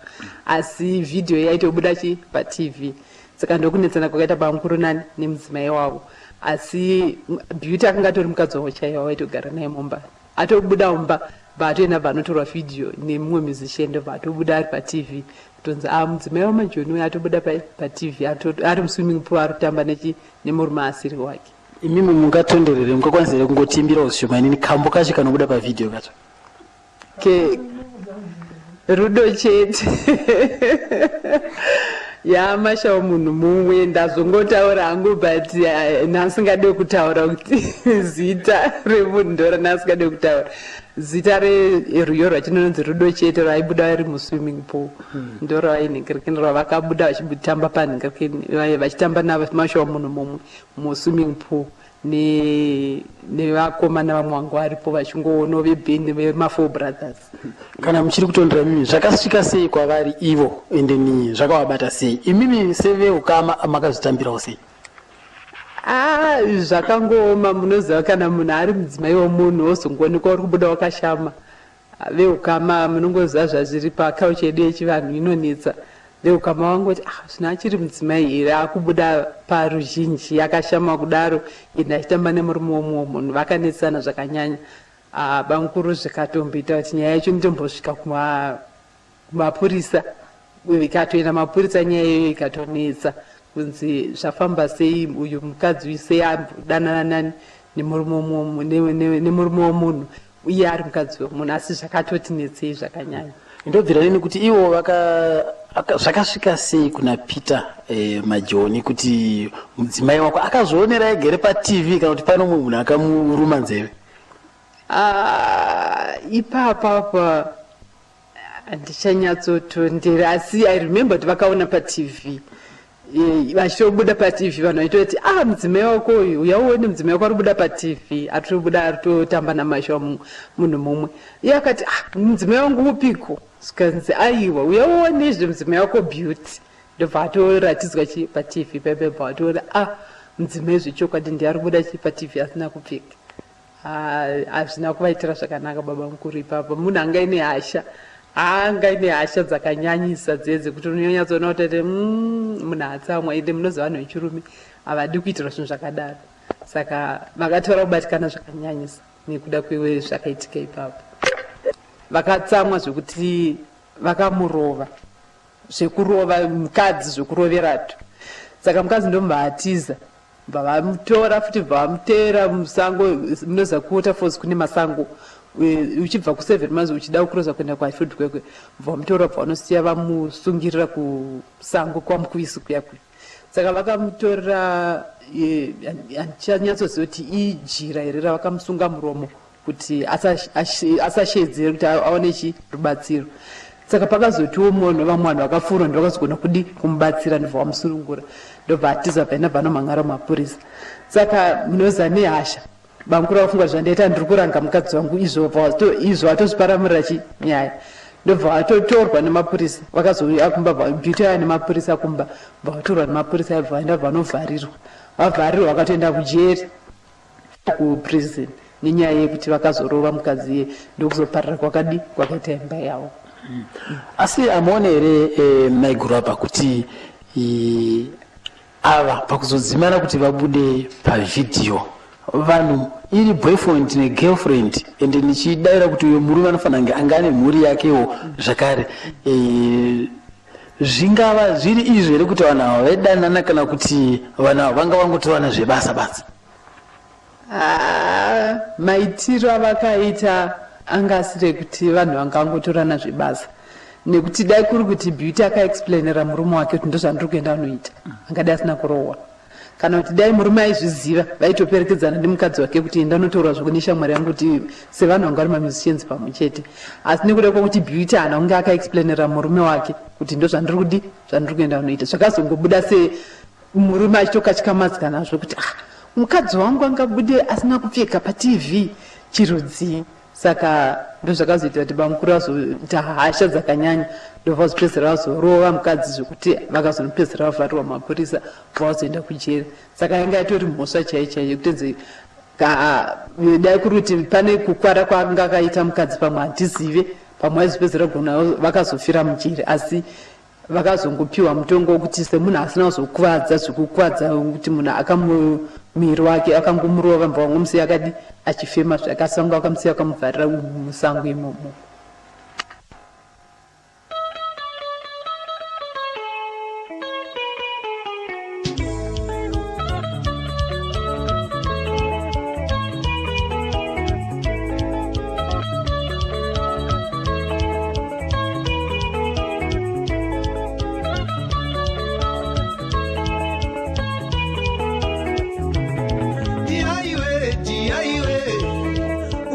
asi vhidhiyo yaitobuda chi paTV. Saka ndokunetsana kwakaita bamukuru nani nemudzimai wavo. Asi Beauty akanga atori mukadzi wavo chaiwo waitogara naye mumba. Atobuda mumba bva atoenda bva anotorwa vhidhiyo nemumwe musician, ndobva atobuda ari paTV kutonzi a mudzimai waMajoni uyo atobuda paTV ari muswimming pool ari kutamba nemurume asiri wake. Imimi mungatonderere, mungakwanisa here kungotiimbirawo zvishoma inini kambo kacho kanobuda pavhidhiyo kacho? Ke rudo chete yamashawo munhu mumwe ndazongotaura hangu, but ndasingade kutaura kuti zita remunhu ndora ndasingade kutaura zita rerwiyo rwachinonzi Rudo Chete rwaibuda ri muswimming pool. Ndorwainhingirikini rwavakabuda vachitamba panhingirikini vachitamba namashawo munhu mumwe muswimming pool nevakomana vamwe vangu varipo vachingoonawo vebhendi vemaFour Brothers. Kana muchiri kutondera mimi, zvakasvika sei kwavari ivo, ende ni zvakavabata sei? Imimi seveukama makazvitambirawo sei? Ah, zvakangooma. Munoziva kana munhu ari mudzimai womunhu wozongoonekwa uri kubuda wakashama, veukama munongoziva zvazviri pakauchi yedu yechivanhu inonetsa. Veukama vangoti, ah, zvino achiri mudzimai here akubuda paruzhinji akashama kudaro, ende achitamba nemurume womumwe munhu? Vakanetsana zvakanyanya. Ah, bamukuru, zvikatomboita kuti nyaya yacho inotombosvika kumapurisa, ikatoenda mapurisa nyaya iyoyo, ikatonetsa kunzi zvafamba sei, uyu mukadzi uyu sei adanana nani nemurume womunhu uye ari mukadzi wemunhu? Asi zvakatotinetsei zvakanyanya. Ndobvira nini kuti ivo zvakasvika sei kuna Peter Majoni kuti mudzimai wako akazvionera egere paTV, kana kuti pano mumwe munhu akamuruma nzeve? Ah, ipapapa handichanyatsotondera, asi I remember kuti vakaona paTV vachitobuda paTV, vanhu vaitoti, ah, mudzimai wako uyu, uya uone mudzimai wako ari kubuda paTV, aritobuda aritotamba namashawa munhu mumwe. Iye akati, ah, mudzimai wangu upiko? Zvikanzi, aiwa, uya uone izve mudzimai wako Beauty. Ndobva atoratidzwa chi paTV paipai, bva atoona, ah, mudzimai zvechokwadi ndiye ari kubuda chi paTV asina kupfeka. Hazvina kuvaitira zvakanaka baba mukuru ipapo. Munhu anga ine hasha, anga ine hasha dzakanyanyisa dziye dzekuti unonyatsoona kuti ati munhu atsamwa. Ende munoziva vanhu vechirume havadi kuitirwa zvinhu zvakadaro, saka vakatora kubatikana zvakanyanyisa nekuda kwezvakaitika ipapo. Vakatsamwa zvekuti vakamurova zvekurova mukadzi zvekuroverato. Saka mukadzi ndomubva atiza, bva vamutora futi, bva vamuteera musango. Munoziva kuWaterfalls kune masango, uchibva kuSeven Miles uchida kukuroza kuenda kuHighfield Kwekwe. Bva vamutora, bva vanosiya vamusungirira kusango kwaMukuvisi kuya kuya. Saka vakamutorera, handichanyatsoziva kuti ijira here ravakamusunga muromo kuti asashedzere kuti aone chi rubatsiro. Saka pakazotiwo munhu, vamwe vanhu vakapfuura ndovakazogona kudi kumubatsira, ndobva vamusunungura, ndobva atiza, bvaenda bva anomhan'ara mumapurisa. Saka munoziva nehasha bamukuru vafunga zvandaita, ndiri kuranga mukadzi wangu, izvo izvo atozviparamurira chi nyaya, ndobva vatotorwa nemapurisa. Vakazouya kumba, Beauty aya nemapurisa kumba, bva vatorwa nemapurisa, bva vaenda bva vanovharirwa. Vavharirwa vakatoenda kujeri, kuprison, nenyaya yekuti vakazorova mukadzi iye, ndokuzoparira kwakadi kwakaita imba yavo. Asi hamuone here maiguru apa kuti ava pakuzodzimana kuti vabude pavhidhiyo vanhu iri boyfriend negirlfriend, ende ndichidavira kuti uyo murume anofanira kunge anga ane mhuri yakewo zvakare, zvingava zviri izvo here kuti vanhu ava vaidanana, kana kuti vanhu ava vanga vangotorana zvebasa basa? Ah, maitiro avakaita anga asiri ekuti vanhu vangangotorana zvebasa, nekuti dai kuri kuti Beauty akaexplainera murume wake kuti ndozvandiri kuenda unoita, angadai asina kurohwa. Kana kuti dai murume aizviziva, vaitoperekedzana nemukadzi wake kuti enda unotaura zvako neshamwari yangu kuti sevanhu vanga vari mamusicians pamwe chete. Asi nekuda kwekuti Beauty haana kunge akaexplainera murume wake kuti ndozvandiri kudi zvandiri kuenda kunoita, zvakazongobuda se murume achitokatyamadzwa nazvo kuti ah, mukadzi wangu angabude asina kupfeka paTV chirudzii? Saka ndozvakazoita kuti bamukuru vazoita hasha dzakanyanya, ndobva vazopedzisira vazorova mukadzi zvekuti vakazonopedzisira vavharirwa mapurisa vazoenda kujeri. Saka yanga yatori mhosva chaiyo chaiyo yekutonzi dai kuri kuti pane kukwara kwaanga akaita mukadzi pamwe hatizive, pamwe vaizopedzisira gona vakazofira mujeri, asi Vakazongopiwa mutongo wekuti semunhu asina kuzokuvadza zvekukuvadza kuti munhu akamuviri wake akangomurova mbwa vangomusiya akadi achifema zvake asi vanga vakamusiya vakamuvharira musango imomo.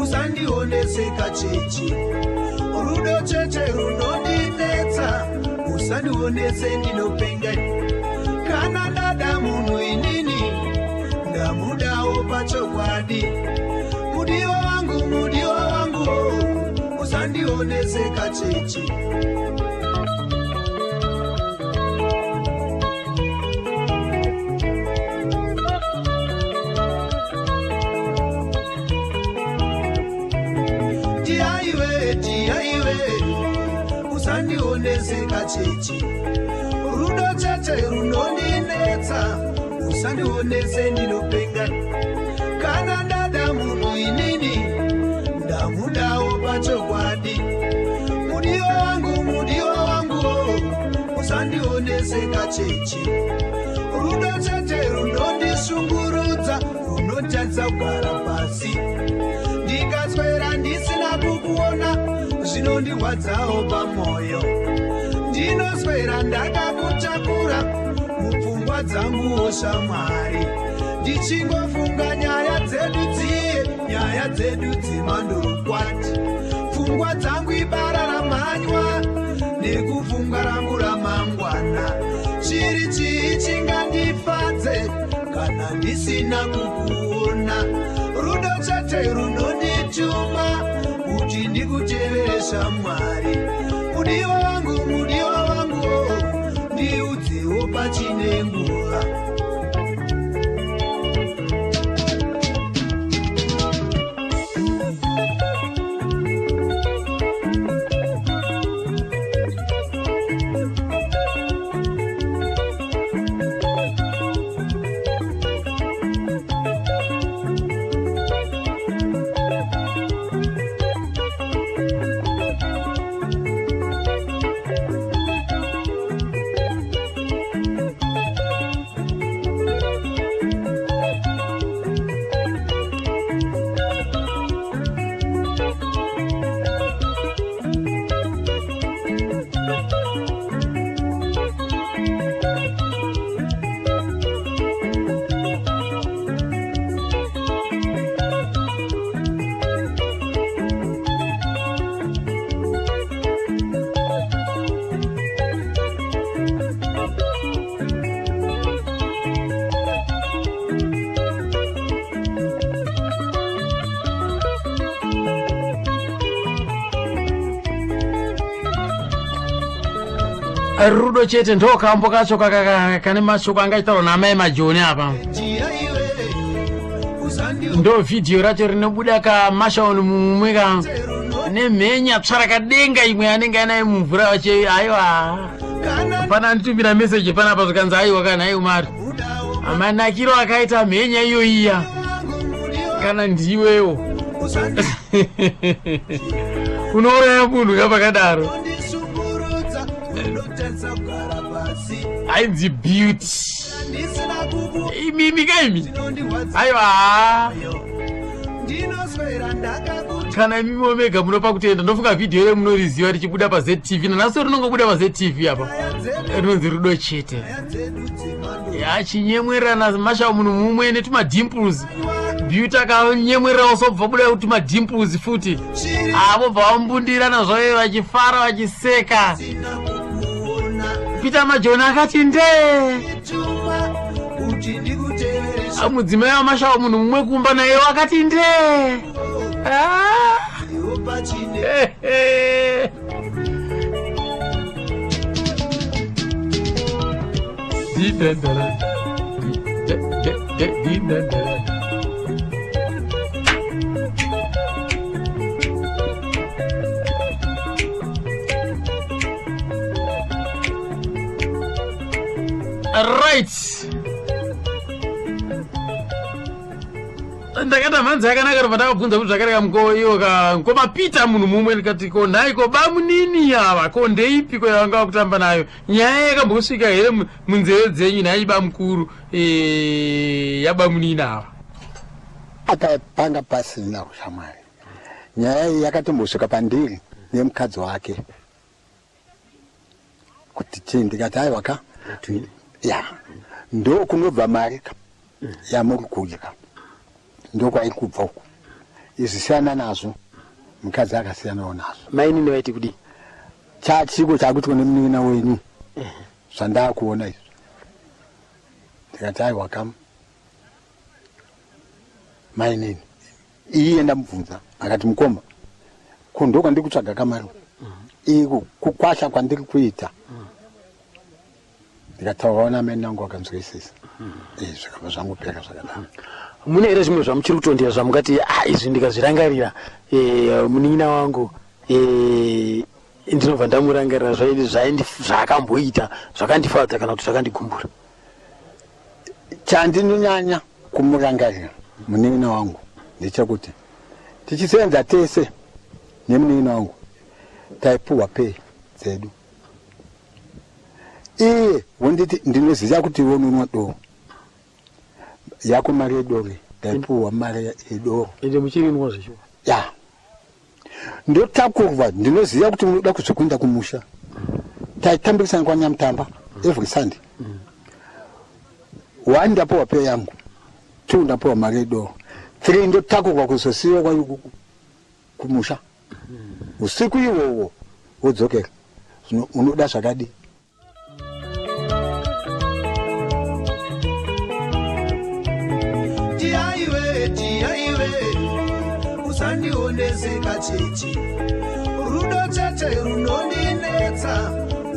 Usandioneseka cheche, rudo chete runondinetsa, usandionese ndinopenga. Kana ndada munhu inini ndamudawo pachokwadi. Mudiwa wangu, mudiwa wangu, usandioneseka cheche. Tiaiwe, tiaiwe, usandioneseka cheche, rudo chete runondinetsa, usandionese ndinopenga. Kana ndada munhu inini ndamudawo pachokwadi. Mudiwa wangu, mudiwa wangu, usandioneseka cheche, rudo chete runondishungurudza, runotadza kugara pasi. Ndikaswera ndisina kukuona zvinondirwadzawo pamwoyo, ndinoswera ndakakutakura mupfungwa dzanguwo shamwari, ndichingofunga nyaya dzedu dziye, nyaya dzedu dzemandorokwati. Pfungwa dzangu ibara ramhanywa nekufunga rangu ramangwana. Chiri chii chingandifadze kana ndisina kukuona? Rudo chete runondituma kuti ndikutevere shamwari. Mudiwa wangu, mudiwa wangu, ndiudzewo pachine nguva. Rudo chete ndo kambo kacho kane mashoko angaitaurwa naamai Majoni apa. Ndo vhidhiyo racho rinobuda kamashaoni mumwe ka nemhenya tsvarakadenga imwe anenge anaye mumvura vache. Aiwa, pana anditumira meseji panapa zvikanzi aiwa kana aiwa mari manakiro akaita mhenya iyo iya, kana ndiwewo unouraya munhu ka pakadaro. Ainzi Beauty imimi ka imi, aiwa. Ndinoswera ndakakuti Kana imimiwo mega munopa kutenda. Ndofunga vhidhiyo ire munoriziva richibuda paZTV, nanhasi rinongobuda paZTV apa, rinonzi Rudo Chete. Achinyemwererana Mashawo munhu mumwe netumadimples. Beauty akanyemwererawo, sobva buda tumadimples futi. Avo bva vambundirana zvavo vachifara vachiseka. Peter Majoni akati ndee. Kuti ndikuteveresha. Mudzimai waMashawo munhu mumwe kumba naye wakati ndee. Ah! Pachine. Dindandara. Dindandara. Right, ndakata mhanzi yakanaka. Robva ndakabvunza kuti zvakareka iwo mukoma Peter munhu mumwe, ndikati, "Ko nhai, ko bamunini ava, ko ndeipi ko yavanga vakutamba nayo? Nyaya yakambosvika here munzeve dzenyu nhai bamukuru, yabamunini ava?" Akapanga pasina ushamwari. Nyaya iyi yakatombosvika pandiri nemukadzi wake kuti chii. Ndikati, "Aiwa ka, ya ndo kunobva mari ka yamuri kudya, ndokwairi kubva uku. Izvi siyana nazvo." Mukadzi akasiyanawo nazvo. Mainini vaiti kudii? Chachiko chakuitwa nemunin'ina wenyu zvandakuona izvi. Ndikati, "Aiwa kam, mainini." Iye ndamubvunza akati, "Mukoma, ko ndo kwandiri kutsvaga kamari iko kukwasha kwandiri kuita." Ndikataurawo namai angu akanzwisisa. Zvikabva zvangopera zvakadaro. Mune here zvimwe zvamuchiri kutondera zvamungati, "Ah, izvi ndikazvirangarira, munin'ina wangu, ndinobva ndamurangarira zvaakamboita zvakandifadza kana kuti zvakandigumbura"? Chandinonyanya kumurangarira munin'ina wangu ndechekuti tichisenza tese nemunin'ina wangu taipuhwa pay dzedu. Iye wonditi, "Ndinoziva kuti iwe unonwa doro, yako mari yedoro." Ndaipuhwa mari yedoro. Ende muchirinwa zvecho? Ya, ndotakurwa. "Ndinoziva kuti unoda kuzokuenda kumusha." Taitambikisana kwaNyamutamba every Sunday. One, ndapuwa pay yangu; two, ndapuwa mari yedoro; three, ndotakurwa kuzosiyiwa kumusha usiku iwowo, wodzokera. Zvino unoda zvakadii? Tiyaiwe, tiyaiwe, usandioneseka chechi. Rudo chete runondinetsa,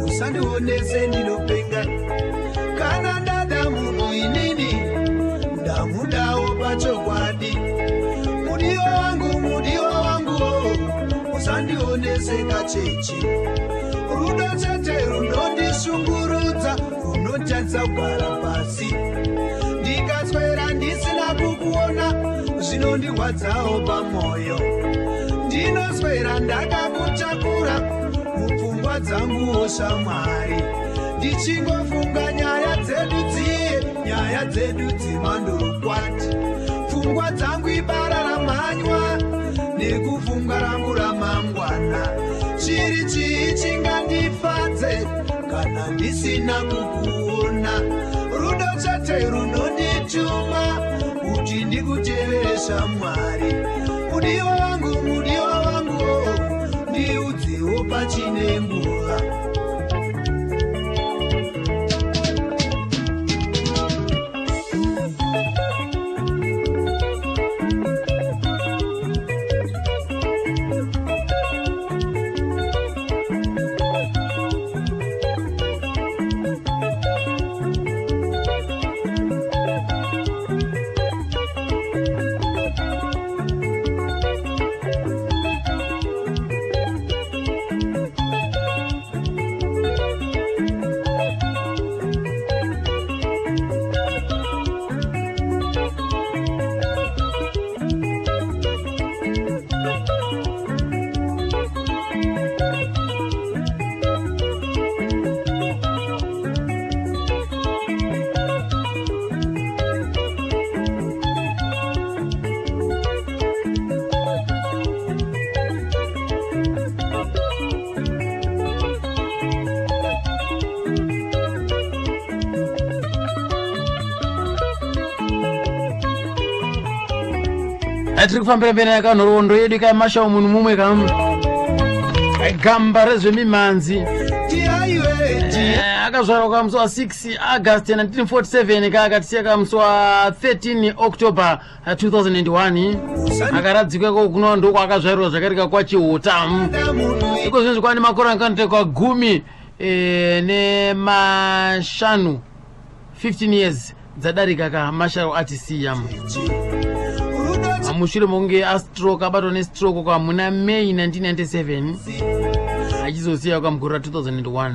usandionese ndinopenga. Kana ndada munhu inini, ndamudawo pachokwadi. Mudiwa wangu, mudiwa wangu, usandioneseka chechi. Rudo chete runondishungurudza, runotadza kugara pasi. Ndikaswera ndisina kukuona, zvinondirwadzawo pamwoyo. Ndinoswera ndakakutakura mupfungwa dzanguwo shamwari, ndichingofunga nyaya dzedu dziye, nyaya dzedu dzemandorokwati. Pfungwa dzangu ibara ramhanywa nekufunga rangu ramangwana. Chiri chii chingandifadze kana ndisina kukuona? Rudo chete runondituma kuti ndikutevere shamwari. Mudiwa wangu, mudiwa wangu, ndiudzewo pachine nguva. Tiri kufambira mberi nakanhoroondo yedu kamashawo munhu mumwe ka gamba rezvemimhanzi. Akazvarwa kamusi wa 6 August 1947 ka akatisiya kamusi wa 13 October 2001. Akaradzikwa iko kuno ndokwaakazvarirwa zvakarika kwaChihota. Iko zvinhu zvikwane makore anganotekwa gumi nemashanu, 15 years dzadarika ka Masharo atisiya mushure mokunge astroke, abatwa nestroke kwa muna May 1997, achizosiya kwamugore ra 2001.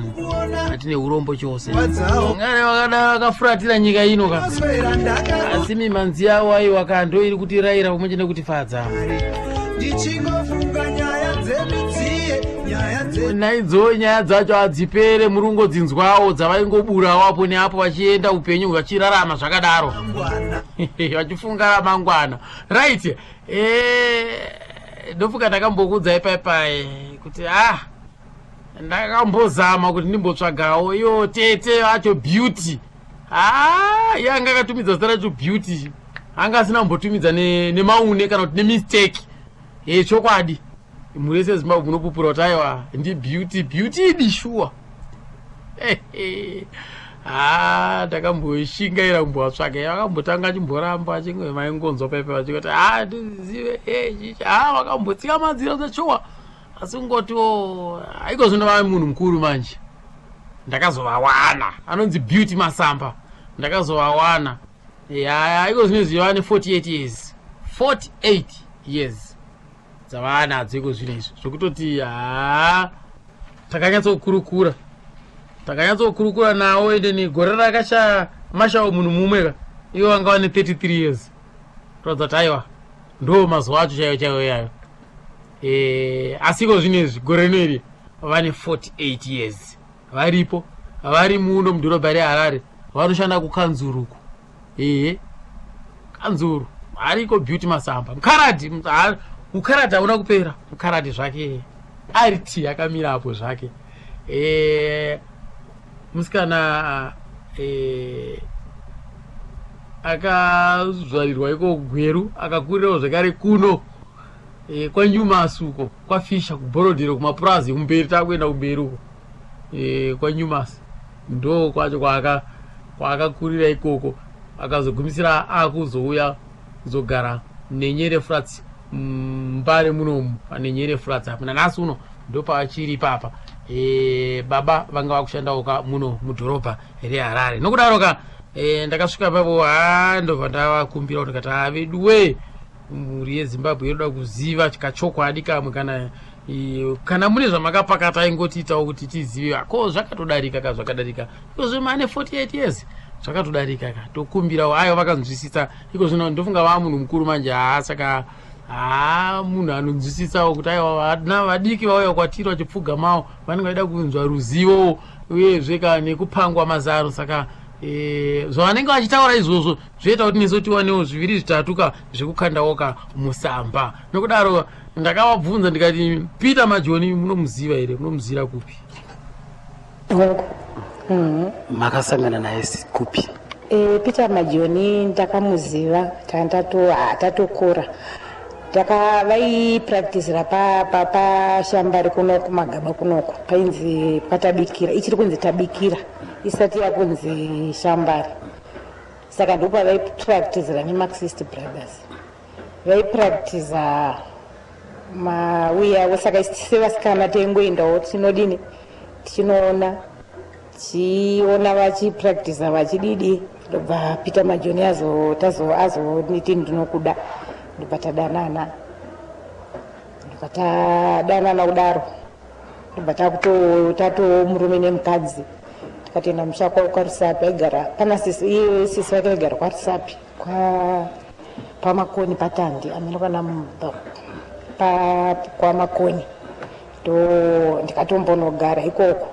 Atine urombo chose, ngare vakada vakafuratira nyika ino ka, asi mimhanzi yavo aiwa ka ndo iri kutirayira pamwe chete nekutifadza. Ndichingofunga nyaya dzemidziye, nyaya dze Naidzo nyaya dzacho hadzipere, muri kungodzinzwawo dzavaingoburawo apo neapo vachienda upenyu vachirarama zvakadaro, ngwana vachifunga ramangwana. Right, ndofunga ndakambokuudzai paipai kuti ah, ndakambozama kuti ndimbotsvagawo iyo tete vacho Beauty. Ah, iye anga akatumidza zita racho Beauty, anga asina kumbotumidza nemaune kana kuti nemistake. Chokwadi mhuri yese yeZimbabwe munopupura kuti aiwa, ndiBeauty. Beauty idi shuwa. Ha, ndakamboshingaira kumbovatsvaga, vakambotanga achimboramba, achinge maingonzwa paipa vachingoti ha, ndizive chichi. Ha, vakambotsika madziro dzachuwa, asi kungotiwo iko zvino vave munhu mukuru manje. Ndakazovawana, anonzi Beauty Masamba. Ndakazovawana ya iko zvino izvi vane 48 years, 48 years dzavanadzo iko zvino izvi, zvokutoti ha, takanyatsokurukura, takanyatsokurukura nawo. Ende negore rakashaya Mashawo munhu mumwe ka, ivo vanga vane 33 years, kuratidza kuti aiwa, ndo mazuva acho chaiwo chaiwo yayo. Asi iko zvino izvi gore rino iri vane 48 years, varipo, vari muno mudhorobha reHarare, vanoshanda kukanzuruku. Ehe, kanzuru ariko Beauty Masamba, mukaradhi. Mukaradhi hauna kupera, mukaradhi zvake ari ti akamira apo zvake. Musikana akazvarirwa iko Gweru, akakurirawo zvekare kuno kwaNyumas uko kwaFisha, kuBorodhero, kumapurazi kumberi, takuenda kumberi uko kwaNyumas, ndo kwacho kwaakakurira ikoko. Akazogumisira akuzouya kuzogara neNyere Flats, Mbare munomu, paneNyere Flats apa. Nanhasi uno ndo paachiri ipapa. Baba vanga vakushandawo ka muno mudhorobha reHarare. Nokudaro ka ndakasvika papo, ha, ndobva ndavakumbira kuti ndikati, ha, veduwe, mhuri yeZimbabwe yoda kuziva kachokwadi kamwe, kana mune zvamakapakata ingotiitawo kuti tizive. Ko zvakatodarika ka, zvakadarika iko zvino, mane 48 years, zvakatodarika ka, tokumbirawo. Aiwa, vakanzwisisa. Iko zvino ndofunga vaa munhu mukuru manje. Haa, saka haa, munhu anonzwisisawo kuti aiwa, vana vadiki vauya kwatiri vachipfugamawo vanenge vaida kunzwa ruzivo uyezve ka nekupangwa mazano. Saka zvavanenge vachitaura izvozvo zvoita kuti nesu tiwanewo zviviri zvitatu ka zvekukandawo ka musamba. Nokudaro ndakavabvunza ndikati, Peter Majoni munomuziva here? Munomuzivira kupi? Hongu. Makasangana naye kupi? Peter Majoni ndakamuziva tatokura. Taka vaipractisira pashambari kuno kumagaba kunoku, painzi paTabikira, ichiri kunzi Tabikira isati yakunzi Shambari. Saka ndopavaipractisira neMarxist Brothers, vaipractisa mauya avo. Saka sevasikana taingoendawo tinodini, tichinoona, tichiona vachipractisa vachididi. Ndobva Peter Majoni azoniti ndinokuda, ndobva tadanana, ndobva tadanana kudaro, ndobva tatoo murume nemukadzi. Tikatoenda musha kwavo kwaRusapi, aigara pana sisi, iye sisi vake vaigara kwaRusapi, kwa paMakoni patandi ameno kana kwaMakoni. Ndo ndikatombonogara ikoko.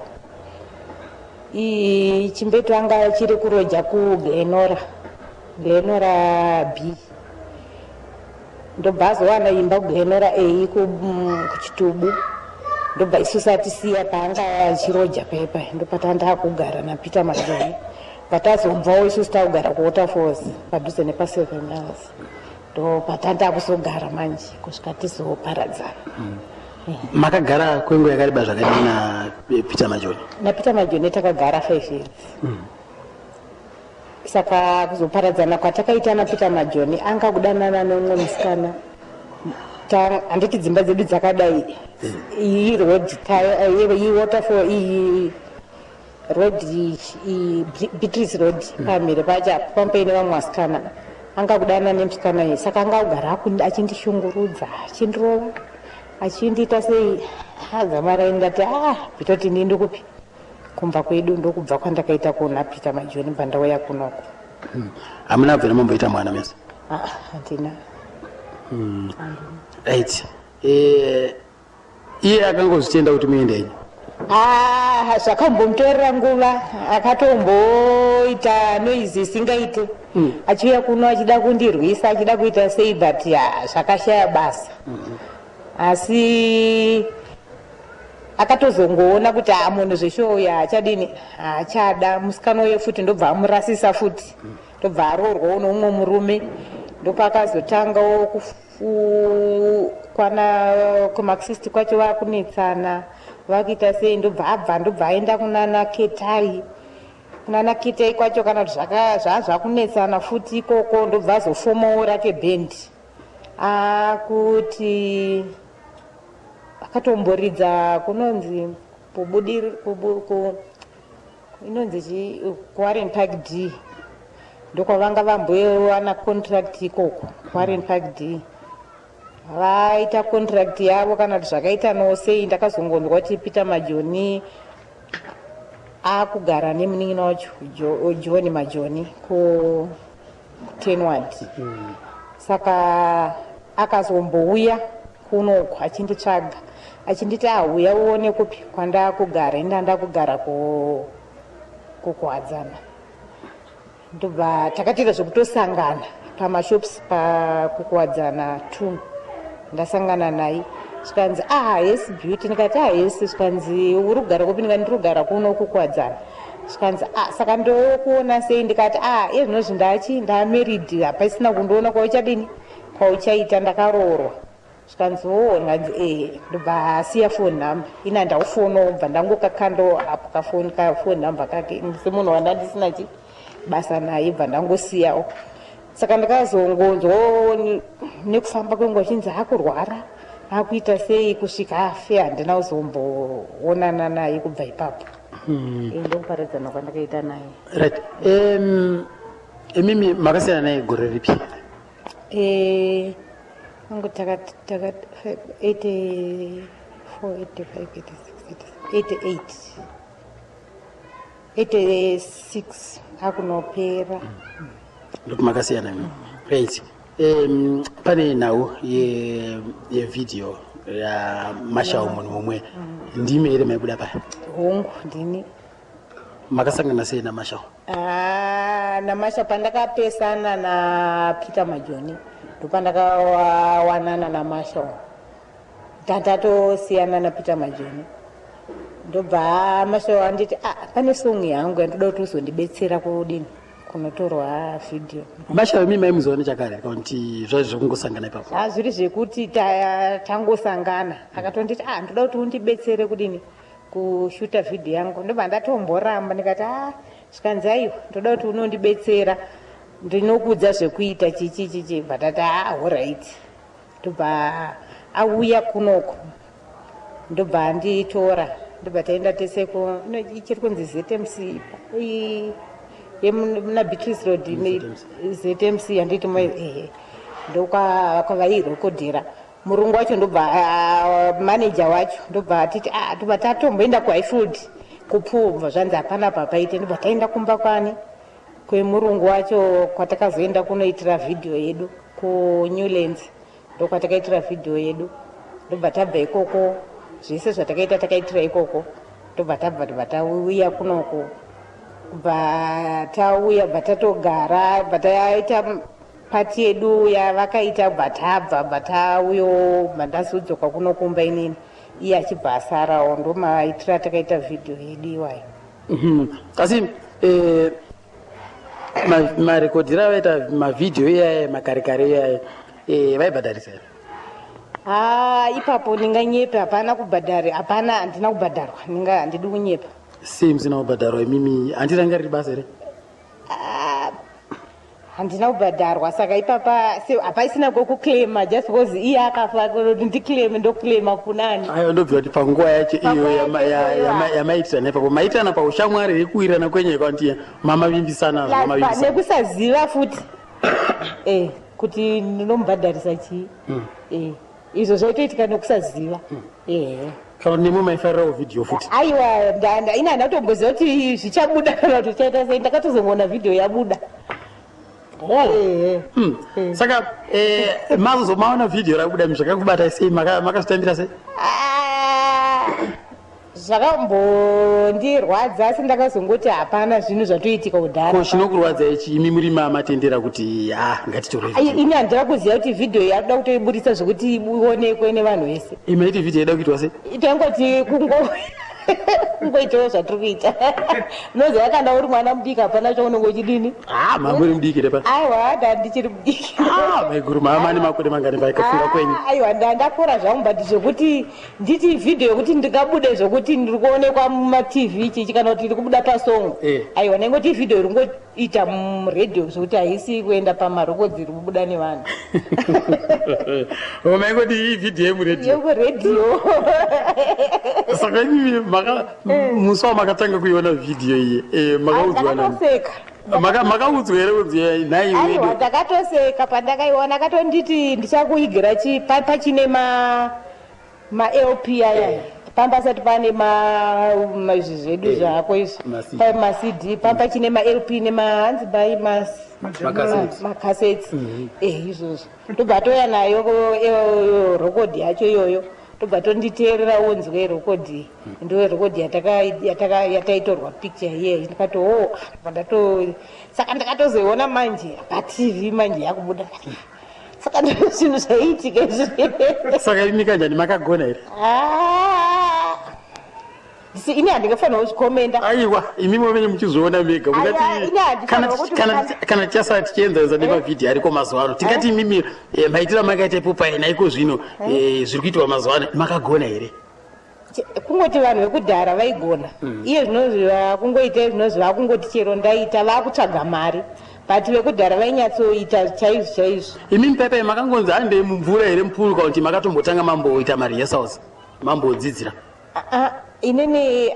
Chimbetu anga chiri kuroja kuGlenora, Glenora B. Ndobva azowana imba kuGlenora A kuChitubu. Ndobva isusu atisiya paanga achiroja pepa, ndopatanga kugara naPeter Majoni. Patazobvawo isusu takugara kuWaterfalls, padhuze nepa7 Miles. Ndopatanda kuzogara manje kusvika tizoparadzana. Makagara kwenguva yakareba zvakadii naPeter Majoni? NaPeter Majoni takagara 5 years. Saka kuzoparadzana kwatakaita naPeter Majoni, anga kudanana neumwe musikana. Handiti dzimba dzedu dzakadai, iyi road, iyi waterfall, iyi road, iyi Beatrice Road, pamhiri pacho apo pamupaine vamwe vasikana. Anga kudanana nemusikana iyi, saka anga kugara achindishungurudza, achindirova, achindiita sei. Adzamara ndati, "Ah, bitoti ini ndikupi kumba kwedu." Ndokubva kwandakaita kuona Peter Majoni pandauya kunoko. Hamuna bvira mamboita mwana mese? Ah, handina. Right. Iye akangozvitenda kuti muende henyu? Ah, zvakambomutorera nguva, akatomboita noise isingaite, achiuya kuno achida kundirwisa, achida kuita sei, but ah, zvakashaya basa. Asi akatozongoona kuti ah, munhu zveshow haachadini, haachada musikana uye futi, ndobva amurasisa futi, ndobva aroorwawo noumwe murume. Ndopakazotangawo kwana kumaxist kwacho, vakunetsana, vakuita sei, ndobva abva, ndobva aenda kunana Ketai. Kunana Ketai kwacho, kana kuti zvaa zvakunetsana futi ikoko, ndobva azofomawo rake bhendi, akuti akatomboridza kunonzi kubudiri inonzi chi kuWarren Park D, ndokwavanga vambowana contract ikoko kuWarren Park D. Vaita contract yavo kana kuti zvakaita nosei, ndakazongonzwa kuti Peter Majoni akugara nemunin'ina wacho John Majoni ku Tenward. Saka akazombouya kunoku achinditsvaga, achinditi, "Auya uone kupi kwandakugara." Inda ndakugara kuKuwadzana. Ndobva takatoita zvekutosangana pamashops pakuKuwadzana 2. Ndasangana naye, zvikanzi, "Ah, yes, Beauty." Ndikati, "Ah, yes." Zvikanzi, "Uri kugara kupi?" Ndikati, "Ndiri kugara kuno kuKuwadzana." Zvikanzi, "Ah, saka ndokuona sei?" Ndikati, "Ah, ezvinozvi ndachi ndamarried, hapasina kundiona kwauchadini, kwauchaita, ndakaroorwa." Zvikanzi, "O." Ndikanzi, "E." Ndobva asiya phone number. Ina ndaufonawo, bva ndangokakando apo kafoni kafone number kake, semunhu wanda ndisina chi basa naye, bva ndangosiyawo. Saka ndakazongonzwawo nekufamba kwenguva chinzi akurwara, akuita sei, kusvika afe handina kuzomboonana naye kubva ipapo. Ndokuparadzana kwandakaita naye. Right. Imimi makasiyana naye gore ripi? Angu taka 84, 85, 86, 88, 86 akunopera. Ndokumakasiyana imi. Right. Pane nhau yevhidhiyo yaMashau munhu mumwe. Ndimi here maibuda paya? Hongu, ndini. Makasangana sei naMashau? Ah, naMasha pandakapesana naPeter Majoni, ndopandakawanana naMasha. Ndatosiyana naPeter Majoni, ndobva Masha anditi, "Ah, pane song yangu yandoda kuti uzondibetsera kudini, kunotorwa vhidhiyo." Masha imi maimuziva nechakare kana kuti zvazvi zvekungosangana ipapo? Zvazviri zvekuti tangosangana, akatonditi, "Ah, ndoda kuti undibetsere kudini, kushuta vhidhiyo yangu." Ndobva ndatomboramba, ndikati, "A." Zvikanzi, "Aiwa, ndoda kuti unondibetsera, ndinokuudza zvekuita, chichi chichi." Bva tati, "A, alright." Ndobva auya kunoko, ndobva anditora, ndobva taenda tese ku ichiri kunzi ZMC yemuna Beatrice Road, ZMC, handiti? Ehe, ndokwavairekodhera. Murungu wacho ndobva, manager wacho ndobva atiti, "Ah," ndobva tatomboenda kuHighfield kupool, bva zvanzi hapana papaite. Ndobva taenda kumba kwani kwemurungu wacho, kwatakazoenda kunoitira vhidhiyo yedu kuNewlands. Ndokwatakaitira vhidhiyo yedu. Ndobva tabva ikoko, zvese zvatakaita takaitira ikoko. Ndobva tabva, ndobva tauya kunoko. Bva tauya, bva tatogara, bva taita pati yedu yavakaita, bva tabva, bva tauyo, bva ndazodzoka kuno kumba inini, iye achibva asarawo. Ndomaitira takaita vhidhiyo yedu iwayo. Asi marekodhero avaita mavhidhiyo iyaya makarekare iyaya. Vaibhadharisa here? Ha, ipapo ndinganyepe, hapana kubhadhari, hapana, handina kubhadharwa, ndinga handidi kunyepa. Sei musina kubhadharwa imimi? Handirangariri basa here? Ah, handina kubhadharwa, saka ipapa hapaisina kwekuclaima just because iye akafa, kuti ndiclaime, ndoclaima kunani? Aiwa, ndobvira kuti panguva yacho iyo Panguva yacho iyoyo, yamaitirana ipapo, maitirana paushamwari hwekuwirirana kwenyu kwakuti mamavimbisana, zvamavimbisana. Nekusaziva futi kuti ndinomubhadharisa chii. Izvo zvaitoitika nekusaziva. Kana kuti nemwe maifarirawo vhidhiyo futi? Aiwa, ini handina kutomboziva kuti zvichabuda kana kuti zvichaita sei, ndakatozongoona vhidhiyo yabuda. Oh. Saka mazomaona vhidhiyo rabuda, zvakakubatai sei? Makazvitambira sei? Ah, zvakambondirwadza, asi ndakazongoti hapana, zvinhu zvatoitika kudhara. Ko chinokurwadza ichi, imi muri mamatendera kuti a ngatitore Ai, ini handina kuziva kuti vhidhiyo yakuda kutoiburisa zvokuti ionekwe nevanhu vese. Imaiti vhidhiyo yaida kuitwa sei? Tangoti kungoitawo zvatiri kuita. Unoziva, kana uri mwana mudiki hapana chaunenge uchidini. Ah, mamuri mudiki repa? Aiwa, ndandichiri mudiki. Ah, maiguru, mama ane makore mangani paikafunga kwenyu? Ah, aiwa, ndakura zvangu, but zvekuti nditi vhidhiyo yekuti ndingabude zvokuti ndiri kuonekwa mumaTV chichi kana kuti ndiri kubuda pasongo, aiwa, ndingoti vhidhiyo iri kungoita muredhiyo zvokuti haisi kuenda pamarekodzi, iri kubuda nevanhu. Maingoti iyi vhidhiyo yemuredhiyo? Yekuredhiyo. Saka imimi musi wamakatanga kuiona vhidhiyo iyi, makaudzwa nani? Ndakatoseka. Makaudzwa here kunzi nhai Aiwa, wedu? ndakatoseka pandakaiona. Akatonditi ndichakuigira pachine maLP aya, pambasati pane izvi zvedu zvako izvi, Ma-CD. maCD, pambachine maLP nemahanzi bai Makaseti. makaseti, izvozvo. Tobva toya nayo rekodhi yacho iyoyo, tobva tonditeerera, unzwe rekodhi, ndo rekodhi yataitorwa picture iyeyi. Ndikati o ndato, saka ndakatozoiona manje paTV manje yakubuda, saka ndo zvinhu zvaiitika izvi. Saka imi kanjani, makagona here? Ah, ini handingafanira kuzvikomenda. Aiwa, imi momene muchizoona mega, Aiwa, mungati ini handifanira kuti kana tichasara tichienzanisa nemavhidhiyo ariko mazuva ano, tingati imimi maitiro amakaita ipopai naiko zvino zviri kuitwa mazuva ano, makagona here? Kungoti vanhu vekudhara vaigona. Iye zvinozvi vakungoita zvinozvi, vakungoti chero ndaita, vakutsvaga mari, but vekudhara vainyatsoita chaizvo chaizvo. Imimi paipai makangonzi handei mumvura here mupuru, kana kuti makatombotanga mamboita marehearsals, mambodzidzira? Ah, ah, inini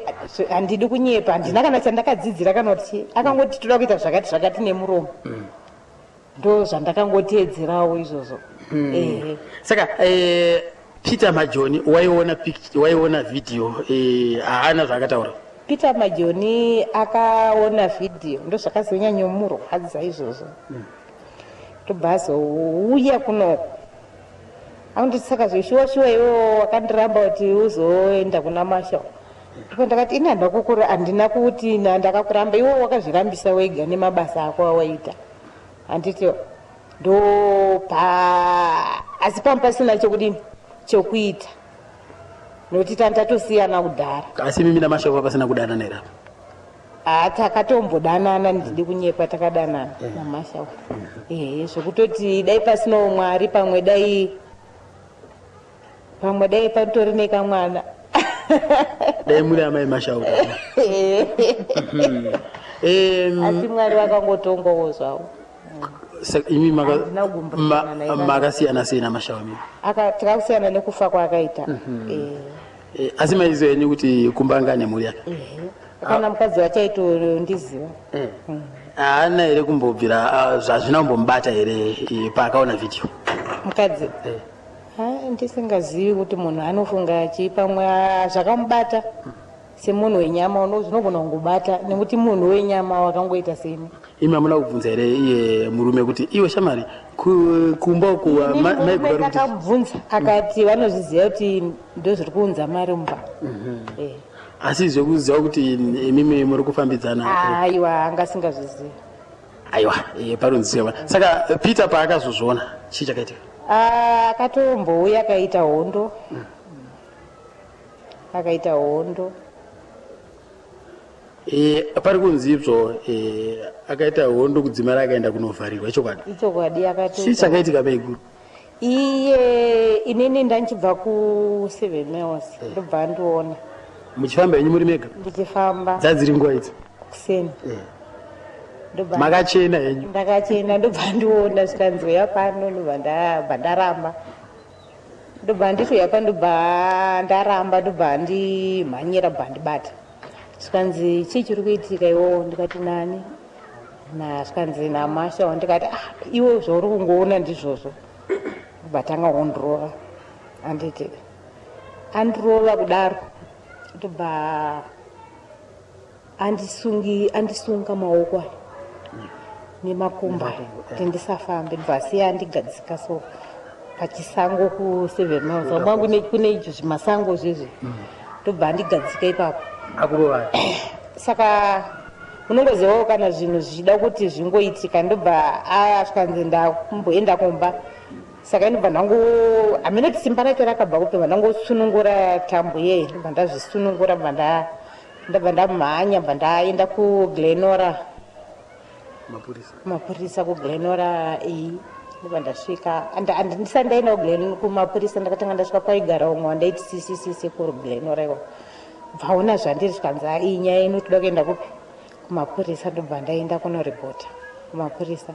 handidi kunyepa, handina kana chandakadzidzira kana kuti akangoti toda kuita zvakati zvakati nemuromo, ndo zvandakangoteedzerawo izvozvo. Ehe. Saka Peter Majoni waiona waiona vhidhiyo, haana zvaakataura? Peter Majoni akaona vhidhiyo, ndo zvakazonyanyomurwadza izvozvo. Tobva azouya kunoko akunditi, saka zveshuwa shuwa iwo wakandiramba kuti uzoenda kuna Masha? Ndipo ndakati ini handina kukura, handina kuti ndakakuramba, iwo wakazvirambisa wega nemabasa ako awaita, handiti? Ndopa, asi pamba pasina chokudini, chokuita, nokuti tani tatosiyana kudhara. Asi imimi naMashoko pasina kudanana here apa? Ha, takatombodanana, ndidi kunyepa, takadanana naMasha, ehe, zvokutoti dai pasinawo Mwari, pamwe dai patori nekamwana. Dai muri amai Mashaura. Asi Mwari vakangotongawo zvavo. Saka imi Handina kugumburana naye. Makasiyana sei naMashawa mimi? Takakusiyana nekufa kwaakaita. Asi maiziva henyu kuti kumba ane mhuri yake? Kana mukadzi wacho aitondiziva. Haana here kumbobvira, zvazvina kumbomubata here paakaona vhidhiyo? Mukadzi? Ha, ndisingazivi kuti munhu anofunga chii, pamwe zvakamubata semunhu wenyama, zvinogona kungobata nekuti munhu wenyama wakangoita seni. Imi hamuna kubvunza here iye murume kuti iwe shamari, kumba uku maiguru ari kuti Ndakamubvunza, akati vanozviziva kuti ndozviri kuunza mari mumba. Asi zvekuziva kuti imimi muri kufambidzana? Aiwa, anga asingazvizivi. Aiwa, parunziva. Saka Peter paakazozviona, chii chakaitika? Ah, akatombouya akaita hondo, akaita hondo. Pari kunzi ibzo akaita hondo kudzimara akaenda kunovharirwa, ichokwadi? Ichokwadi, Chii akatoita. chakaitika, maiguru? Iye inini ndanchibva ku seven miles eh. ndobva andiona. Muchifamba henyu muri mega? Ndichifamba. Dzadziri nguva idzi? Kuseni. Eh. Makachena henyu? Ndakachena ndobva andiona zvikanzi uya pano ndobva ndabva ndaramba. Ndobva anditi uya pano ndobva ndaramba ndobva andimhanyira bva andibata. Zvikanzi chii chiri kuitika iwowo ndikati nani? Na zvikanzi namasha ndikati ah iwe zvauri kungoona ndizvozvo. Ndobva kundirova anditi andirova kudaro ndobva andisungi andisunga maoko aya nemakumbo aya kuti ndisafambe ndobva asiya andigadzika so pachisango kuseven miles kwangu kune izvo zvimasango zvezvi ndobva andigadzika ipapo akurovai saka unongozivawo kana zvinhu zvichida kuti zvingoitika ndobva asvikanzi ndakumboenda kumba saka inobva ndango hameno kuti simba racho rakabva kupi bva ndangosunungura tambo yeye ndobva ndazvisunungura bva ndabva ndamhanya bva ndaenda kuglenora mapurisa kuglenora iyi ndobva ndasvika ndisati ndaenda kumapurisa ndakatanga ndasvika paigara umwe wandaiti sisisisi kuglenora iwa bvaona zvandiri zvikanzi iyi nyaya inotoda kuenda kupi kumapurisa ndobva ndaenda kunoripota kumapurisa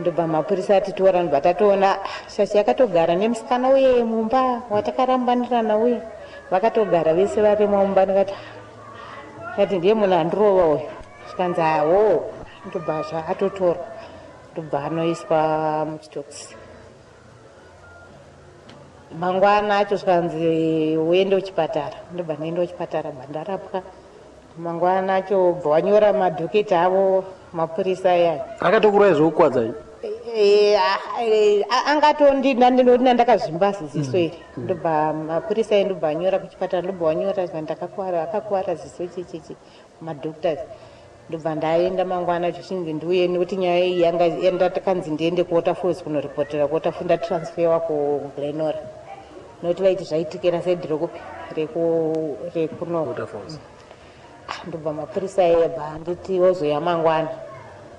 ndobva mapurisa atitora ndobva tatoona ah, shashi yakatogara nemusikana uye mumba watakarambanirana uye vakatogara vese varimo mumba ndikati ah, kati ndiye munhu andirova uyu zvikanzi awo ndobva atotorwa ndobva anoiswa muchitokisi mangwana acho zvikanzi uende kuchipatara ndobva ndaenda kuchipatara bva ndarapwa mangwana acho bva wanyora madhoketi avo mapurisa aya akatokurai zvokukwadza eh, eh, angatondinandinodina ndakazvimba ziso iri mm. ndobva mapurisa aye ndobva anyora kuchipatara ndobva wanyora ndakakuwara akakuwara ziso chichichi madoctors ndobva ndaenda mangwana zvichinzi ndiuye nekuti nyaya iyi yanga yandakanzi ndiende kuwaterfalls kunoripotera kuwaterfalls ndatransferwa kuglenora nokuti vaiti zvaitikira saidi rekupi rekuno Waterfalls. Ah, ndobva mapurisa ebva anditi wozoya mangwana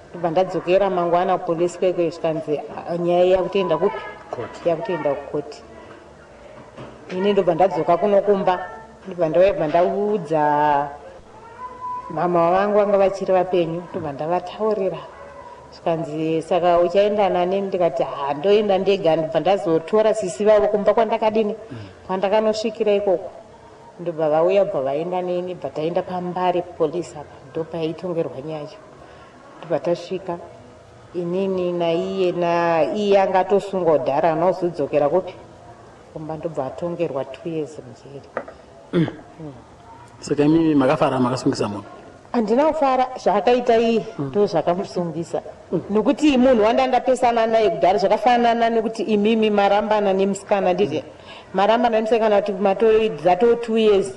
ndobva ndadzokera mangwana kupolisi kwekwe zvikanzi ah, nyaya yakutoenda kupi yakutoenda kukoti ini ndobva ndadzoka kuno kumba ndobva ndobva ndaudza mama vangu vanga vachiri vapenyu ndobva ndavataurira zvikanzi saka uchaenda nani ndikati ha ndoenda ndega ndobva ndazotora sisi vavo kumba kwandakadini kwandakanosvikira ikoko ndobva vauya bva vaenda neni bva taenda pambare police apa ndopaitongerwa nyaya ndobva tasvika inini naiye naiye anga atosungwa kudhara anozodzokera kupi kumba ndobva atongerwa two years mujeri mm. Saka imimi makafara makasungisa munhu? Handina kufara zvaakaita iye mm. ndo zvakamusungisa mm. Nokuti munhu wanda ndapesana naye kudhara zvakafanana nekuti imimi marambana nemusikana nditi mm. Marambana nemusikana kuti matodzatoo two years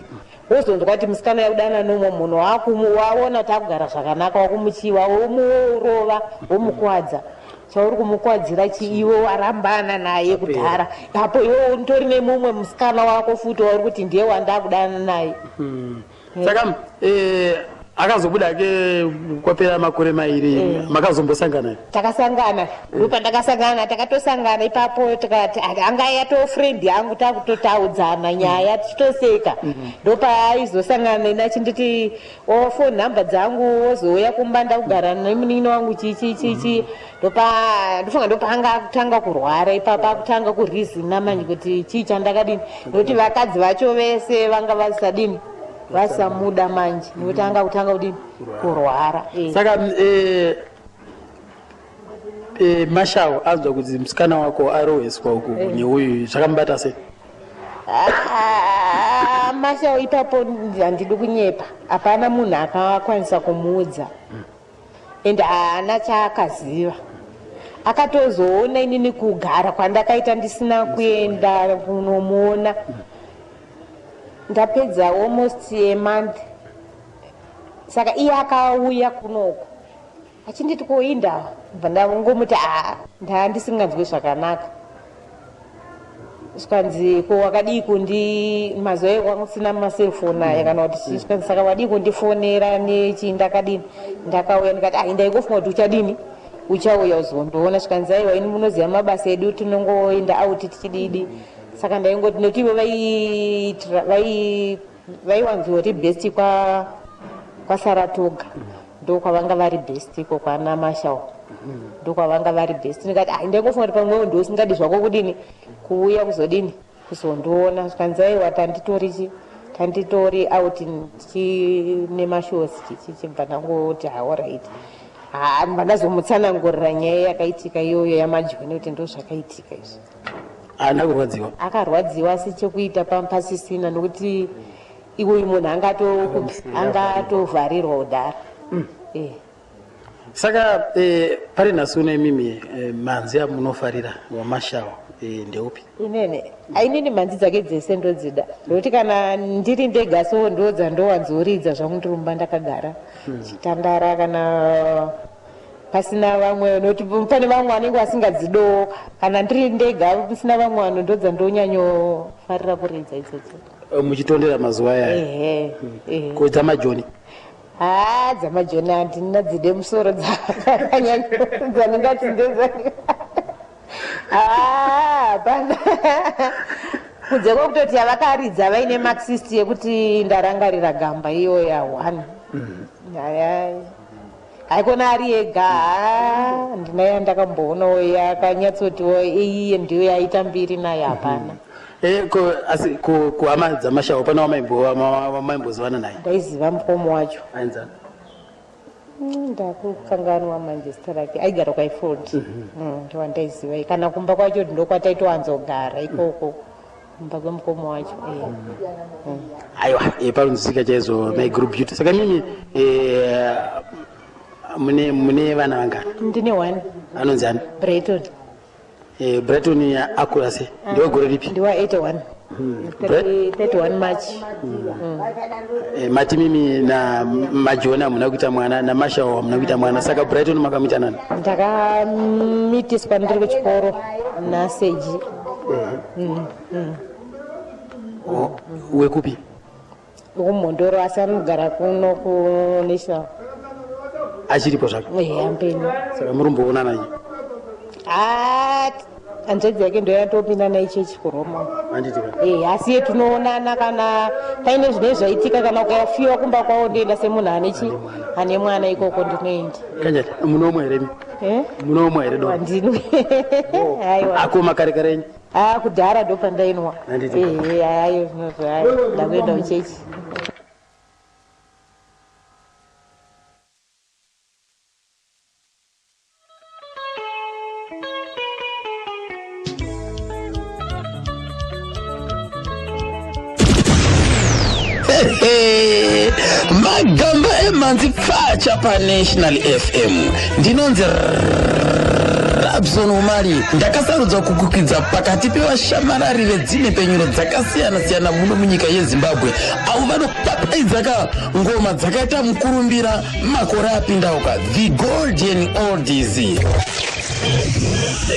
wozonzwa kuti musikana yakudana nomwe munhu waona kuti akugara zvakanaka wakumuchiwa womurova womukuwadza chauri kumukwadzira chi iwe warambana naye kudhara apo iwe utori nemumwe musikana wako futi wauri kuti ndiye wandakudana naye hmm. Saka eh, akazobuda ke kwapera makore mairi eh. Makazombosangana? Takasangana eh. Ndopandakasangana takatosangana ipapo tikati anga yato friend yangu takutotaudzana nyaya tichitoseka hmm. Ndopaaizosangana neni achinditi o phone number dzangu wozouya kumba ndakugara nemunin'ina wangu chichi chichi ndopa ndofunga ndopaanga akutanga kurwara ipapa akutanga kurizina manje kuti chii chandakadini nekuti vakadzi vacho vese vanga vasadini vasamuda manje nekuti anga akutanga kudini kurwara eh. Saka eh, eh, Mashau anzwa kuti musikana wako aroheswa uku eh. Neuyu zvakamubata sei? Ah, Mashau ipapo handidi kunyepa hapana munhu akakwanisa kumuudza and haana chaakaziva akatozoona inini kugara kwandakaita ndisina kuenda kunomuona ndapedza almost a month saka iye akauya kunoku achinditi ko indawa bva ndangomuti aa ndaa ndisinganzwe zvakanaka zvikanzi ko wakadii kundi mazuva ayo kwanga kusina maselfoni aya kana kuti chii zvikanzi saka wadii kundifonera nechii ndakadini ndakauya ndikati ai ndaingofunga kuti uchadini Uchauya uzondoona. Zvikanzi aiwa, ini munoziva mabasa edu, tinongoenda auti tichididi. Saka ndaingoti nekuti ivo vaiwanzoti best kwaSaratoga, ndokwavanga vari best iko kwana Marshall, ndokwavanga vari best. Ndikati, "Ah, ndaingofunga kuti pamwewo ndousingadi zvako kudini, kuuya kuzodini, kuzondiona." Zvikanzi aiwa, tanditori chi tanditori out tichine mashows tichichibva. Ndangoti, "Alright." Ha, mbva ndazomutsanangurira nyaya yakaitika iyoyo yaMajoni, kuti ndo zvakaitika izvi. Haana kurwadziwa? Akarwadziwa, asi chekuita pasisina, nokuti iwoyu munhu angatovharirwa kudhara. Saka pari nhasi uno imimi, mhanzi yamunofarira waMashawa ndeupi? Inene, ainini mhanzi dzake dzese ndodzida, nokuti kana ndiri ndega so ndo dzandowanzoridza zvangu ndiri mumba ndakagara chitandara, kana pasina vamwe, nokuti pane vamwe vanenge vasingadzidowo. Kana ndiri ndega pasina vamwe vanhu, ndo dzandonyanyofarira kuridza idzodzo. Muchitondera mazuva aya? Ehe, ehe. Ko dzaMajoni? Ha, dzaMajoni handina dzide musoro dzakanyanya dzandingati ndedza. Hapana, kunze kwekutoti yavakaridza vaine Marxist yekuti "Ndarangarira Gamba", iyo ya one. Haya, haikona ari ega. Ha, handina yandakamboonawo yakanyatsotiwo iyiye ndiyo yaita mbiri nayo, hapana. Ko asi kuhama dzaMashawo pane wamaimbozivana naye? Ndaiziva mukomo wacho. Ainzani? Ndakukanganwa manje zita rake. Aigara kwaIford, ndowandaiziva. Kana kumba kwacho ndokwataitowanzogara ikoko, kumba kwemukomo wacho. Aiwa, panonzwisika chaizvo, maiguru Beauty. Saka mimi mune vana vangani? Ndine one. Anonzi ani? Brighton. Brighton akura sei? Ndewegore ripi? Ndiwa 81. 31 March. Mati mimi na Majoni hamuna kuita mwana, naMashawo hamuna kuita mwana, saka Brighton makamuita nani? Ndakamitiswa ndiri kuchikoro naSeji. Oh, wekupi? WekuMhondoro, asi anogara kuno kuNational. Achiripo zvake? Ehe, ampenyu. Saka murumboonana nyi? Ha, hanzvadzi yake ndo yatopinda naichechi kuRoma. Handitika? Asi ye tinoonana kana paine zvinenge zvaitika, kana ukafiwa kumba kwavo ndoenda semunhu ane chi ane mwana ikoko, ndinoenda. Kanjani, munomwa here mi? Eh? Munomwa here doro? Handinwi, aiwa. Akoma kare kare enyu? A, kudhara ndo pandainwa. Handiti? Ehe, ayo zvinozvo, ayo ndakuenda kuchechi. Magamba emhanzi pfacha paNational FM. Ndinonzi Rabson Umali. Ndakasarudzwa kukukwidza pakati pevashamarari vedzimhepenyuro dzakasiyana-siyana muno munyika yeZimbabwe, avo vanopapaidza ka ngoma dzakaita mukurumbira makore apindauka, the golden oldies.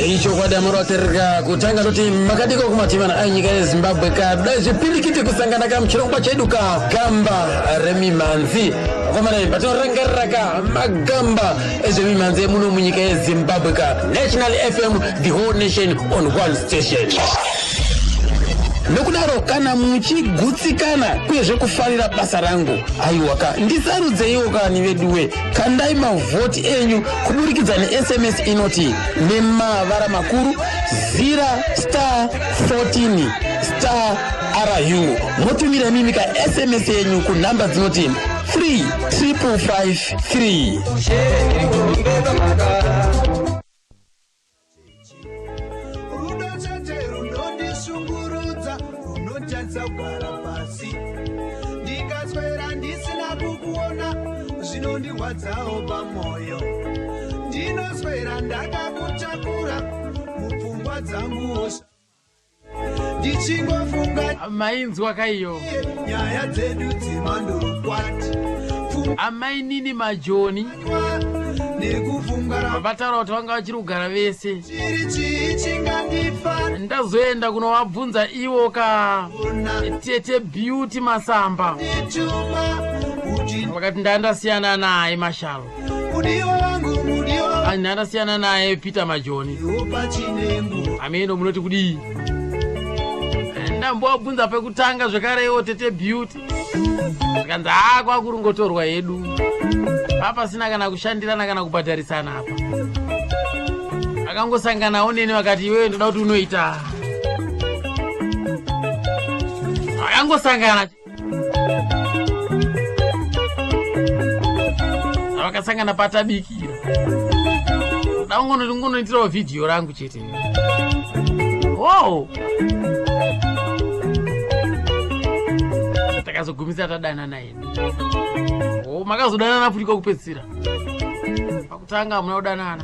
Ichokwadi, amuraterera kutanga toti makadiko kumatimana anyika yeZimbabwe. Kadai zvipirikiti kusangana ka muchirongwa chedu ka Gamba Remimhanzi. Vakomana, patinorangarira ka magamba ezvemimhanzi emuno munyika yeZimbabwe ka, National FM, the whole nation on one station. Nokudaro kana muchigutsikana uyezve kufarira basa rangu, aiwa ka, ndisarudzeiwo kani veduwe. Kandai mavhoti enyu kuburikidza neSMS inoti nemavara makuru zira star 14 star ru, motumira mimi ka SMS yenyu kunhamba dzinoti 3 553. Rudo chete runondishungurudza, runotadza kugara pasi. Ndikaswera ndisina kukuona, zvinondirwadzawo pamwoyo. Ndinoswera ndakakutakura mupfungwa dzanguwo, ndichingofunga Mainzwa kaiyo? nyaya dzedu dzemandorokwati. Amainini Majoni Pfungwa nekufunga vataura kuti vanga vachiri kugara vese. Chiri chii chingandifa? Ndazoenda kunovabvunza ivo ka tete Beauty Masamba, Ndituma kuti vakati ndandasiyana naye Mashalo. Mudiwa wangu, mudiwa. Andasiyana naye Peter Majoni. Ameno munoti kudii? Ndambowabvunza pekutanga zvekare iwo tete Beauty. Zvikanzi haa kwakurungotorwa hedu. Papasina kana kushandirana kana kubhadharisana apa. Akangosanganawo neni vakati iwewe ndoda kuti unoita. Akangosangana vakasangana patabikira daungonoitirawo vhidhiyo rangu chete wow takazogumisa tadanana hedu o makazodanana futi kwekupedzisira pakutanga hamuna kudanana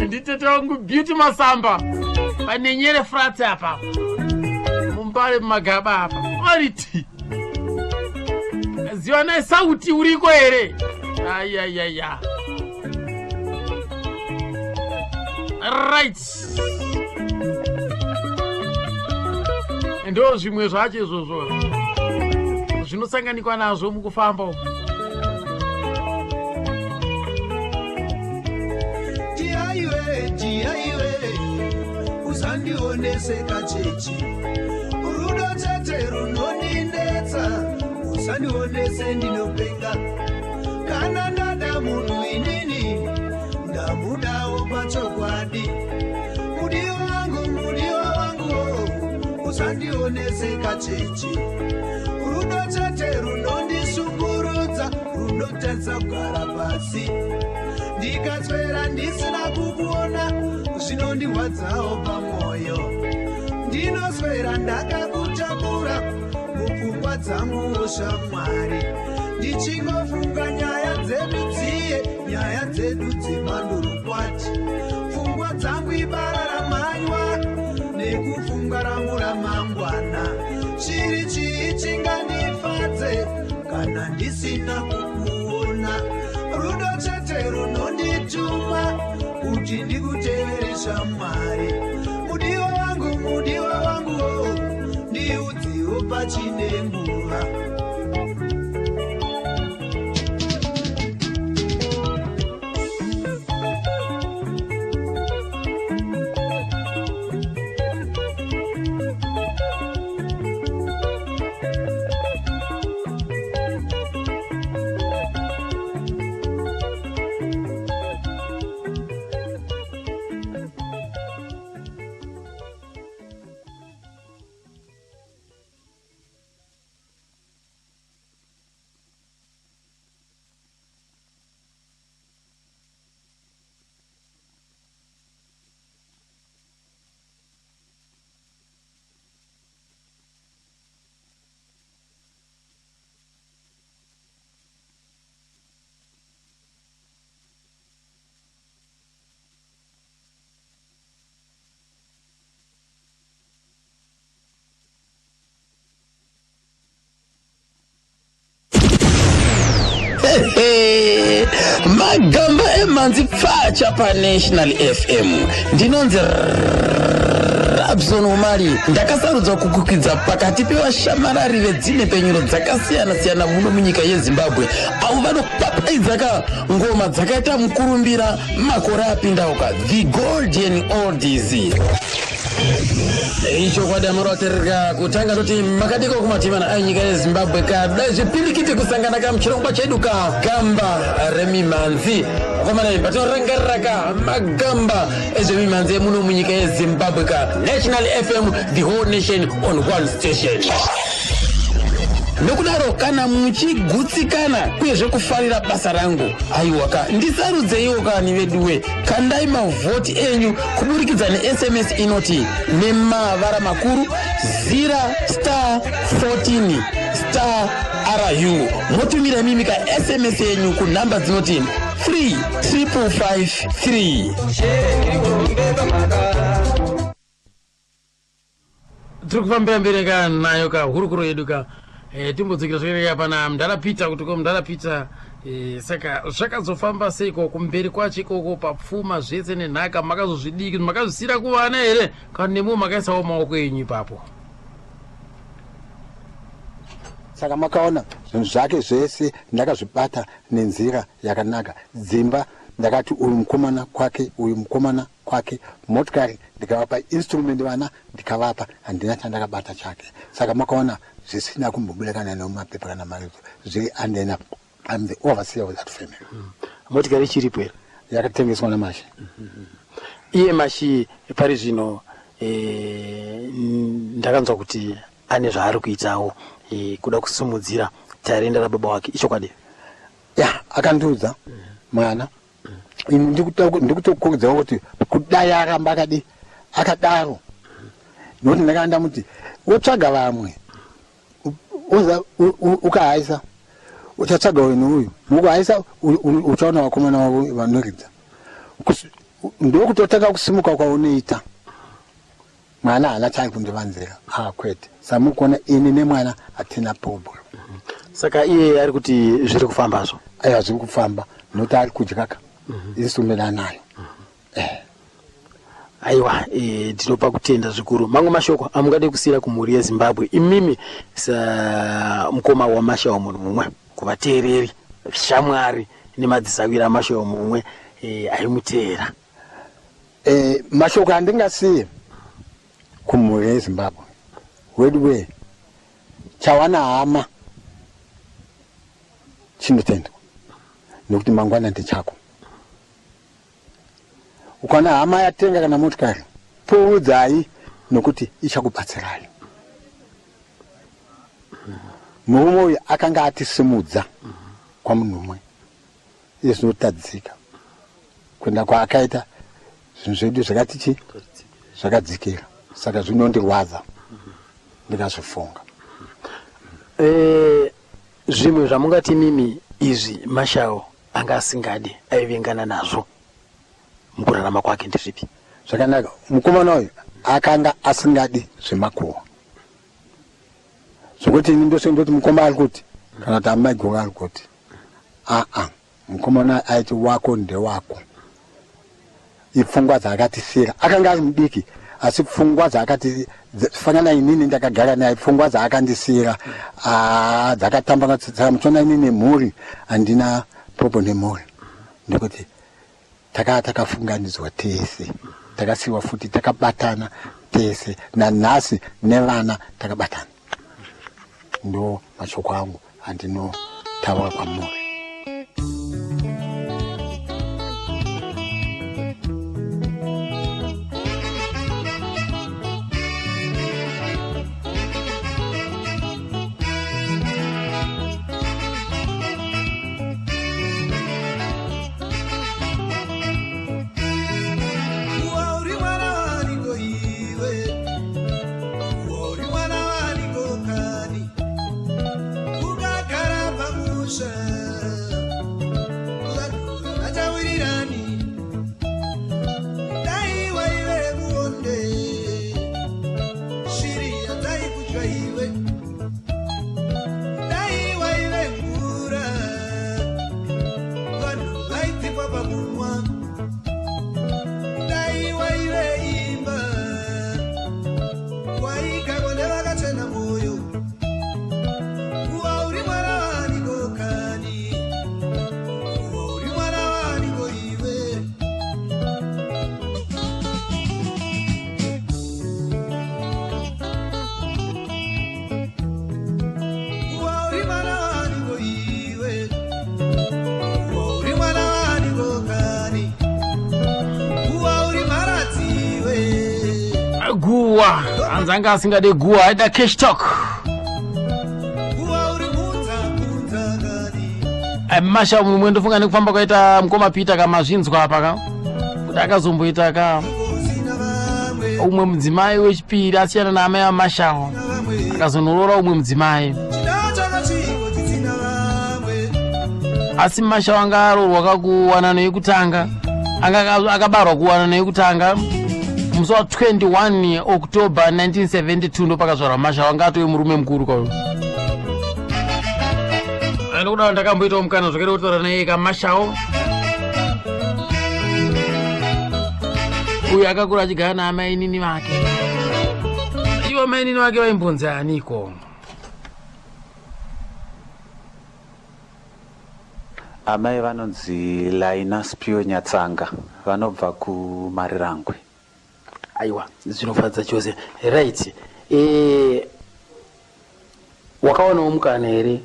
nditete wangu Beauty Masamba panenyere frats apa mumbare mumagaba apa variti zivanai sauti uriko here ayayaya right ndo zvimwe zvacho izvozvo zvinosanganikwa nazvo mukufamba umu Tiaiwe, tiaiwe, usandionese kachechi. Rudo chete runondinetsa, usandionese ndinopenga. Kana ndada munhu inini, ndamudawo pachokwadi. Mudiwa wangu, mudiwa wangu, usandionese kachechi. Rudo chete runondishungurudza, runotadza kugara pasi. Ndikaswera ndisina kukuona, zvinondirwadzawo pamwoyo. Ndinoswera ndakakutakura mupfungwa dzangu shamwari, ndichingofunga nyaya dzedu dziye, nyaya dzedu dzemandorokwati. Pfungwa dzangu ibara ramanywa nekufunga rangu ramangwana. Chiri chii chingandifadze kana ndisina kukuona? Rudo chete runondituma kuti ndikutevere shamwari. Mudiwa wangu, mudiwa wangu, ndiudziwo pachine nguva. Magamba emhanzi pfacha paNational FM. Ndinonzi Rabson Umali, ndakasarudzwa kukukwidza pakati pevashamarari vedzinhepfenyuro dzakasiyana-siyana muno munyika yeZimbabwe, avo vanopapaidza ka ngoma dzakaita mukurumbira makore apindauka, the golden oldies. Ichokwadi amaraterera kutanga toti makadiko kumativana anyika yeZimbabwe kadai zvipirikiti kusangana ka muchirongwa chedu ka gamba remimhanzi. Vakomana, patinorangarira ka magamba ezvemimhanzi emuno munyika yeZimbabwe ka, National FM, the whole nation on one station. Nokudaro kana muchigutsikana uyezve kufarira basa rangu, aiwaka ndisarudzeiwo kani veduwe. Kandai mavhoti enyu kuburikidza neSMS inoti nemavara makuru zira star 14 star ru, motumira imimi ka SMS yenyu kunhamba dzinoti 3 553. Tiri kufambira mberi ka nayo ka hurukuro yedu ka. Timbodzokera zvakare pana mudhara Peter, kuti ko mudhara Peter, saka zvakazofamba seiko kumberi kwacho ikoko papfuma zvese nenhaka? Makazozvidiki makazvisiyira kuvana here, kana nemiwo makaisawo maoko enyu ipapo? Saka makaona Zvinhu zvake zvese ndakazvibata nenzira yakanaka. Dzimba ndakati uyu mukomana kwake, uyu mukomana kwake, motikari ndikavapa, instrument vana ndikavapa, handina chandakabata chake. Saka makaona zvisina kumbobuda kana nemumapepa kana maridzo zviri under I'm the overseer of that family. Motikari ichiripo here? Yakatengeswa naMashi. Iye Mashi pari zvino eh, ndakanzwa kuti ane zvaari kuitawo eh, kuda kusimudzira tarenda rababa wake ichokwadi? Ya, akandiudza mwana. Ini ndikutokurudzira kuti kudai aramba akadi akadaro nokuti ndakanga ndamuti wotsvaga vamwe oza ukahaisa uchatsvaga uyu neuyu mukuhaisa uchaona vakomana vavo vanoridza ndokutotanga kusimuka kwaunoita mwana haana chaari kundivanzira ah kwete samukuona ini nemwana hatina problem saka iye ari kuti zviri kufambazvo aiwa zviri kufamba nokuti ari kudyaka instrument anayo Eh. Aiwa eh, ndinopa kutenda zvikuru. Mamwe mashoko amungade kusiyira kumhuri yeZimbabwe imimi samukoma waMashau munhu mumwe kuvateereri, shamwari nemadzisawira aMashau mumwe eh, aimuteera. Eh, mashoko andingasiye kumhuri yeZimbabwe weduwee chawana hama chinotendwa nekuti mangwana ndechako. Ukaona hama yatenga kana motikari pfuudzai nokuti ichakubatsirai. Murume uyu akanga atisimudza kwamunhumwe iye zvinotadzika kuenda kwaakaita zvinhu zvedu zvakati chi zvakadzikira saka zvinondirwadza ndikazvifunga. Eh, zvimwe zvamungati mimi izvi Mashao anga asingadi aivengana nazvo mukurarama kwake ndezvipi? Zvakanaka, mukomana uyu akanga asingadi zvemakuhwa zvokuti ini ndose ndoti mukoma ari kuti kana kuti amaiguru ari kuti aa mukomana aiti wako ndewako ipfungwa dzaakatisiyira akanga ari mudiki asi pfungwa dzaakati fanana inini ndakagara naye pfungwa dzaakandisiyira ah, dzakatamba saka muchiona ini nemhuri handina popo nemhuri ndekuti takaa takafunganidzwa tese takasiyiwa futi takabatana tese nanhasi nevana takabatana ndo mashoko angu andinotaura kwamuri. Guwa hanzi anga asingade guwa aida cash talk. Masha mumwe ndofunga nekufamba kwaita mukoma Peter kamazvinzwa apa ka kuti akazomboita ka umwe mudzimai wechipiri asiyana naamai vamashawo akazonoroora umwe mudzimai asi mashawo anga aroorwa kakuwanano yekutanga anga akabarwa kuwanano yekutanga musi wa 21 October 1972 ndopakazvarwa mashawo anga atove murume mukuru kauyo ndokuda ndakamboitawo mukana zvakare kutaura naye kamashawo uyu akakura achigara naamainini vake ivo mainini vake vaimbonzi aniko Amai vanonzi Laina Spio Nyatsanga vanobva kuMarirangwe. Aiwa, zvinofadza chose. Right. E, wakawanawo mukana here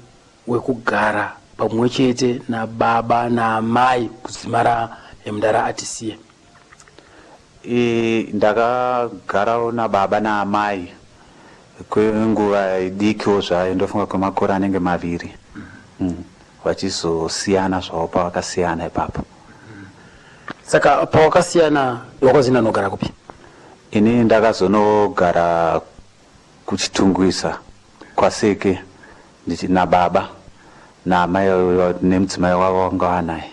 wekugara pamwe chete nababa naamai kudzimara mdara atisiye? E, ndakagarawo nababa naamai kwenguva dikiwo zvayo, ndofunga kwemakore anenge maviri. Vachizosiyana zvavo pavakasiyana ipapo. Saka pawakasiyana wakazoenda nogara kupi? Ini ndakazonogara kuChitungwiza kwaSeke nababa naamai nemudzimai wavo vanga vanaye.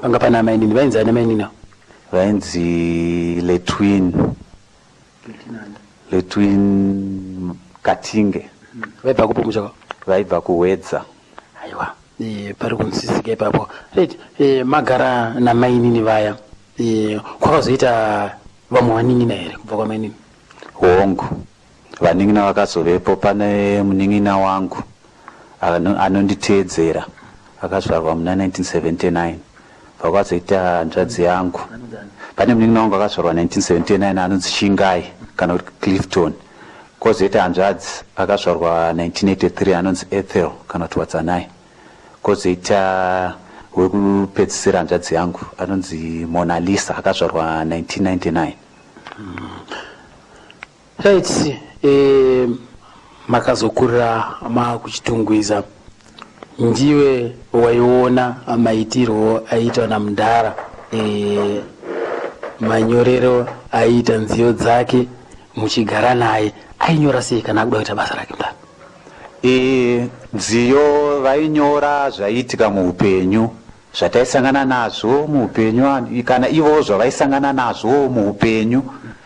Panga pana amainini, vainzi ani amainini avo? Vainzi Letwin. Letwin Katinge. Vaibva kupi kumusha kwavo? Vaibva kuHwedza. Aiwa, pari kunzwisisika ipapo. Right, magara namainini vaya, kwakazoita vamwe vanin'ina here kubva kwamainini? Hongu, vanin'ina vakazovepo. Pane munin'ina wangu anonditeedzera akazvarwa muna 1979. Pakazoita hanzvadzi yangu, pane munin'ina wangu akazvarwa 1979 anonzi Shingai kana kuti Clifton. Kozoita hanzvadzi akazvarwa 1983 anonzi Ethel kana kuti Wadzanai. Kozoita wekupedzisira hanzvadzi yangu anonzi Mona Lisa akazvarwa 1999. Right, makazokurira makuChitungwiza, ndiwe waiona maitirwo aiitwa namudhara, manyorero aiita nziyo dzake muchigara naye, ainyora sei kana akuda kuita basa rake mudhara? Nziyo vainyora zvaiitika muupenyu, zvataisangana nazvo muupenyu kana ivowo zvavaisangana nazvo muupenyu,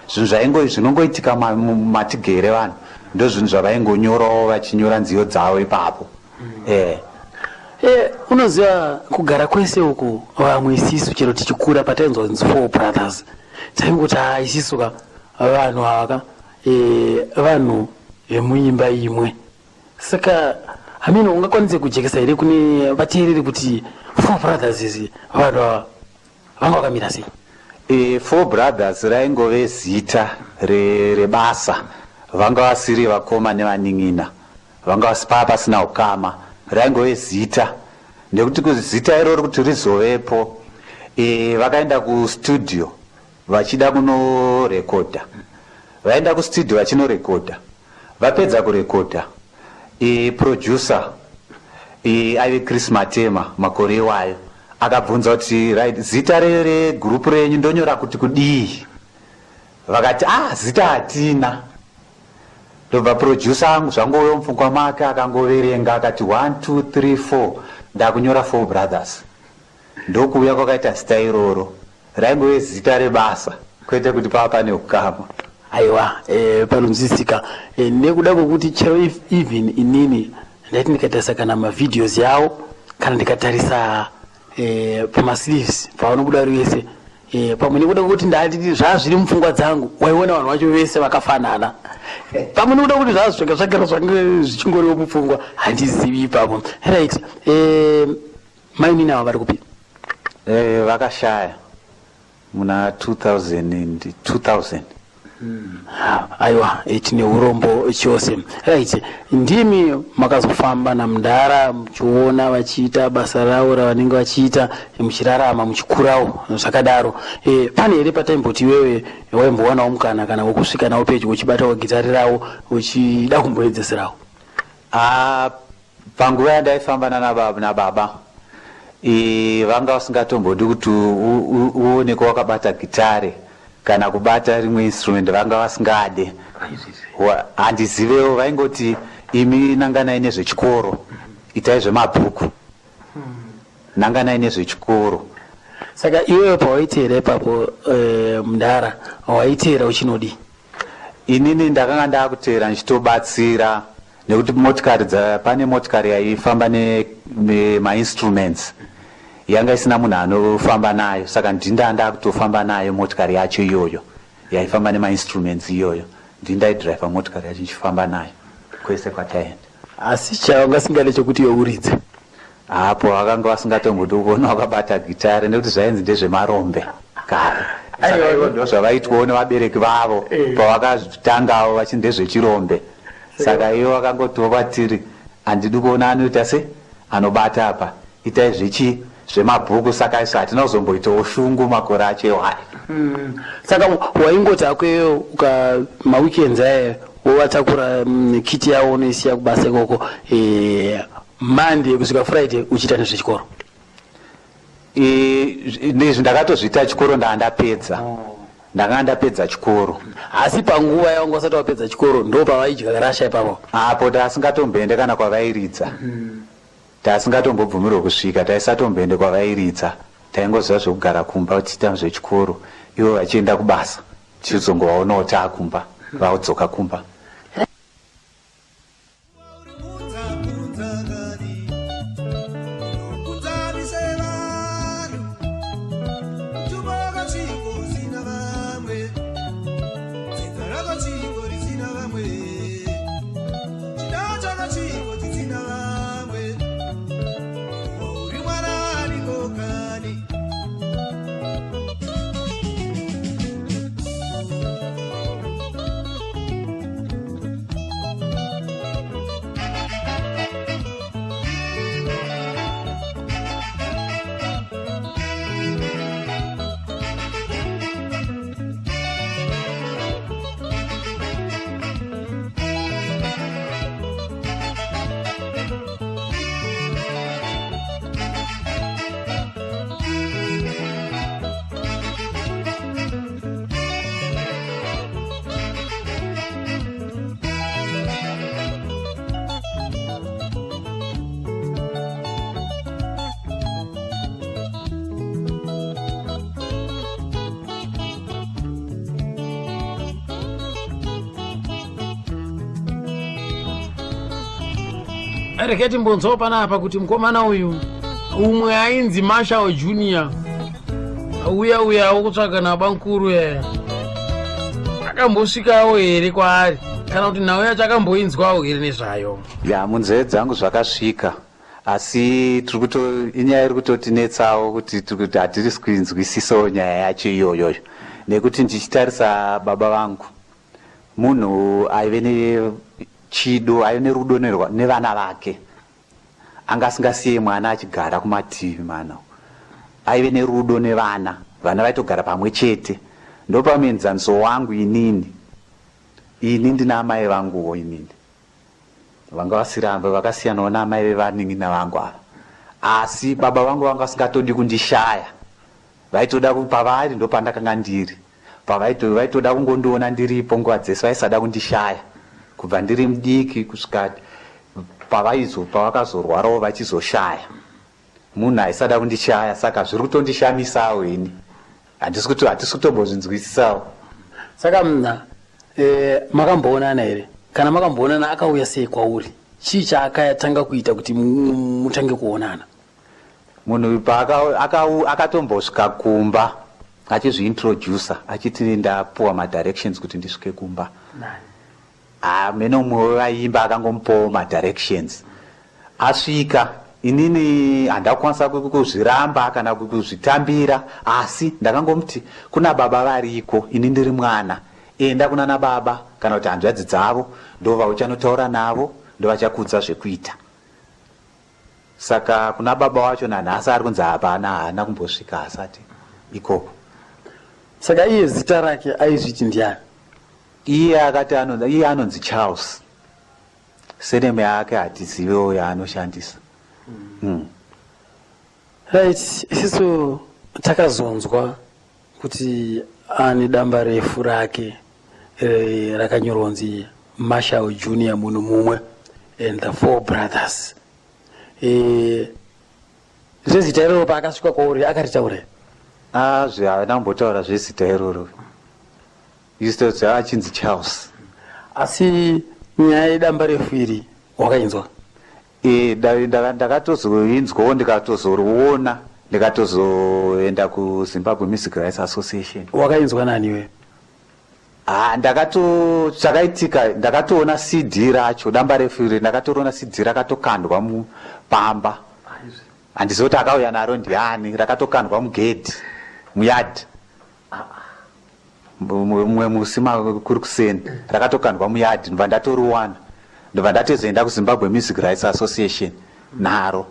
zvinhu zvaingo zvinongoitika matigere vanhu, ndozvinhu zvavaingonyorawo vachinyora nziyo dzavo ipapo. Unoziva kugara kwese uku, vamwe isisu chero tichikura patainzwa kunzi Four Brothers taingoti haa, isisu ka vanhu ava ka, vanhu vemuimba imwe. Saka hameno ungakwanise kujekesa here kune vateereri kuti Four Brothers izi vanhu ava vanga vakamira sei? Four Brothers raingove zita rebasa, vanga vasiri vakoma nevanin'ina, vanga paa pasina ukama, raingove zita. Nekuti zita iroro kuti rizovepo, vakaenda kustudio vachida kunorekodha, vaenda kustudio vachinorekodha, vapedza kurekodha, producer aive Chris Matema makore iwayo akabvunza kuti right, zita regurupu renyu ndonyora kuti kudii? Vakati ah, zita hatina. Ndobva producer angu zvangouya mupfungwa make, akangoverenga akati 1 2 3 4, ndakunyora Four Brothers. Ndokuuya kwakaita zita iroro, raingove zita rebasa kwete kuti pava pane ukama. Aiwa, panonzwisisika, nekuda kwekuti chero even inini ndaiti ndikatarisa kana mavideos yavo kana ndikatarisa pamasleeves pavanobuda vari vese, pamwe nekuda kwekuti ndati zvaa zviri mupfungwa dzangu, waiona vanhu vacho vese vakafanana, pamwe nekuda kwekuti zvaa zvanga zvagara zvange zvichingoriwo mupfungwa, handizivi ipapo. Right, mainini ava vari kupi? Vakashaya muna 2000 2000. Aiwa, tine urombo chose. Right, ndimi makazofamba namudhara muchiona vachiita basa ravo ravanenge vachiita, muchirarama muchikurawo zvakadaro. Pane here pataimboti iwewe waimbowanawo mukana kana wekusvika nawo pedyo uchibatawo gitari ravo uchida kumboedzeserawo? Ah, panguva yandaifamba nababa vanga vasingatombodi kuti uoneke wakabata gitare kana kubata rimwe instrument, vanga vasingade. Handizivewo, vaingoti imi nanganai nezvechikoro, itai zvemabhuku, nanganai nezvechikoro. Saka iwewe pawaiteera ipapo, mudhara, waiteera uchinodii? Inini ndakanga ndakuteera ndichitobatsira nekuti motikari, pane motikari yaifamba nemainstruments yanga isina munhu anofamba nayo, saka ndinda ndakutofamba nayo motikari yacho iyoyo yaifamba nemainstruments iyoyo, ndindaidhiraivha motikari yacho ndichifamba nayo kwese kwataenda. Asi chaungasingade chekuti iwe uridze? Apo vakanga vasingatombodi kuona wakabata gitare nekuti zvainzi ndezvemarombe kare. Saka ivo ndozvavaitwawo nevabereki vavo eh. pavakatangawo vachinzi ndezvechirombe. Saka ivo vakangotiwo kwatiri handidi kuona anoita se anobata apa itai zvechi zvemabhuku saka isu hatina kuzomboitawo shungu makore acho iwayo. Mm. Saka waingoti hako iwewe uka maweekends aya wovatakura mm, kiti yavo unoisiya kubasa ikoko eh, Monday kusvika Friday uchiita nezvechikoro? Izvi ndakatozviita chikoro ndanga ndapedza. Oh. Ndanga ndapedza chikoro. Asi panguva yawanga usati wapedza chikoro ndo pavaidya rasha ipapo? Apo tasingatomboende kana kwavairidza. Mm. Tasingatombobvumirwe kusvika, taisatomboende kwavairidza. Taingoziva zvekugara kumba tichiita zvechikoro ivo vachienda kubasa. Tichizongovaonawo taakumba, vaudzoka kumba. Regai timbonzwawo panapa kuti mukomana uyu umwe ainzi Marshall Junior uya uya wokutsvaga nabankuru yaya akambosvikawo here kwaari kana kuti nhau yacho akamboinzwawo here nezvayo? Ya, munzeve dzangu zvakasvika asi tiri kuto inyaya iri kutotinetsawo kuti tiri kuti hatirisi kuinzwisisawo nyaya yacho iyoyoyo nekuti ndichitarisa baba vangu munhu aive nechido aive nerudo nevana vake Anga asingasiye mwana achigara kumativi mana uko. Aive nerudo nevana. Vana vaitogara pamwe chete. Ndopa muenzaniso wangu inini. Ini ndina amai vanguwo inini. Vanga vasiri vakasiyanawo naamai vevanin'ina vangu ava. Asi baba vangu vanga vasingatodi kundishaya. Vaitoda pavari ndopandakanga ndiri. Pavaito vaitoda kungondiona ndiripo nguva dzese vaisada kundishaya kubva ndiri mudiki kusvika pavaizo pavakazorwarawo vachizoshaya munhu aisada kundishaya saka zviri kutondishamisawo ini handisi kuti hatisi kutombozvinzwisisawo. Saka mna e, makamboonana here? Kana makamboonana akauya sei kwauri? Chii chaakatanga kuita kuti mutange kuonana? Munhu uyu paakatombosvika kumba achizviintroducer achiti ndapuwa madirections kuti ndisvike kumba. Hameno umwe wevaimba akangomupawo madirections. Asvika inini handina kukwanisa kuzviramba kana kuzvitambira asi ndakangomuti kuna baba variko ini ndiri mwana enda kunana baba kana kuti hanzvadzi dzavo ndovauchanotaura navo ndovachakuudza zvekuita. Saka kuna baba wacho nanhasi ari kunzi hapana haana kumbosvika asati ikoko. Saka iye zita rake aizviti ndiani? Iye akati anonzi iye anonzi Charles. Surname yake hatizivewo yaanoshandisa. Mm. Right, isisu takazonzwa kuti ane damba refu rake eh, rakanyorwa kunzi Marshall Junior munhu mumwe and the four brothers. Eh, zvezita iroro paakasvika kwauri akaritaura here? Ah, zve haana kumbotaura zvezita iroro. Used achinzi Charles. Asi nyaya yedamba refu iri wakainzwa? Eh, ndakatozoinzwawo ndikatozoriona ndikatozoenda kuZimbabwe Music Rights Association. Wakainzwa nani iwe? Ah, ndakato chakaitika ndakatoona CD racho damba refu iri ndakatoriona CD rakatokandwa mupamba. Handizivi kuti akauya naro ndiani, rakatokandwa mugedhi muyadhi. Mumwe musi kuri kuseni rakatokandwa muyadhi, ndobva ndatoriwana, ndobva ndatozoenda kuZimbabwe Music Rights Association naro.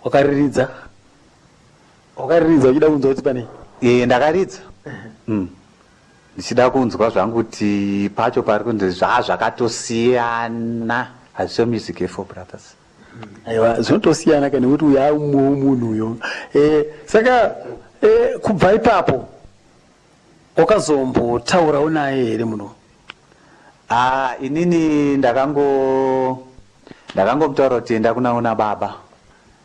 Wakariridza? Wakariridza uchida kunzwa kuti panei? Ee, ndakaridza. Ndichida kunzwa zvangu kuti pacho pari kunzi zvaa zvakatosiyana, hazviso music yeFour Brothers. Aiwa, zvinotosiyana ka nekuti uyo aumwewo munhu uyo. Eh, saka eh, kubva ipapo wakazombotaurawo naye here munhu? Ah, inini ndakango ndakangomutaura kuti enda kunaona baba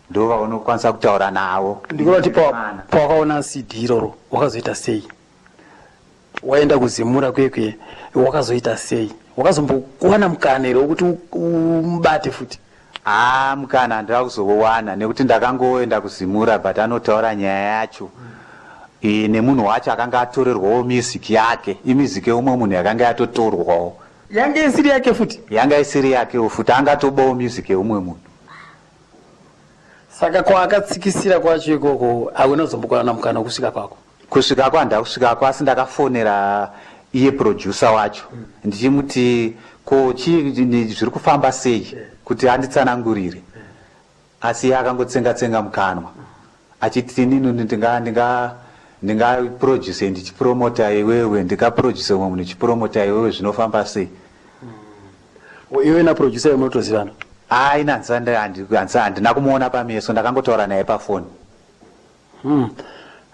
ndo vaunokwanisa kutaura navo. Ndikuona kuti pawakaona CD iroro wakazoita sei? Waenda kuZimura kwekwe wakazoita sei? Wakazombowana mukana here wekuti umubate futi? Haa, mukana handina kuzowana nekuti ndakangoenda kuZimura, but anotaura nyaya yacho e, nemunhu wacho akanga atorerwawo music yake, imusic yeumwe munhu yakanga yatotorwawo. Yanga isiri yake futi? Yanga isiri yakewo futi, angatobawo music yeumwe munhu. Saka kwaakatsikisira kwacho ikoko hauna kuzombokwana mukana wekusvika kwako? Kusvikako handina kusvikako, asi ndakafonera iye producer wacho ndichimuti ko chii zviri kufamba sei kuti anditsanangurire, asi iye akangotsenga tsenga mukanwa achiti inini ndinga ndinga ndingaproduce ndichipromota iwewe, ndingaproduce umwe munhu ndichipromota iwewe, zvinofamba sei? Iwe naproducer munotozivana? Haa, ini handina kumuona pameso, ndakangotaura naye pafoni.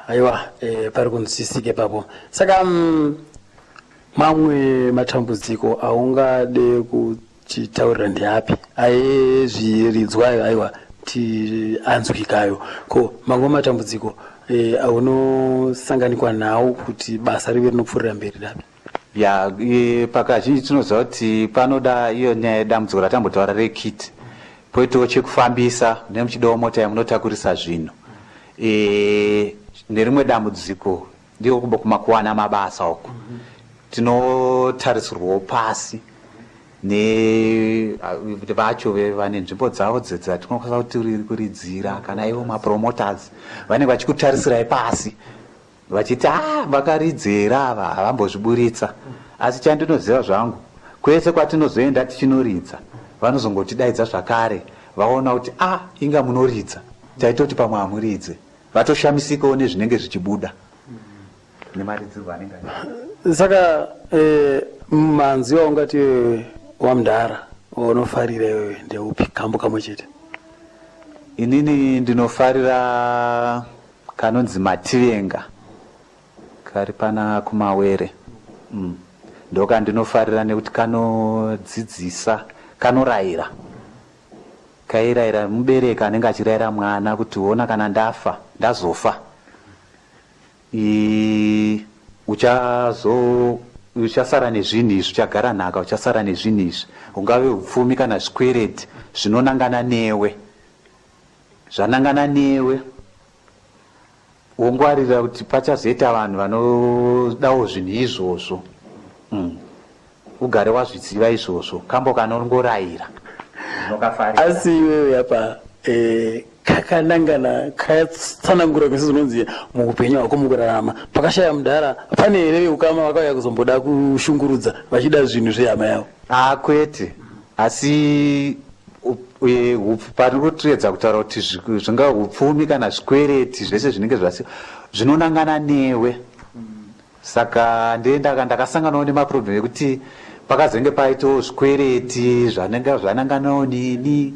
Aiwa, pari kunzwisisike papo. Saka mamwe matambudziko aungade kuchitaurira ndeapi? Aezviridzwa ayo, aiwa ti anzwikayo. Ko mamwe matambudziko aunosanganikwa nawo kuti basa rive rinopfuurira mberi dapi? Ya, pakazhinji tinoziva kuti panoda iyo nyaya yedambudziko ratambotaura rekit, poitawo chekufambisa, mune muchidawo mota yamunotakurisa zvinhu, e, nerimwe dambudziko ndiko kumakuwana mabasa uku, tinotarisirwawo pasi nevacho vane nzvimbo dzavo dzatinokwanisa kuti kuridzira, kana ivo mapromoters vanenge vachikutarisirai pasi vachiti ah, vakaridzera ava, havambozviburitsa. Asi chandinoziva zvangu, kwese kwatinozoenda tichinoridza, vanozongotidaidza zvakare vaona kuti ah, inga munoridza, taitoti pamwe hamuridze, vatoshamisikawo nezvinenge zvichibuda nemaridzirwo anenge. Saka manzwi aungati wamudhara waunofarira iwewe ndeupi? Kambo kamwe chete. Inini ndinofarira kanonzi Mativenga, kari pana Kumawere. Ndokandinofarira nekuti kanodzidzisa, kanorayira, kairayira mubereki anenge achirayira mwana kuti ona, kana ndafa, ndazofa, uchazo uchasara nezvinhu izvi, uchagara nhaka, uchasara nezvinhu izvi, ungave upfumi kana zvikwereti zvinonangana newe, zvanangana newe, wongwarira kuti pachazoita vanhu vanodawo zvinhu izvozvo. Ugare wazviziva izvozvo. Kambo kanongorayira, ndinokafarira. Asi iwewe apa kakanangana katsanangura kwese zvinonzi muupenyu hwako mukurarama pakashaya mudhara, pane here veukama vakauya kuzomboda kushungurudza vachida zvinhu zvehama yavo? Ah, kwete, asi pari kutiedza kutaura kuti zvinga upfumi kana zvikwereti zvese zvinenge zvasi zvinonangana newe. Saka ndienda ndakasanganawo nemaproblem ekuti pakazenge paitawo zvikwereti zvanenge zvananganawo neni,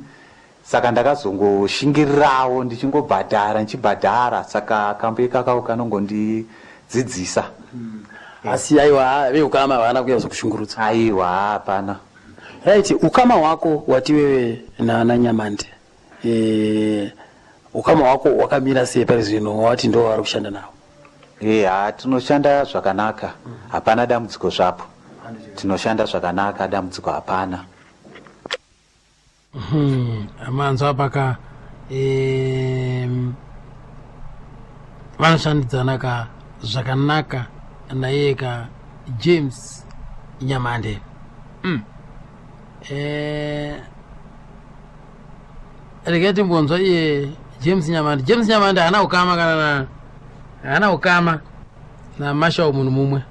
saka ndakazongoshingirirawo ndichingobhadhara, ndichibhadhara. Saka kambo ikakako kanongondidzidzisa. Asi aiwa, veukama havana kuuya kuzokushungurudza? Aiwa, hapana. Right, ukama hwako wati wewe naNyamande, ukama hwako wakamira sei pari zvino wati ndo vari kushanda navo? Ha, tinoshanda zvakanaka, hapana dambudziko zvapo, tinoshanda zvakanaka, dambudziko hapana. Manzwa paka vanoshandidzana ka zvakanaka naiye ka James Nyamande. Regai timbonzwa iye. James Nyamande. James Nyamande haana ukama kana na haana ukama naMarshall munhu mumwe.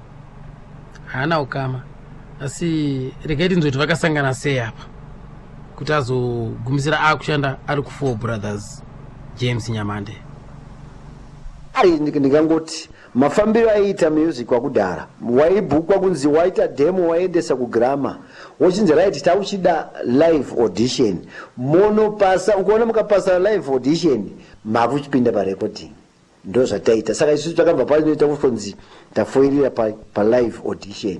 Haana ukama. Asi regai tinzwe kuti vakasangana sei apa kuti azogumisira akushanda ari kuFour Brothers James Nyamande. Ari ndingangoti mafambiro aiita music wakudhara waibhukwa kunzi waita demo waendesa kuGramma wochinzi right takuchida live audition monopasa ukaona mukapasa live audition makuchipinda parecording ndozvataita saka isusu takabva panoita kutonzi tafoirira palive pa audition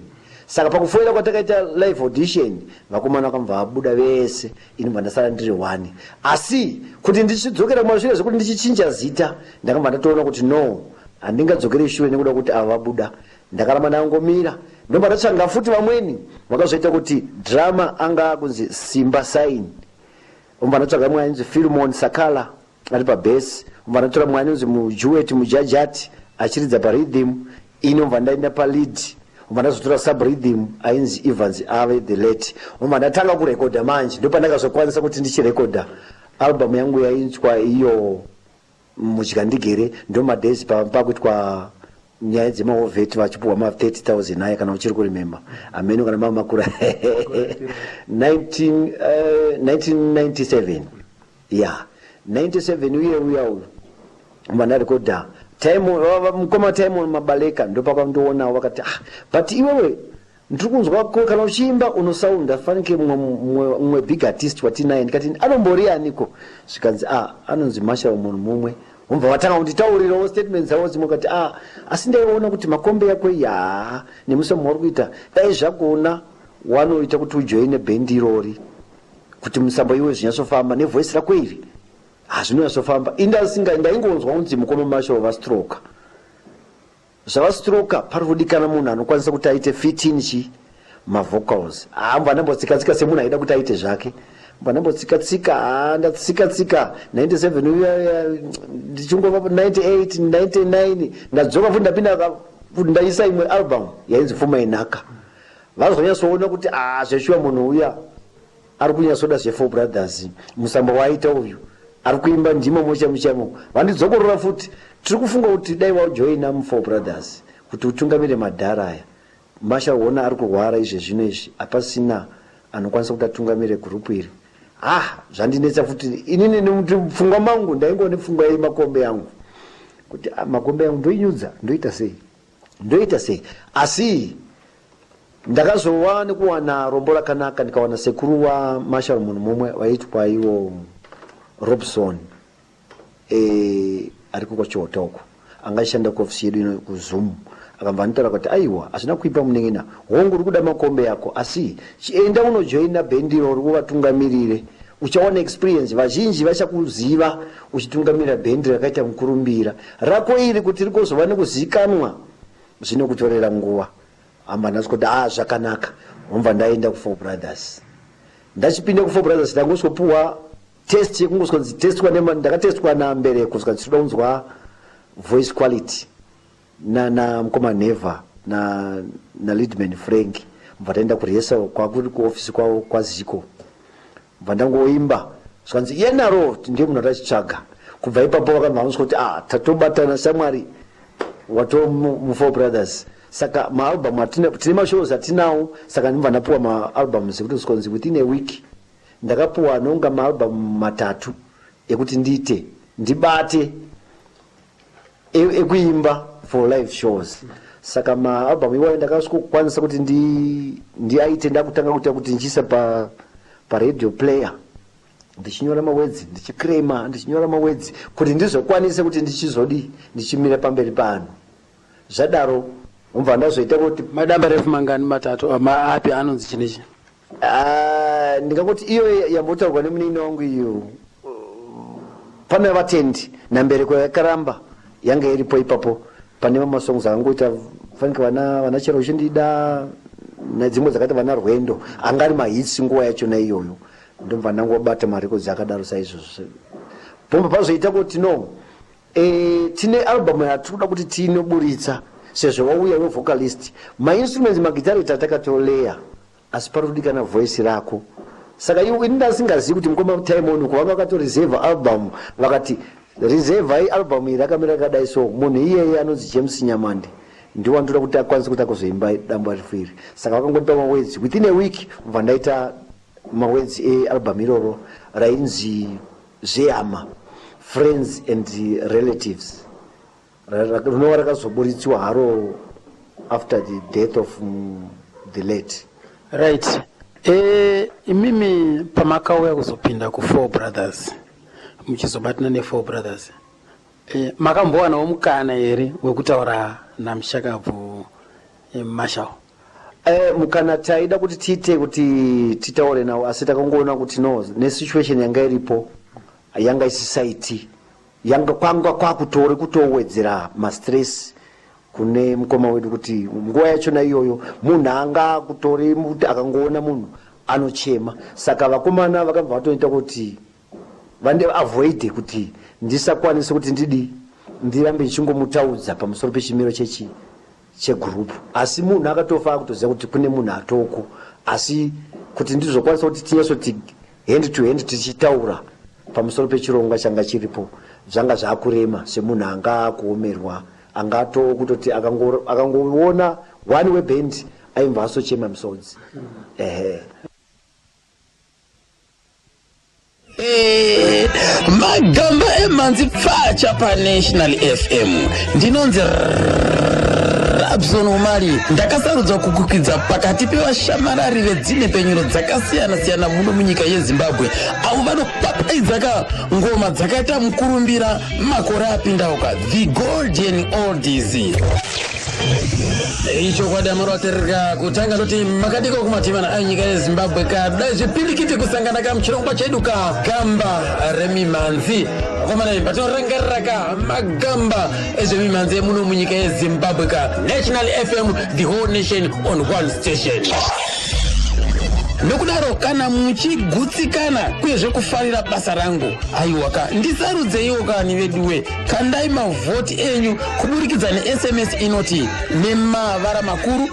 saka pakufoira kwatakaita live audition vakomana vakabva vabuda vese ini bva ndasara ndiri one asi kuti ndichidzokera kumashure zvekuti ndichichinja zita ndakabva ndatoona kuti no handingadzokeri shure nekuda kuti ava vabuda ndakaramba ndangomira ndobva ndatsvanga futi vamweni vakazoita kuti drama anga akunzi Simba Sign obva ndatsvaga mumwe ainzi Filmon Sakala ari pabass obva ndatora mumwe anonzi Mujuet Mujajati achiridza parhythm ini obva ndaenda palead obva ndazotora sub rhythm ainzi Evans ave the late obva ndatanga kurekodha manje ndopandakazokwanisa kuti ndichirekodha album yangu yainzwa iyo Mudyandigere. Ndo madays pakuitwa nyaya dzemaovheti vachipuhwa ma 30,000 aya kana uchiri kuremember hameno kana mava makura 1997 ya 97 uye uya uyu vandarekodha mukoma Timon Mabaleka ndopakandioonawo vakati ah but iwewe ndiri kunzwa ko kana uchiimba unosaunda fanike mumwe big artist watinaye ndikati anombori aniko zvikanzi a ah, anonzi Marshall munhu mumwe vobva vatanga kunditaurirawo statement dzavo dzimwe kati a ah, asi ndaiona kuti makombe yako iyi haa nemusamu wauri kuita dai zvagona wanoita kuti ujoine bhendi irori kuti musambo iwe zvinyatsofamba nevoice rako iri hazvinonyatsofamba indasinga ndaingonzwa kunzi mukoma Marshall vastroka Zvavastroka pari kudikana munhu anokwanisa kuti aite fit in chi mavocals. Haa mbwa ndambotsika tsika semunhu aida kuti aite zvake. Mbwa ndambotsika tsika haa ndatsika tsika 97 uya ndichingova 98 99 ndadzoka futi ndapinda futi ndaisa imwe album yainzi Pfuma Yenhaka. Vazonyatsoona kuti haa zveshuwa munhu uya Ari kunyatsoda zveFour Brothers musambo waaita uyu ari kuimba ndimo mochaimo chaimo vandidzokorora futi tiri kufunga kuti dai wajoina muFour Brothers kuti utungamire madhara aya Marshall hona ari kurwara izvezvino izvi hapasina anokwanisa kuti atungamire group iri ah zvandinetsa futi inini nekuti pfungwa mangu ndaingova nepfungwa yemakombe yangu kuti ah, makombe yangu ndoinyudza ndoita sei ndoita sei asi Ndakazova nekuwana rombo rakanaka ndikawana sekuru waMarshall munhu mumwe vaitwa ivo Robson e, ariko kwaChihota uko anga achishanda kuofisi yedu ino kuZoom akabva anditaura kuti aiwa hazvina kuipa munin'ina hongu uri kuda makombe yako asi chienda unojoina bhendi irori uvatungamirire uchawana experience vazhinji vachakuziva uchitungamirira bhendi rakaita mukurumbira rako iri kuti rigozova nekuzikanwa zvinokutorera nguva Hamba ndasvika kuti ah zvakanaka ndobva ndaenda kuFour Brothers. Ndachipinda kuFour Brothers ndangosvikopuhwa test yekungosvikonzi testwa nema ndakatestwa naMbereko zvikanzi tinoda kunzwa voice quality nana mukoma Never na na leadman Frank ndobva taenda kurehearsal kwakuri kuoffice kwavo kwaZiko ndobva ndangoimba zvikanzi iye naro ndiye munhu atachitsvaga kubva ipapo vakabva vanzwa kuti ah tatobatana shamwari wato muFour Brothers saka maalbum atina tine mashows atinawo saka ndibva ndapuwa maalbums ekuti zvikonzi within a week ndakapuwa anonga maalbum matatu ekuti ndiite ndibate ekuimba for live shows saka maalbum iwayo ndakasvikokwanisa kuti ndiaite ndakutanga kuita kuti ndichiisa pa paradio player ndichinyora mawedzi ndichikrema ndichinyora mawedzi kuti ndizokwanise kuti ndichizodii ndichimira pamberi paanhu zvadaro ubva ndazoita kuti madamba refu mangani matatu api anonzi chinechi ah, ndingangoti iyo yambotaurwa nemunin'ina wangu iyo pane vatendi nambereko yakaramba yanga iripo ipapo pane mamasongs akangoita fanike vana vana chero uchindida nedzimwe dzakaita vana rwendo anga ari mahits nguva yachona iyoyo ndobva ndangobata marekodzi akadaro saizvozvo pomba pazoita kuti no e, tine album yatiri kuda kuti tinoburitsa sezvo wauya wevocalist mainstruments magitare tatakatoleya asi pari kudikana voice rako saka iwo ini ndasingazivi kuti mukoma Timon uko vanga vakatoreserve album vakati Reserve album iri rakamira rakadai so munhu iyeye anonzi James Nyamande ndiwo andoda kuti akwanise kuti agozoimba dambarefu iri. Saka vakangondipa mawords within a week bva ndaita mawords ealbum iroro rainzi Zvehama, Friends and Relatives rinova rakazoburitswa haro after the death of the late. Right. E, imimi pamakauya kuzopinda kuFour Brothers muchizobatana neFour Brothers e, makambowanawo mukana here wekutaura namushakabvu e, Marshall? Eh, mukana taida kuti tiite kuti titaure nawo asi takangoona kuti no nesituation yanga iripo yanga isisaiti yanga kwanga kwakutore kutowedzera mastress kune mukoma wedu kuti nguva yachona iyoyo munhu anga akutore kuti akangoona munhu anochema saka vakomana vakabva vatoita kuti vande avoide kuti ndisakwanise kuti ndidi ndirambe ndichingomutaudza pamusoro pechimiro chechi chegroup asi munhu akatofa akutoziva kuti kune munhu atoko asi kuti ndizokwanisa kuti tinyatsoti hand to hand tichitaura pamusoro pechirongwa changa chiripo zvanga zvakurema semunhu anga akuomerwa anga ato kutoti akangoona one weband aimva asochema misodzi ehe. Eh, magamba emhanzi pfacha panational fm ndinonzi rabson umali ndakasarudzwa kukwikidza pakati pevashamarari vedzinhepenyuro dzakasiyana-siyana muno munyika yezimbabwe avo vanopapaidza ka ngoma dzakaita mukurumbira makore apindauka the golden oldies ichokwadi amaratererka kutanga ndoti makadiko kumativana anyika yezimbabwe kadai zvipirikiti kusangana ka muchirongwa chedu ka gamba remimhanzi akomana imba tinorangarira ka magamba ezvemimhanzi emuno munyika yezimbabwe ka national fm the whole nation on one station nokudaro kana muchigutsikana uyezve kufarira basa rangu aiwa ka ndisarudzeiwo kani veduwe kandai mavhoti enyu kuburikidza nesms inoti nemavara makuru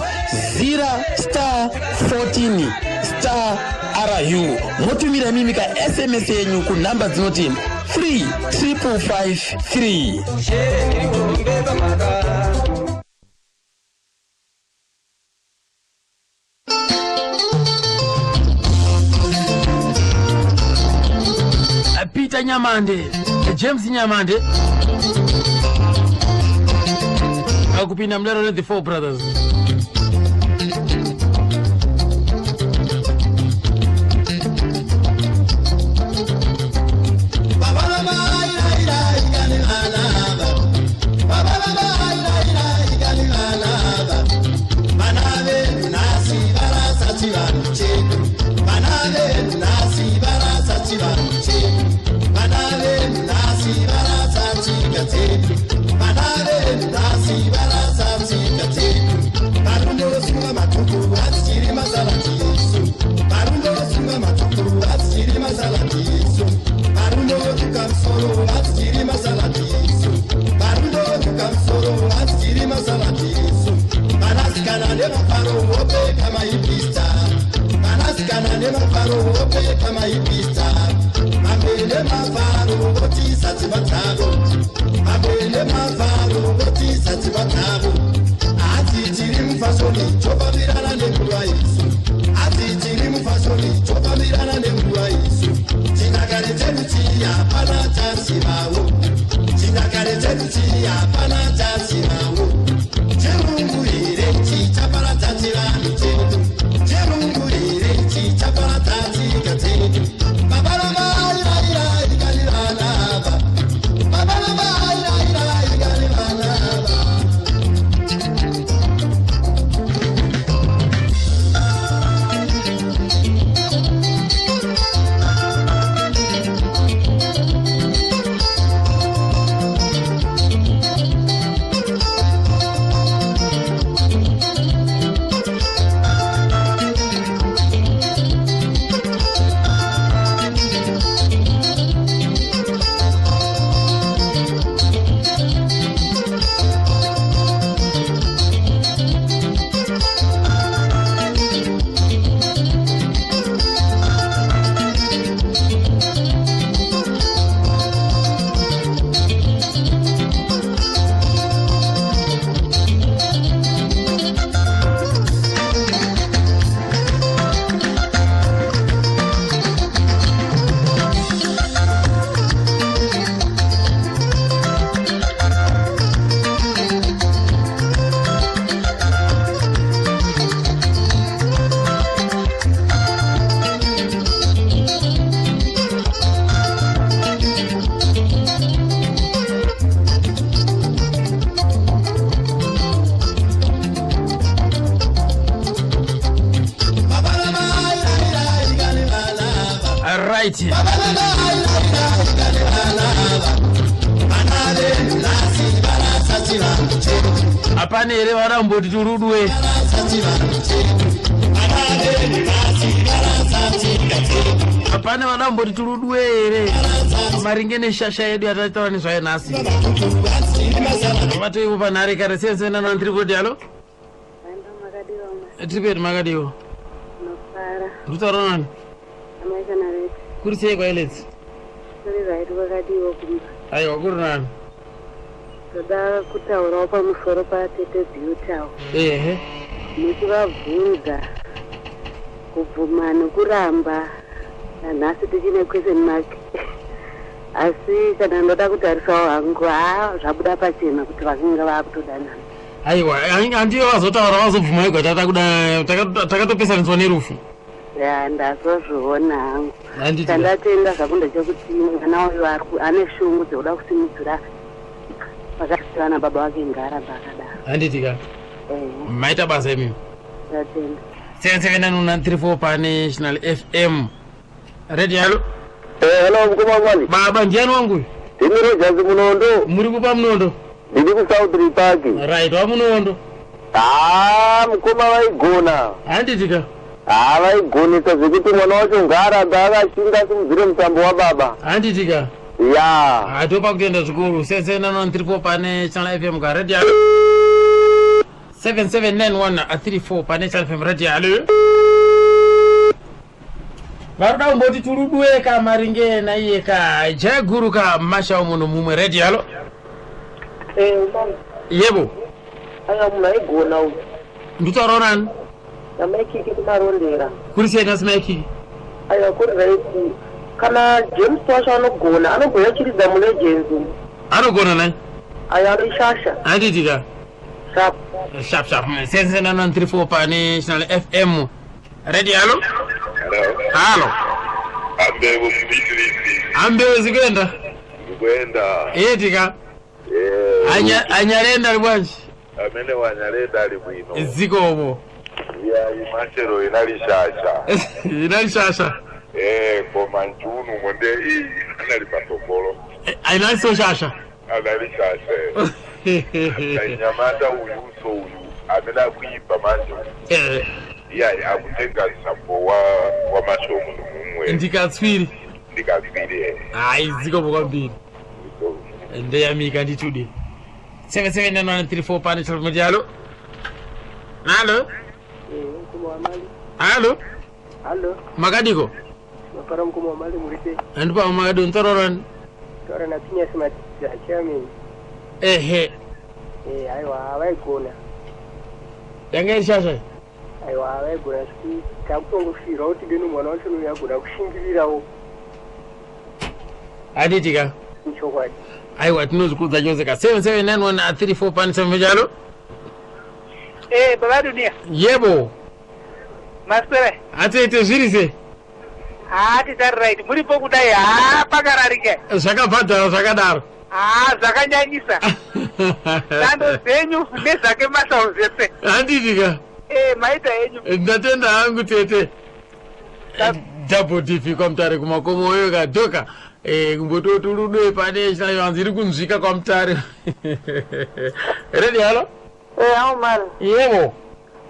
zira star 14 star ru motumira imimi ka sms yenyu kunhamba dzinoti 3 5 3 Peter Nyamande, James Nyamande akupinda mudaro ne the four brothers. Right, hapana here varamboti turudwe? Hapana varamboti turudwe here maringe neshasha yedu yatataura nezvayo nhasi? Vatoivo panhare kare 7791 alo. Tiri makadiwo? Ndikutaura nani? Kuri sei kwaIletsi? Aiwa, kuri nani. Toda kutaurawo pamusoro patete Beauty avo. Ehe. Muchivabvunza kubvuma nekuramba, nanhasi tichine question mark, asi kana ndoda kutarisawo hangu, ha, zvabuda pachena kuti vakanga vakutodanana. Aiwa, handiyo vazotaura, vazobvuma ega. Tatakuda takatopesaniswa nerufu. Ya, ndazozviona hangu. Handiti? Chandatenda zvangu ndechekuti mwana uyu ane shungu dzekuda kusimudzira pakasiva nababa vake, ngaaramba akadaro. Handiti ka? Ehe. Maita basa imimi. Ndatenda. 77934 paNational FM Radio, hallo. Hello, mukoma Mwali. Baba, ndiani wangu uyu? Ndini Rogers Munondo. Muri kupa Munondo? Ndiri kuSouth Park. Right, waMunondo. Haa, mukoma vaigona. Handiti ka? Haa, vaigonesa zvekuti mwana wacho ngaarambe akashinga, asimudzire mutambo wababa. Handiti ka? Ya. Hatopa kutenda zvikuru. 779134 pane Channel FM ka Radio, 779134 pane Channel FM Radio, hallo. Varoda kumboti turudwe ka maringe naiye ka jaguru ka mashawo munhu mumwe. Radio, hallo. Mama. Yebo. Aya, munhu aigona uyu. Ndutaurawo nani? NaMaikiki kuMarondera. Kuri sei nhasi, Maikiki? Aiwa, kuri right. Kana James wacho anogona, anomboya achiridza muLegends umu. Anogona nai. Aya, anoishasha. Handiti ka? Sharp. Sharp sharp. 779134 paNational FM Radio, hallo. Halo. Ambewu mbitirisi. Ambewu, zikuenda? Ndikuenda. Etika. Anyarenda ali bwanji? Amene wanyarenda ali bwino. Zikomo. Ya, imashero inali shasha. Inali shasha. Eh, koma nchunu monde i anali pasokolo. Inali shasha. Anali shasha. Anyamata uyuso uyu amene akuimba manje. Iyayi, akutenga msambo wa mashomu mumwe. Ndikatswiri. Ndikatswiri. Hayi, zikomo kwambiri, ndeyamika nditude. 779134 pane chalomoti. Halo, halo. Mukoma wamali. Halo. Halo. Makadiko? Mapara, mukoma wamali, muri sei? Andipa makadi, ntororani? Taura naPinyasi Matiza, chairman. Ehe. Aiwa, vaigona. Yanga iri shasha. Aiwa, vaigona zvikuti takutongofirwa kuti deno mwana wacho uyu agona kushingirirawo. Handiti ka? Chokwadi. Aiwa, tinozvikudza chose ka. 779134 pane 7. Halo. Baba Dunia. Yebo. Maswera? Atete, zviri sei? Haa, titari right. Muripo kudai, haa, pakararika. Zvakabhadhara zvakadaro. Haa, zvakanyanyisa. Sando dzenyu nezvake masau zvese. Handiti ka? Maita henyu. Ndatenda hangu tete. Double DP kwaMutare kumakomo kadhoka. Kumbototi rudo pane chinavanzi iri kunzvika kwaMutare. Radio, halo. Awu mari. Yebo.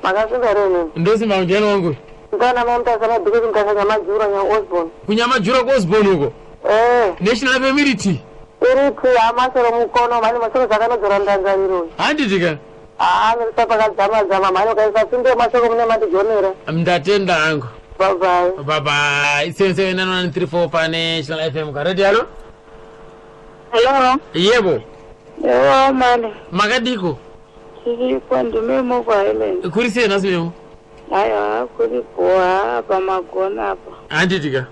Makasimba here? Ndosimba, ndiani wangu? Ngana mamutasa mabhikisi mutasa Nyamajura nyaOsborn. KuNyamajura kuOsborn uko? Eh. National FM iriti? Iriti hamasoro mukono mhani, masoko zvakanodzora ndangariro. Handiti ka? Haa, nerisa pakadzama dzama mhani, ukaisa simbi yemasoko mune mandigonera. Ndatenda hangu. Bye bye. Bye bye. 779134 pane National FM ka Radio, halo. Hello. Yebo. Ewa mani. Makadiko? Tiripo, ndimemo kuHighland. Kuri sei nhasi, memo? Aiwa, kuri bhoha pamagona apa. Handiti ka?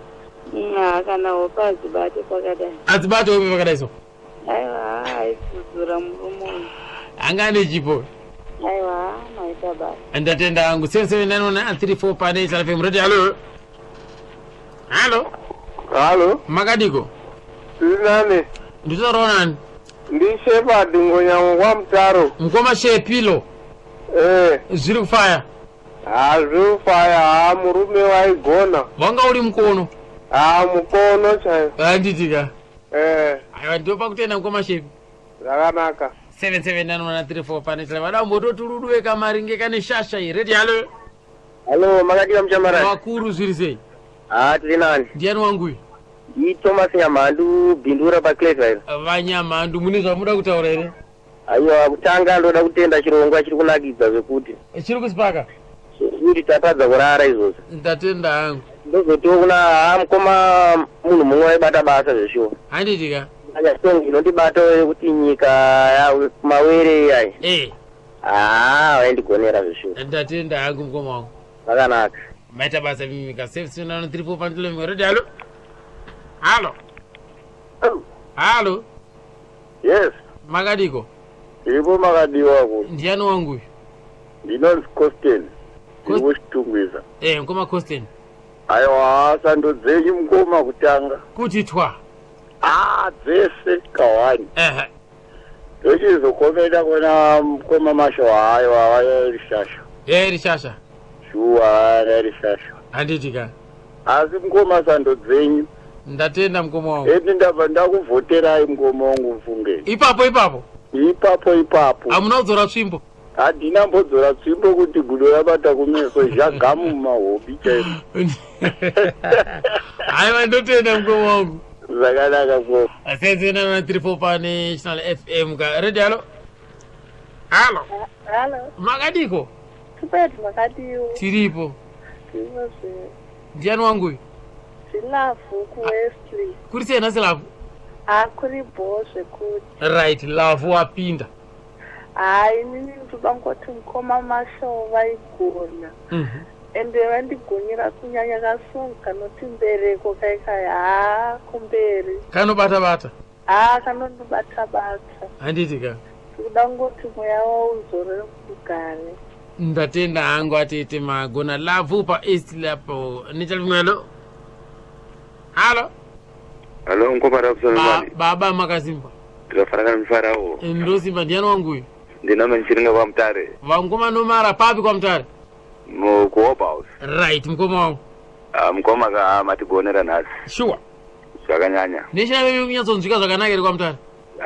Ha, kana hope hadzibate pakadai. Adzibate hope pakadai so? Aiwa, aidzudzura murume uyu. Anga ane chipo. Aiwa, maita basa. Ndatenda hangu. 779134 pane National FM Radio, halo. Halo. Halo. Makadiko? Nani? Nditaurawo nani? NdiShepard Ngonyamo kwaMutaro. Mukoma Shepilo. Eh. Zviri kufaya? Ha, zviri kufaya. Ha, murume waigona. Wanga uri mukono. Ha mukono chaiyo. Handitika. Eh. Aiwa ndopa kutenda mukoma Shepi. Zvakanaka. 7791934 pane tla vada mbototuruduwe kamaringe kane shasha iyi. Ready hello. Hello, makadiwa muchamarani? Vakuru zviri sei? Ah, tiri nani. Ndiani wangu uyu? Ndi Thomas Nyamhandu Bindura paClever. VaNyamhandu mune zvamuda kutaura here? Aiwa, kutanga ndoda kutenda chirongwa chiri kunakidza zvekuti. Chiri kusipaka? Zvekuti tatadza kurara izvozvo. Ndatenda hangu. Ndozotiwo kuna haa mukoma munhu mumwe waibata basa zveshuwa. Handiti ka? Anya song inondibata yekuti nyika ya mawere iyayi. Eh. Haa waindigonera zveshuwa. Ndatenda hangu mukoma wangu. Zvakanaka. Maita basa mimi ka 77934 pane tla ready hello. Hello. Hello. Yes. Makadiko? Ipo makadiwa ku. Ndiani wangu uyu? Ndinonzi Costin. Ndiri kuChitungwiza. Eh, mukoma Costin. Aiwa, sando dzenyu mukoma kutanga. Kuti twa. Ah, dzese kawani. Ehe. Ndochizokomenda kuna mukoma Masho aiwa vairishasha. Eh, rishasha. Shuwa rairishasha. Handiti ka. Asi mukoma sando dzenyu. Ndatenda mukoma wangu. Eti ndabva ndakuvhoterai mukoma wangu mfunge. Ipapo ipapo. Ipapo ipapo. Hamuna kudzora tsvimbo. Handina mbodzora tsvimbo kuti gudo rabata kumeso zvagamu mumahobi chaimo. Haiwa ndotenda mukoma wangu. Zvakanaka mukoma. 77934 pane National FM ka. Ready hello. Hello. Hello. Makadiko? Tupeti makadiwo. Tiripo. Tiripo zve. Ndiani wangu uyu? Zilavhu kuWesley. Kuri sei nhasi Lavhu? Ha kuri bhoo zvekuti. Right, Lavhu wapinda. Haa inini ndoda kungoti mukoma Marshall vaigona. Ende vandigonera kunyanya kasong kanoti mbereko kai kai haa kumberi. Kanobata bata. Haa kanondibata bata. Handiti ka. Ndikuda kungoti mweya wavo uzorore murugare. Ndatenda hangu atete magona Lavhu pa East apo. Nechalumelo. Halo. Halo mukoma Robson Ba, Mali. baba makasimba. Ndinofanana mufarawo. Ndosimba ndiani wangu uyu? Ndinoma ndichiringa kwaMutare. Vangoma nomara papi kwaMutare? Mu kuHope House. Right mukoma wangu. Ah, mukoma ka matigonera nhasi. Sure. Zvakanyanya. Neshana venyu kunyatsonzwika zvakanaka here kwaMutare?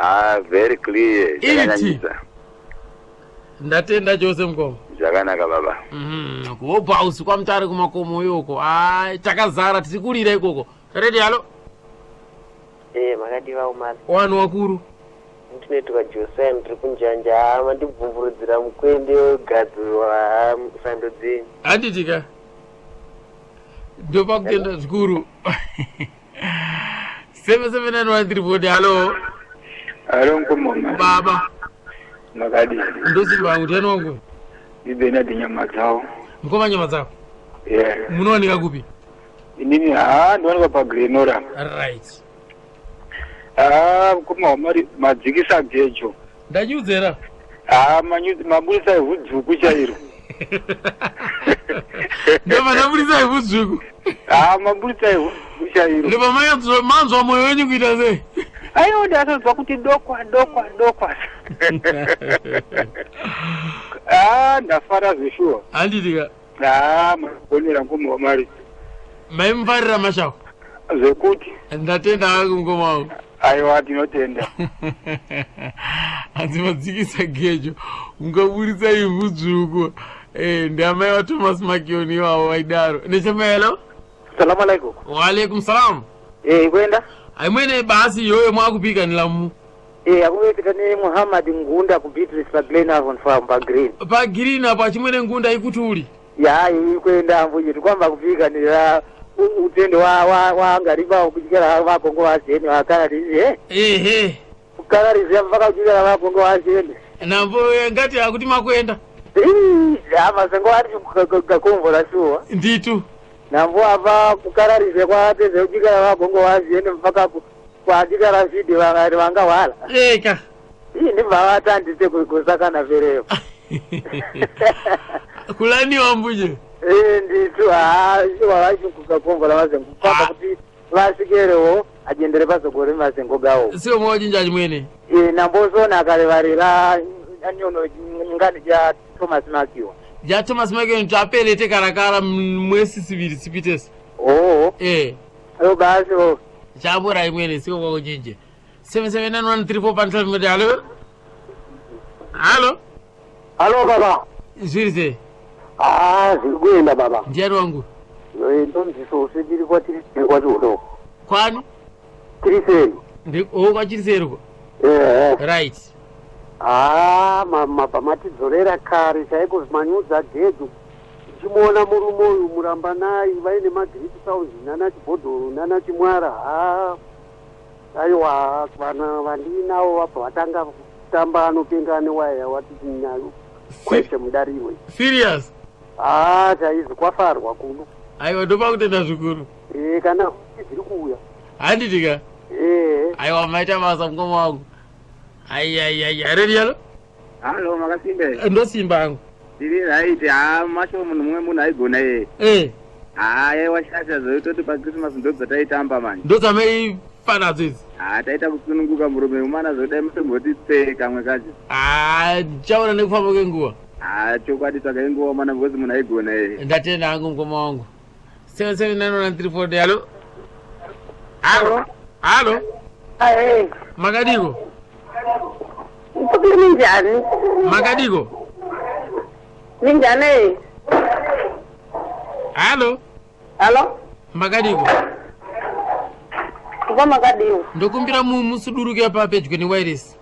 Ah, very clear. Iti. Zvakanyanyisa. Ndatenda chose mukoma. Zvakanaka baba. Kuhope House kwaMutare kumakomo ikoko. Ai takazara tiri kurira ikoko. Ready halo. Eh, makadiwa umali. Wanhu wakuru. Ndinoitwa Josiah ndiri kunjanja haa mandibvumburudzira mukwende wegadzirwa haa sando dzenyu. Handiti ka. Ndopakutenda zvikuru. 7791340 halo. Halo mukoma. Baba. Makadii? Ndosimba hangu ndiani wangu? Ndi Bernard Nyamadzawo. Mukoma Nyamadzawo. Yeah. Munowanika kupi? Inini haa ndinowanikwa paGlenora. Right. Haa mukoma wamari madzikisa gejo. Ndanyudzera. Haa manyudzi maburisa ivhu dzvuku chairo. Ndobva ndaburisa ivhu dzvuku. Haa maburisa ivhu dzvuku chairo. Ndobva manzwa moyo wenyu kuita sei? Aiwa ndasonzwa kuti dokwa dokwa dokwa. Haa ndafara zveshuwa. Handiti ka. Haa magonera mukoma wamari. Maimufarira mashako? Zvekuti. Ndatenda hangu mukoma wangu. Aiwa tinotenda. Hanzi madzikisa gejo ungaburitsa ivhu dzvuku. Eh, ndiamai vaThomas Makioni ivavo vaidaro. Nechemelo? Salamu alaikum. Wa alaikum salam. Eh, ikwenda? Aimwene basi iyoyo mwakupika nilamu. Eh, akupika ni Muhammad Ngunda ku Beatrice pa Glen Avon Farm pa Green. Pa Green apo achimwene Ngunda ikuti uli. Ya, ikwenda mbuye tikwamba kupika ni la utendo wa wa wa ngariba kuchikera vakongo vazeni vakararizi eh. Ehe. Kukararizi mpaka kuchikera vakongo vazeni. Nambo ngati akuti makuenda. Ya mazengo ari kukomvora shuwa. Nditu. Nambo apa kukararize kwateze kuchikera vakongo vazeni mpaka kwachikera vhidi vangari vangahwala. Eka. Ii ndibva vatandise kusakana vereyo. Kulaniwa mbuje. Eh nditu haa shuwa vachikukakomvora mazengo kwamba kuti vasikerewo ajendere pazogore mazengo gawo. Sio mojinja chimwene. Eh nambosona akarevarira anyono ngani ja Thomas Makiwa. Ja Thomas Makiwa tapelete karakara mwesi siviri sipitesi. Oh. Eh. Alo basi bo. Chabura imwene siko kwakuchinje. 77913 pantalmete halo. Halo. Halo baba. Zviri sei? Ah, zviri kuenda baba. Ndiani wangu? Ndonzi Sose ndiri kwatiri kwachiuno. Kwani? Chiriseri. Oh, kwachiriseri ko? Eh. Right. Ah, mabva matidzorera kare chaiko manyudza gedu. Ndichimuona murume uyu Murambanai vaine magreat sounds nana chibhodhoro nana chimwara. Ah. Aiwa vana vandiinavo vabva vatanga kutamba anopenga ane waya yawati nayo kweshe mudariro. Serious? Ah, chaizvo kwafarwa kuno. Aiwa ndopa kutenda zvikuru. Eh, kana dziri kuuya. Handiti ka? Eh. Aiwa maita basa mukoma wangu. Aiaiai, ready yalo? Halo, makasimba here? Eh, ndosimba hangu. Tiri right, haa masho munhu mumwe munhu aigona iye. Eh. Haa yaiwa shasha zvoitoti paChristmas ndodzataitamba manje. Ndodzamaifana nadzo idzi. Haa taita kusununguka murume umana zvodai mutomboti tsee kamwe kacho. Haa ndichaona nekufamba kwenguva. Haa chokwadi tsvagai nguva mana because munhu aigona iye. Ndatenda hangu mukoma wangu. 7791934 halo. Halo. Halo. Ahe. Makadiko? Minjani? Makadiko? Minjani? Halo. Halo. Makadiko? Kuva makadiwa. Ndokumbira musuduruke apa pedyo newireless.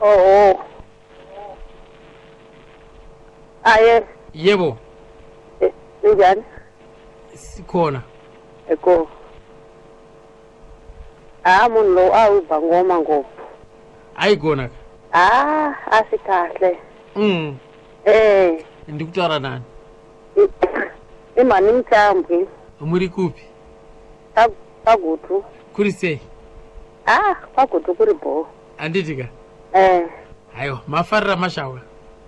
Oho. Aye. Yebo. Minjani? Sikhona. Eko. Ah munhu lowu a wu ba ngoma ngopfu. Aigona ka. Ah, a swi kahle. Eh. Ndikutaura nani? I mhani Mutambwi. Muri kupi? Kwagutu. Kuri sei? Ah, kwaGutu kuri bho. Handiti ka? Eh. Aiwa, mafarira mashawa.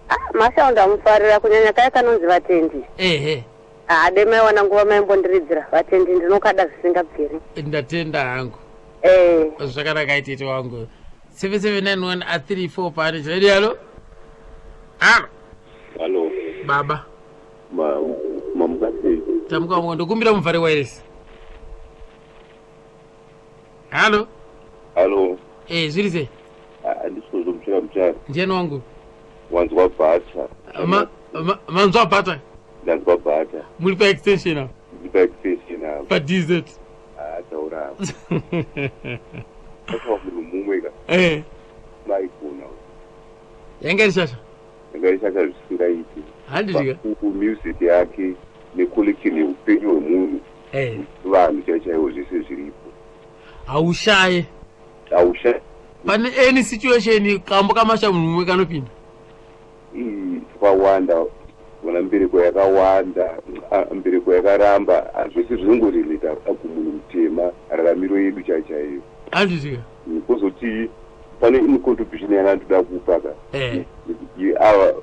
Ah, mashawa ndamufarira kunyanya kaya kanonzi vatendi. Ehe. Ah, dai maiwana nguva maimbondiridzira vatendi ndinokada zvisingabviri. Ndatenda hangu. Eh. Zvakanaka itete wangu. 7791 a 34 pane chaidi halo. Halo. Halo. Baba. Ma mamuka sei? Tamuka wangu ndokumbira muvhare wireless. Halo. Halo. Eh, zviri sei? Handisi kuzwa muchara muchara. Ndiani wangu? Wanzwa bhata. Manzwa bhata? Ndanzwa bhata. Muri pa extension apa? Ndiri pa extension apa. Pa DZ. Ah, taura apa. Akawa munhu mumwe ka. Eh. Maigona. Yanga iri shasha. Yanga iri shasha zvisingaiti. Handiti ka? Music yake necollection yeupenyu hwemunhu. Eh. Vanhu chaivo chaivo zvese zviripo. Haushaye. Haushaye. Pane any situation kambo kamasha munhu mumwe kanopinda. Ii twakawanda vona mbereko yakawanda mbereko yakaramba zvese zvinongoreleta kumunhu mutema raramiro yedu chaiyo chaiyo. Handiti ka? Kozoti pane imwe contribution yanga ndoda kupa ka. Eh. Ava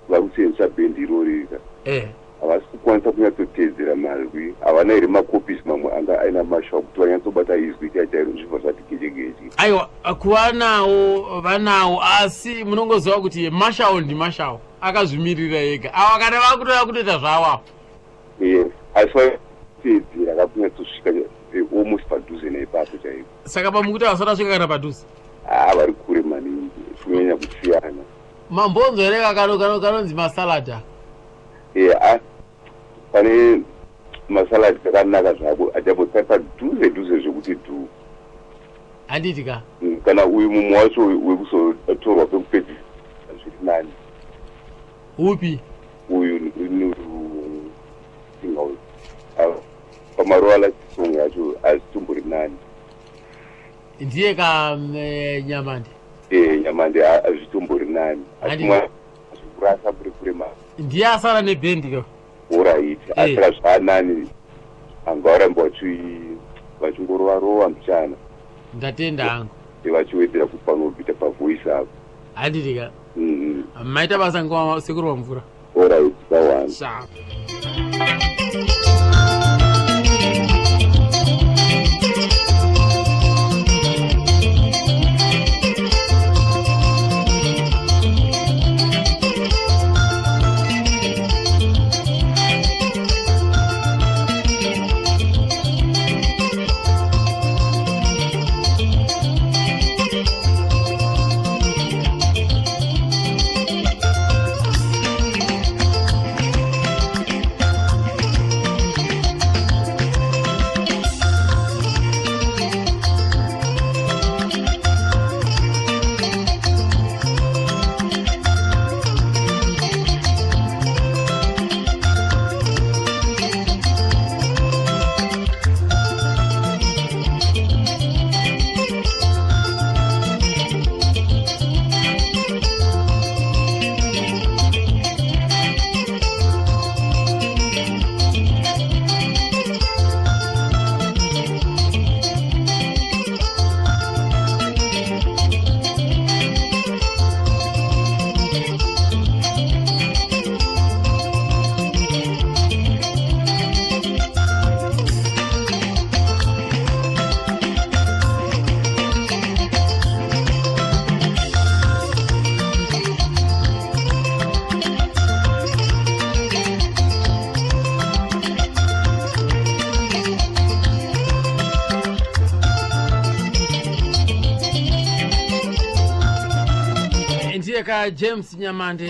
vari kusenzesa bhendi irori ka. Eh. Havasi kukwanisa kunyatsoteedzera mazwi havana here macopies mamwe anga aina mashawa kuti vanyatsobata izwi chai chairo zvibva zvati geje geje. Aiwa kuva nawo vanawo asi munongoziva kuti mashawo ndimashawo akazvimirira ega ava kana vakutoda kutoita zvavo ava. Yes asi vateedzera kakunyatsosvika almost padhuze neipapo chaipo. Saka pamukuti havasati vasvika kana padhuze? Haa vari kure maningi kunyanya kusiyana. Mambonzo here kanonzi masalad aka? Yeah, pane masalad kakanaka zvako achapo padhuze dhuze zvekuti dhuu. Handiti ka? Kana uyu mumwe wacho wekuzotorwa pekupedzisira zviri nani. Upi? Uyu pamaruva last song yacho hazvitombori nani. Ndiye ka Nyamande. Eh, Nyamande hazvitombori nani. Handiti. Kurasa kure kure ma. Ndiye asara nebhendi ka. Alright, asara zvaanani anga varamba vachingorova rova mbichana. Ndatenda hangu. Vachiwedzera kuti panobvita pavoice apo. Handiti ka? Maita basa ngoma sekuru vamvura. Alright, kawana. Sharp. Ka James Nyamande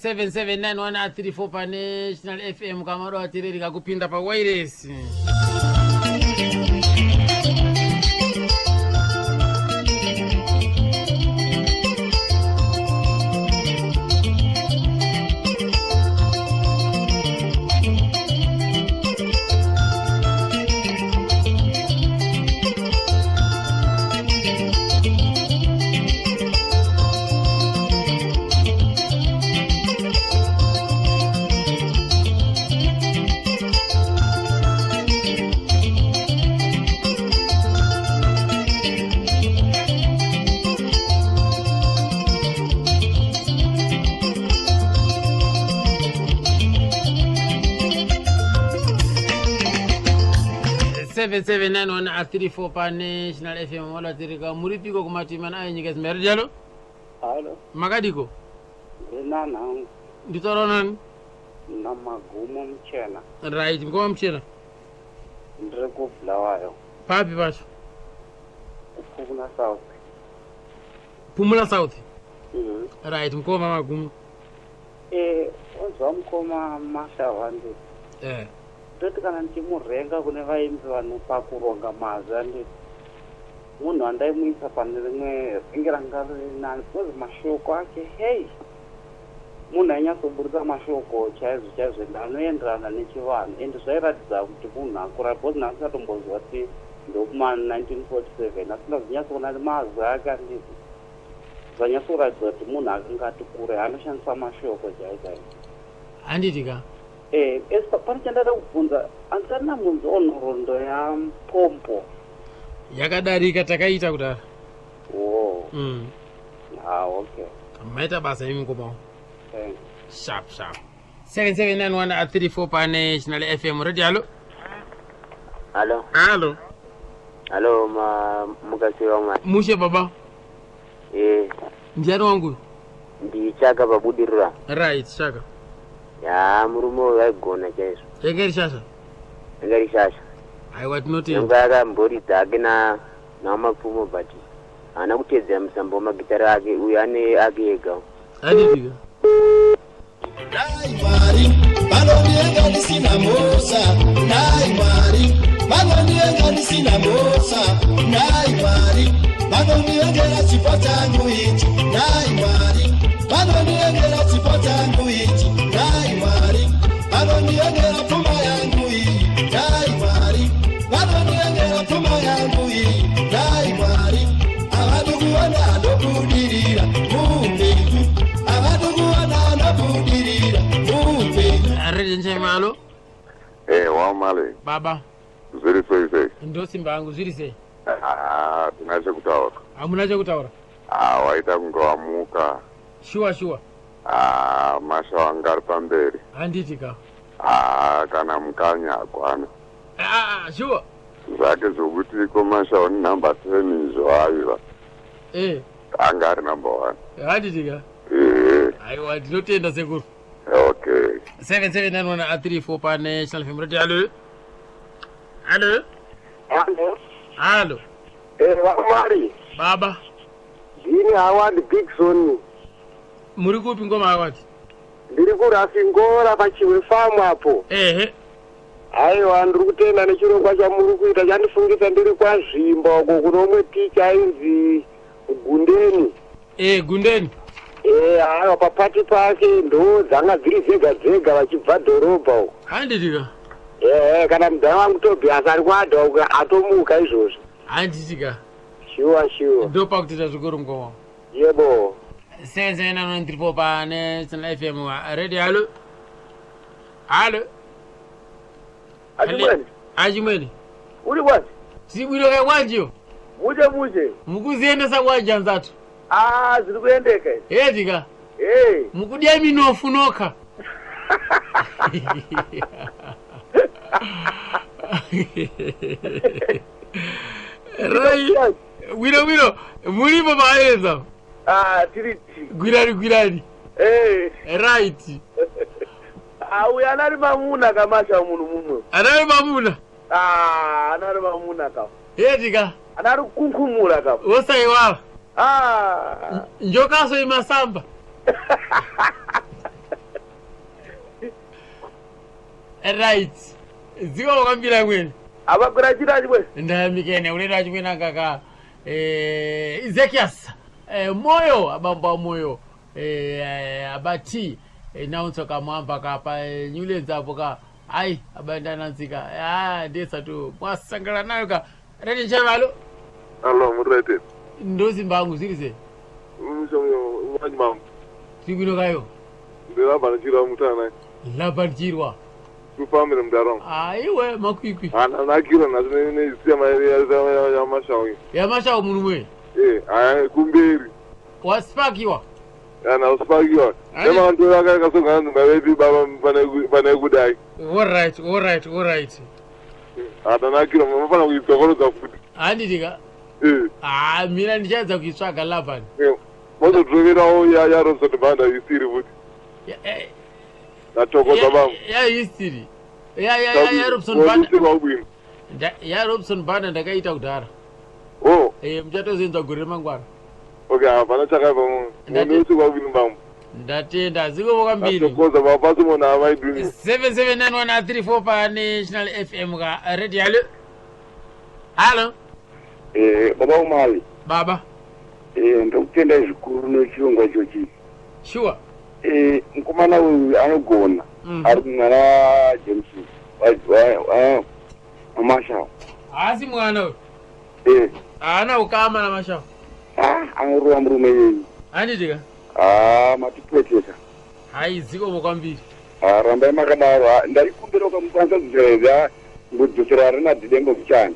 7791834 paNational FM kamado atireri kakupinda pawairesi. 7791834 paNational FM walatirika muripiko kumatima nayo nyika zimarijalo. Halo. Makadiko? Ndinani hangu. Nditaura nani? Namagumo Muchena. Right, mukoma Muchena. Ndiri kuBulawayo. Papi pacho? KuPumula South. Pumula South. Right, mukoma Magumo. Onzwa mukoma Masha handiti. Ndoti kana ndichimurenga kune vaimbi vanopa kuronga mazwi, handiti, munhu andaimuisa pane rimwe ringe ranga riri nani, because mashoko ake, hei, munhu ainyatsoburitsa mashoko chaizvo chaizvo ende anoenderana nechivanhu, ende zvairatidza kuti munhu akura, because ndandisatombozwa kuti ndokuma 1947, asi ndazonyatsoona kuti mazwi ake, handiti, zvanyatsoratidza kuti munhu akanga ati kure, anoshandisa mashoko chaivo chaivo. Handiti ka? Esi pane chandada kubvunza, handisati ndambonzwawo nhoroondo yaMpompo. Yakadarika, takaita kudaro. Wo. Ah, okay. Maita basa imi mukoma. Thanks. Sharp sharp. 779134 paNational FM Radio. Halo. Halo. Halo. Halo, ma mukasiwa mwari. Mushe baba. Ndiani wangu? Ndichaka paBudirira. Right, Chaka. Ya, murume uyu aigona chaizvo. Yanga iri shasha. Yanga iri shasha. Aiwa, tinotenda. Nyangwe akamboridza ake na naMapfumo, but haana kutedzera musambo wamagitari ake, uyu ane ake ega. Handitika. Dai Mwari vanondienga ndisina mhosva, dai Mwari vanondienga ndisina mhosva, dai Mwari vanondivengera chipo changu ichi, dai Mwari vanondivengera chipo changu ichi, dai Mwari vanondivengera pfuma yangu iyi, dai Mwari vanondivengera pfuma yangu iyi, dai Mwari havadi kuona anobudirira muupenyu, havadi kuona anobudirira muupenyu. Radio Njema, halo. Wamale. Baba. Zviri sei sei? Ndosimba hangu, zviri sei? Ah, tina chekutaura. Hamuna chekutaura. Ah, waita kunge wamuka. Shuwa shuwa. Ah, Masha wanga ari pamberi. Handitika. Ah, kana mukanya hakwana. Ah, shuwa. Zvake zvokuti ko Masha uni number 10 izvo aiva. Anga ari number 1. Handitika. Aiwa, ndinotenda sekuru. Okay. 779134 paNational FM Radio. Halo. Halo. Halo. Halo. Vamwari. Baba. Ndini Howard Bigson. Muri kupi ngoma Howard? Ndiri kuRasingora paChiwe Farm apo. Aiwa, ndiri kutenda nechirongwa chamuri kuita, chandifungisa ndiri kwaZvimba uko kuno umwe ticha ainzi Gundeni. Gundeni. Aiwa, papati pake ndo dzanga dziri dzega dzega vachibva dhorobha uko. Handitika. Kana mudhara wangu Tobias ari kuadha uko, atomuka izvozvo. Handitika. Shuwa shuwa. Ndopakutoita zvikuru mukoma. Yebo. 779134 paNational FM Radio. Halo. Halo. Achimwene. Achimwene. Uri kwapi? Tibwino kwanjiyo. Mushe mushe. Mukuziendesa kwanja nzatu. Ah, zviri kuendeka izvi. Edika. Mukudya minofu noka. Rai. Bwino bwino. Mulipo paeza. Ah, tiri Gwirani gwirani. Right. Ah, uyu anari mamuna kaMasha, munhu mumwe. Anari mamuna. Ah, anari mamuna ka. Edika. Anari kukunkumura ka. Wosaiwala. Ah. Njokaso imasamba. Right. Dziko wakambira kwene. Abakwira chira chimwe. Ndayamikene ulera chimwe kaka. Eh, Ezekias. Eh, moyo abambo moyo. Eh, abati eh, naunso kamwamba kapa eh, nyulenza apo ka. Ai abandananzika. Ah, ndesa tu. Mwasangala nayo ka. Ready chavalo. Alo, murete. Ndozimbangu zviri sei? Mwanyi mangu. Tiri kayo. Ndiramba ndichirwa mutana. Lamba ndichirwa. Kufambira mudaro. Aiwe makwikwi. Ana nakira nazo neisiya yamashawu. Yamashawu munhu mwe. Eh, aya kumberi. Waspakiwa. Ana uspakiwa. Nema nto yakasongana ndovepi baba pane kudai. All right, all right, all right. Ana nakira munofana kuidzokorodza futi. Handiti ka? Eh. Ah, mina ndichaedza kuitsvaga Laban. Eh. Mozotoverawo ya Robson Banda isiri futi. Eh. Ndatokoza bambo. Ya history. Ya ya ya ya Robson Banda. Ya Robson Banda ndakaita kudhara. Oh. Eh, muchatozoenza gore remangwana. Okay, hapana chakaipa munhu. Munhu kwabwino bambo. Ndatenda ziko kwambiri. Ndatokoza baba pasi munhu amaidini. 7791934 pa National FM ka radio. Hello. Hello. Eh, baba Umali. Baba. Eh, ndokutenda zvikuru nechirongwa ichochi. Sure. Eh, mukomana uyu anogona. Ari mwana James wa Mashao. Haasi mwana uyu. Eh. Haana ukama naMashao. Ah, anorova murume iyeyu. Handiti ka? Ah, matipweteka. Hai, zikomo kwambiri. Ah, rambai makadaro. Ah, ndaikumbira ukamukwanisa kudzosera mbodzosera rina Dembo kuchani.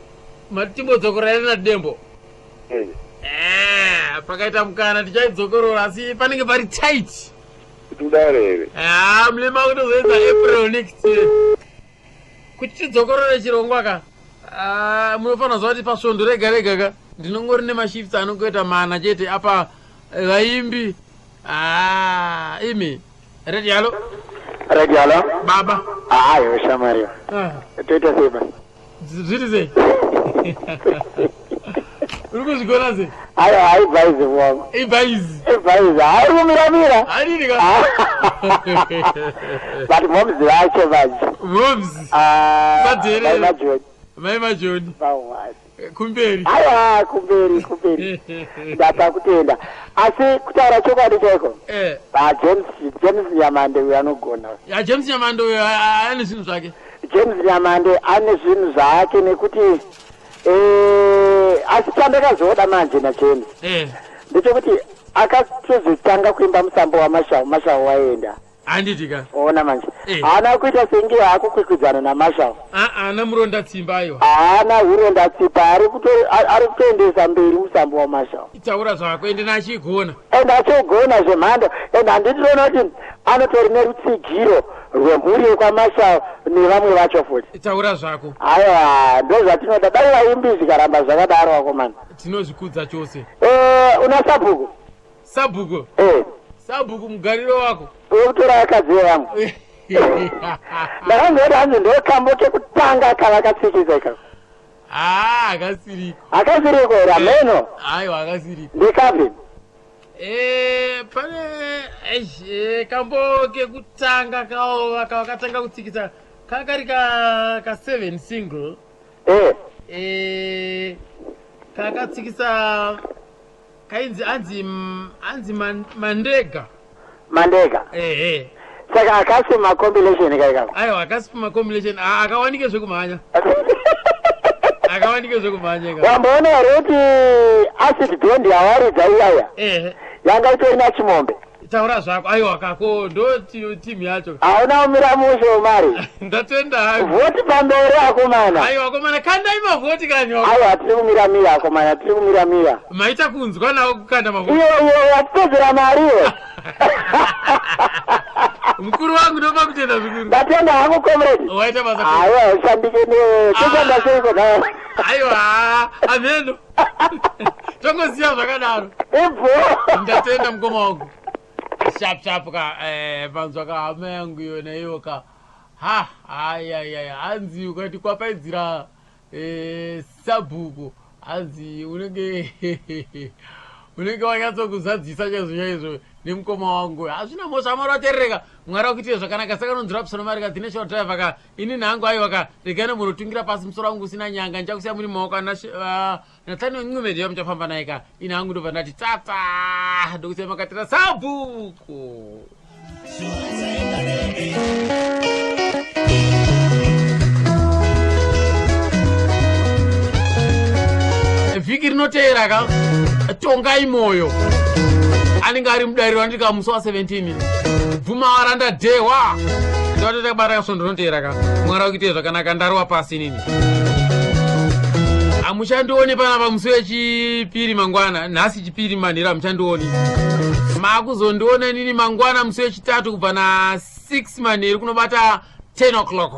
Matimbodzokorora rina Dembo. Eh. Eh, pakaita mukana tichaidzokorora asi panenge pari tight. Kuti udaro here? Ah, mulema kutozoedza April next year. Kuti tidzokorore chirongwa ka. Ah, munofanira kuziva kuti pasvondo rega rega ka ndinongori nemashifts anongoita mana chete apa eh, vaimbi. Ah, imi. Ready halo. Ready halo. Baba. Hayo shamari. Ah. Toita sei basi? Zviri sei? Uri kuzvigona sei? Ayo haibhaizi wangu. Ibhaizi. Ibhaizi. Hayi kumira mira. Hanini ka? But moms vacho manje. Moms. Ah. Badhere. Mai Majoni. Mai Majoni. Bawasi. Kumberi. Aiwa kumberi kumberi. Ndapa kutenda. Asi kutaura chokwadi chaiko? Eh. Ah James James Nyamande uyo anogona. Ya James Nyamande uyo ane zvinhu zvake. James Nyamande ane zvinhu zvake nekuti eh asi chandakazoda manje naJames. Eh. Ndechekuti akatozotanga kuimba musambo waMashau Mashau waenda. Handiti ka? Ona manje. Eh. Haana kuita senge hakukwikwidzana naMashau. Haana muronda tsimba aiwa. Haana huronda tsimba ari kuto ari kutoendesa mberi musambo waMashau. Taura zvako ende nachigona. Ende achigona zvemhando ende handitiona kuti anotori nerutsigiro rwemhuri yekwaMashau nevamwe vacho futi. Taura zvako. Aiwa ndozvatinoda dai vaimbi zvikaramba zvakadaro vakomana. Tinozvikudza chose. Eh, una sabhuku? Sabhuku? Eh. Sabhuku mugariro wako. Wekutora vakadzi vevamwe. Ndakangoona hanzi ndokambo kekutanga kavakatsikisa ikako. Ah, akasiriko. Akasiriko here ameno? Aiwa akasiriko. Ndekapi? Eh, pane eish, eh, kambo kekutanga kawo vakatanga kutsikisa kakari ka ka 7 single. Eh. Eh, kakatsikisa kainzi anzi anzi mandega mandega ehe saka akasi macombination kaikako aiwa akasi macombination akawanike zvekumhanya akawanike zvekumhanya wamboona here kuti acid band yawaridza iyaya ehe yanga itori nachimombe taura zvako aiwa kako ndo team yacho hauna kumira mushe umari ndatenda hangu vhoti pamberi akomana aiwa akomana kandai mavhoti kani aiwa tiri kumira mira akomana tiri kumira mira maita kunzwa nawo kukanda mavhoti iyo iyo watipedzera mari iwe mukuru wangu ndopa kutenda zvikuru ndatenda hangu comrade waita basa aiwa ushandike newe toshanda seiko nayo aiwa ameno tongosiya zvakadaro ibvo ndatenda mukoma wangu sharp sharp ka eh, panzwa ka hama yangu iyo naiyo ka ha ayayaya hanzi ukati kwapaidzira eh, sabhuku hanzi unenge Unenge wanyatsokuzadzisa chaizvo chaizvo nemukoma wangu. Hazvina mhosva, Mwari waterereka, Mwari wakuitire zvakanaka. Saka nonzira psano mari ka the national driver ka ini nhangu aiwa ka regai nombonotungira pasi musoro wangu usina nyanga. Ndichakusiya muri maoko ana Nathaniel Ncube, ndiye muchafamba naye ka. Ini hangu ndobva ndati tsatsa, ndokusiya makatira sabhuku. Vhiki rinoteera ka Tongai Moyo anenge ari mudariro andika musi wa 17 bvuma waranda dhehwa ndovatoita kubata kasvondo rinoteera ka. Mwari wakuitire zvakanaka. Ndarova pasi nini, hamuchandioni panapa musi wechipiri mangwana. Nhasi chipiri manheru hamuchandioni, maakuzondiona nini mangwana musi wechitatu kubva na 6 manheru kunobata 10 o'clock.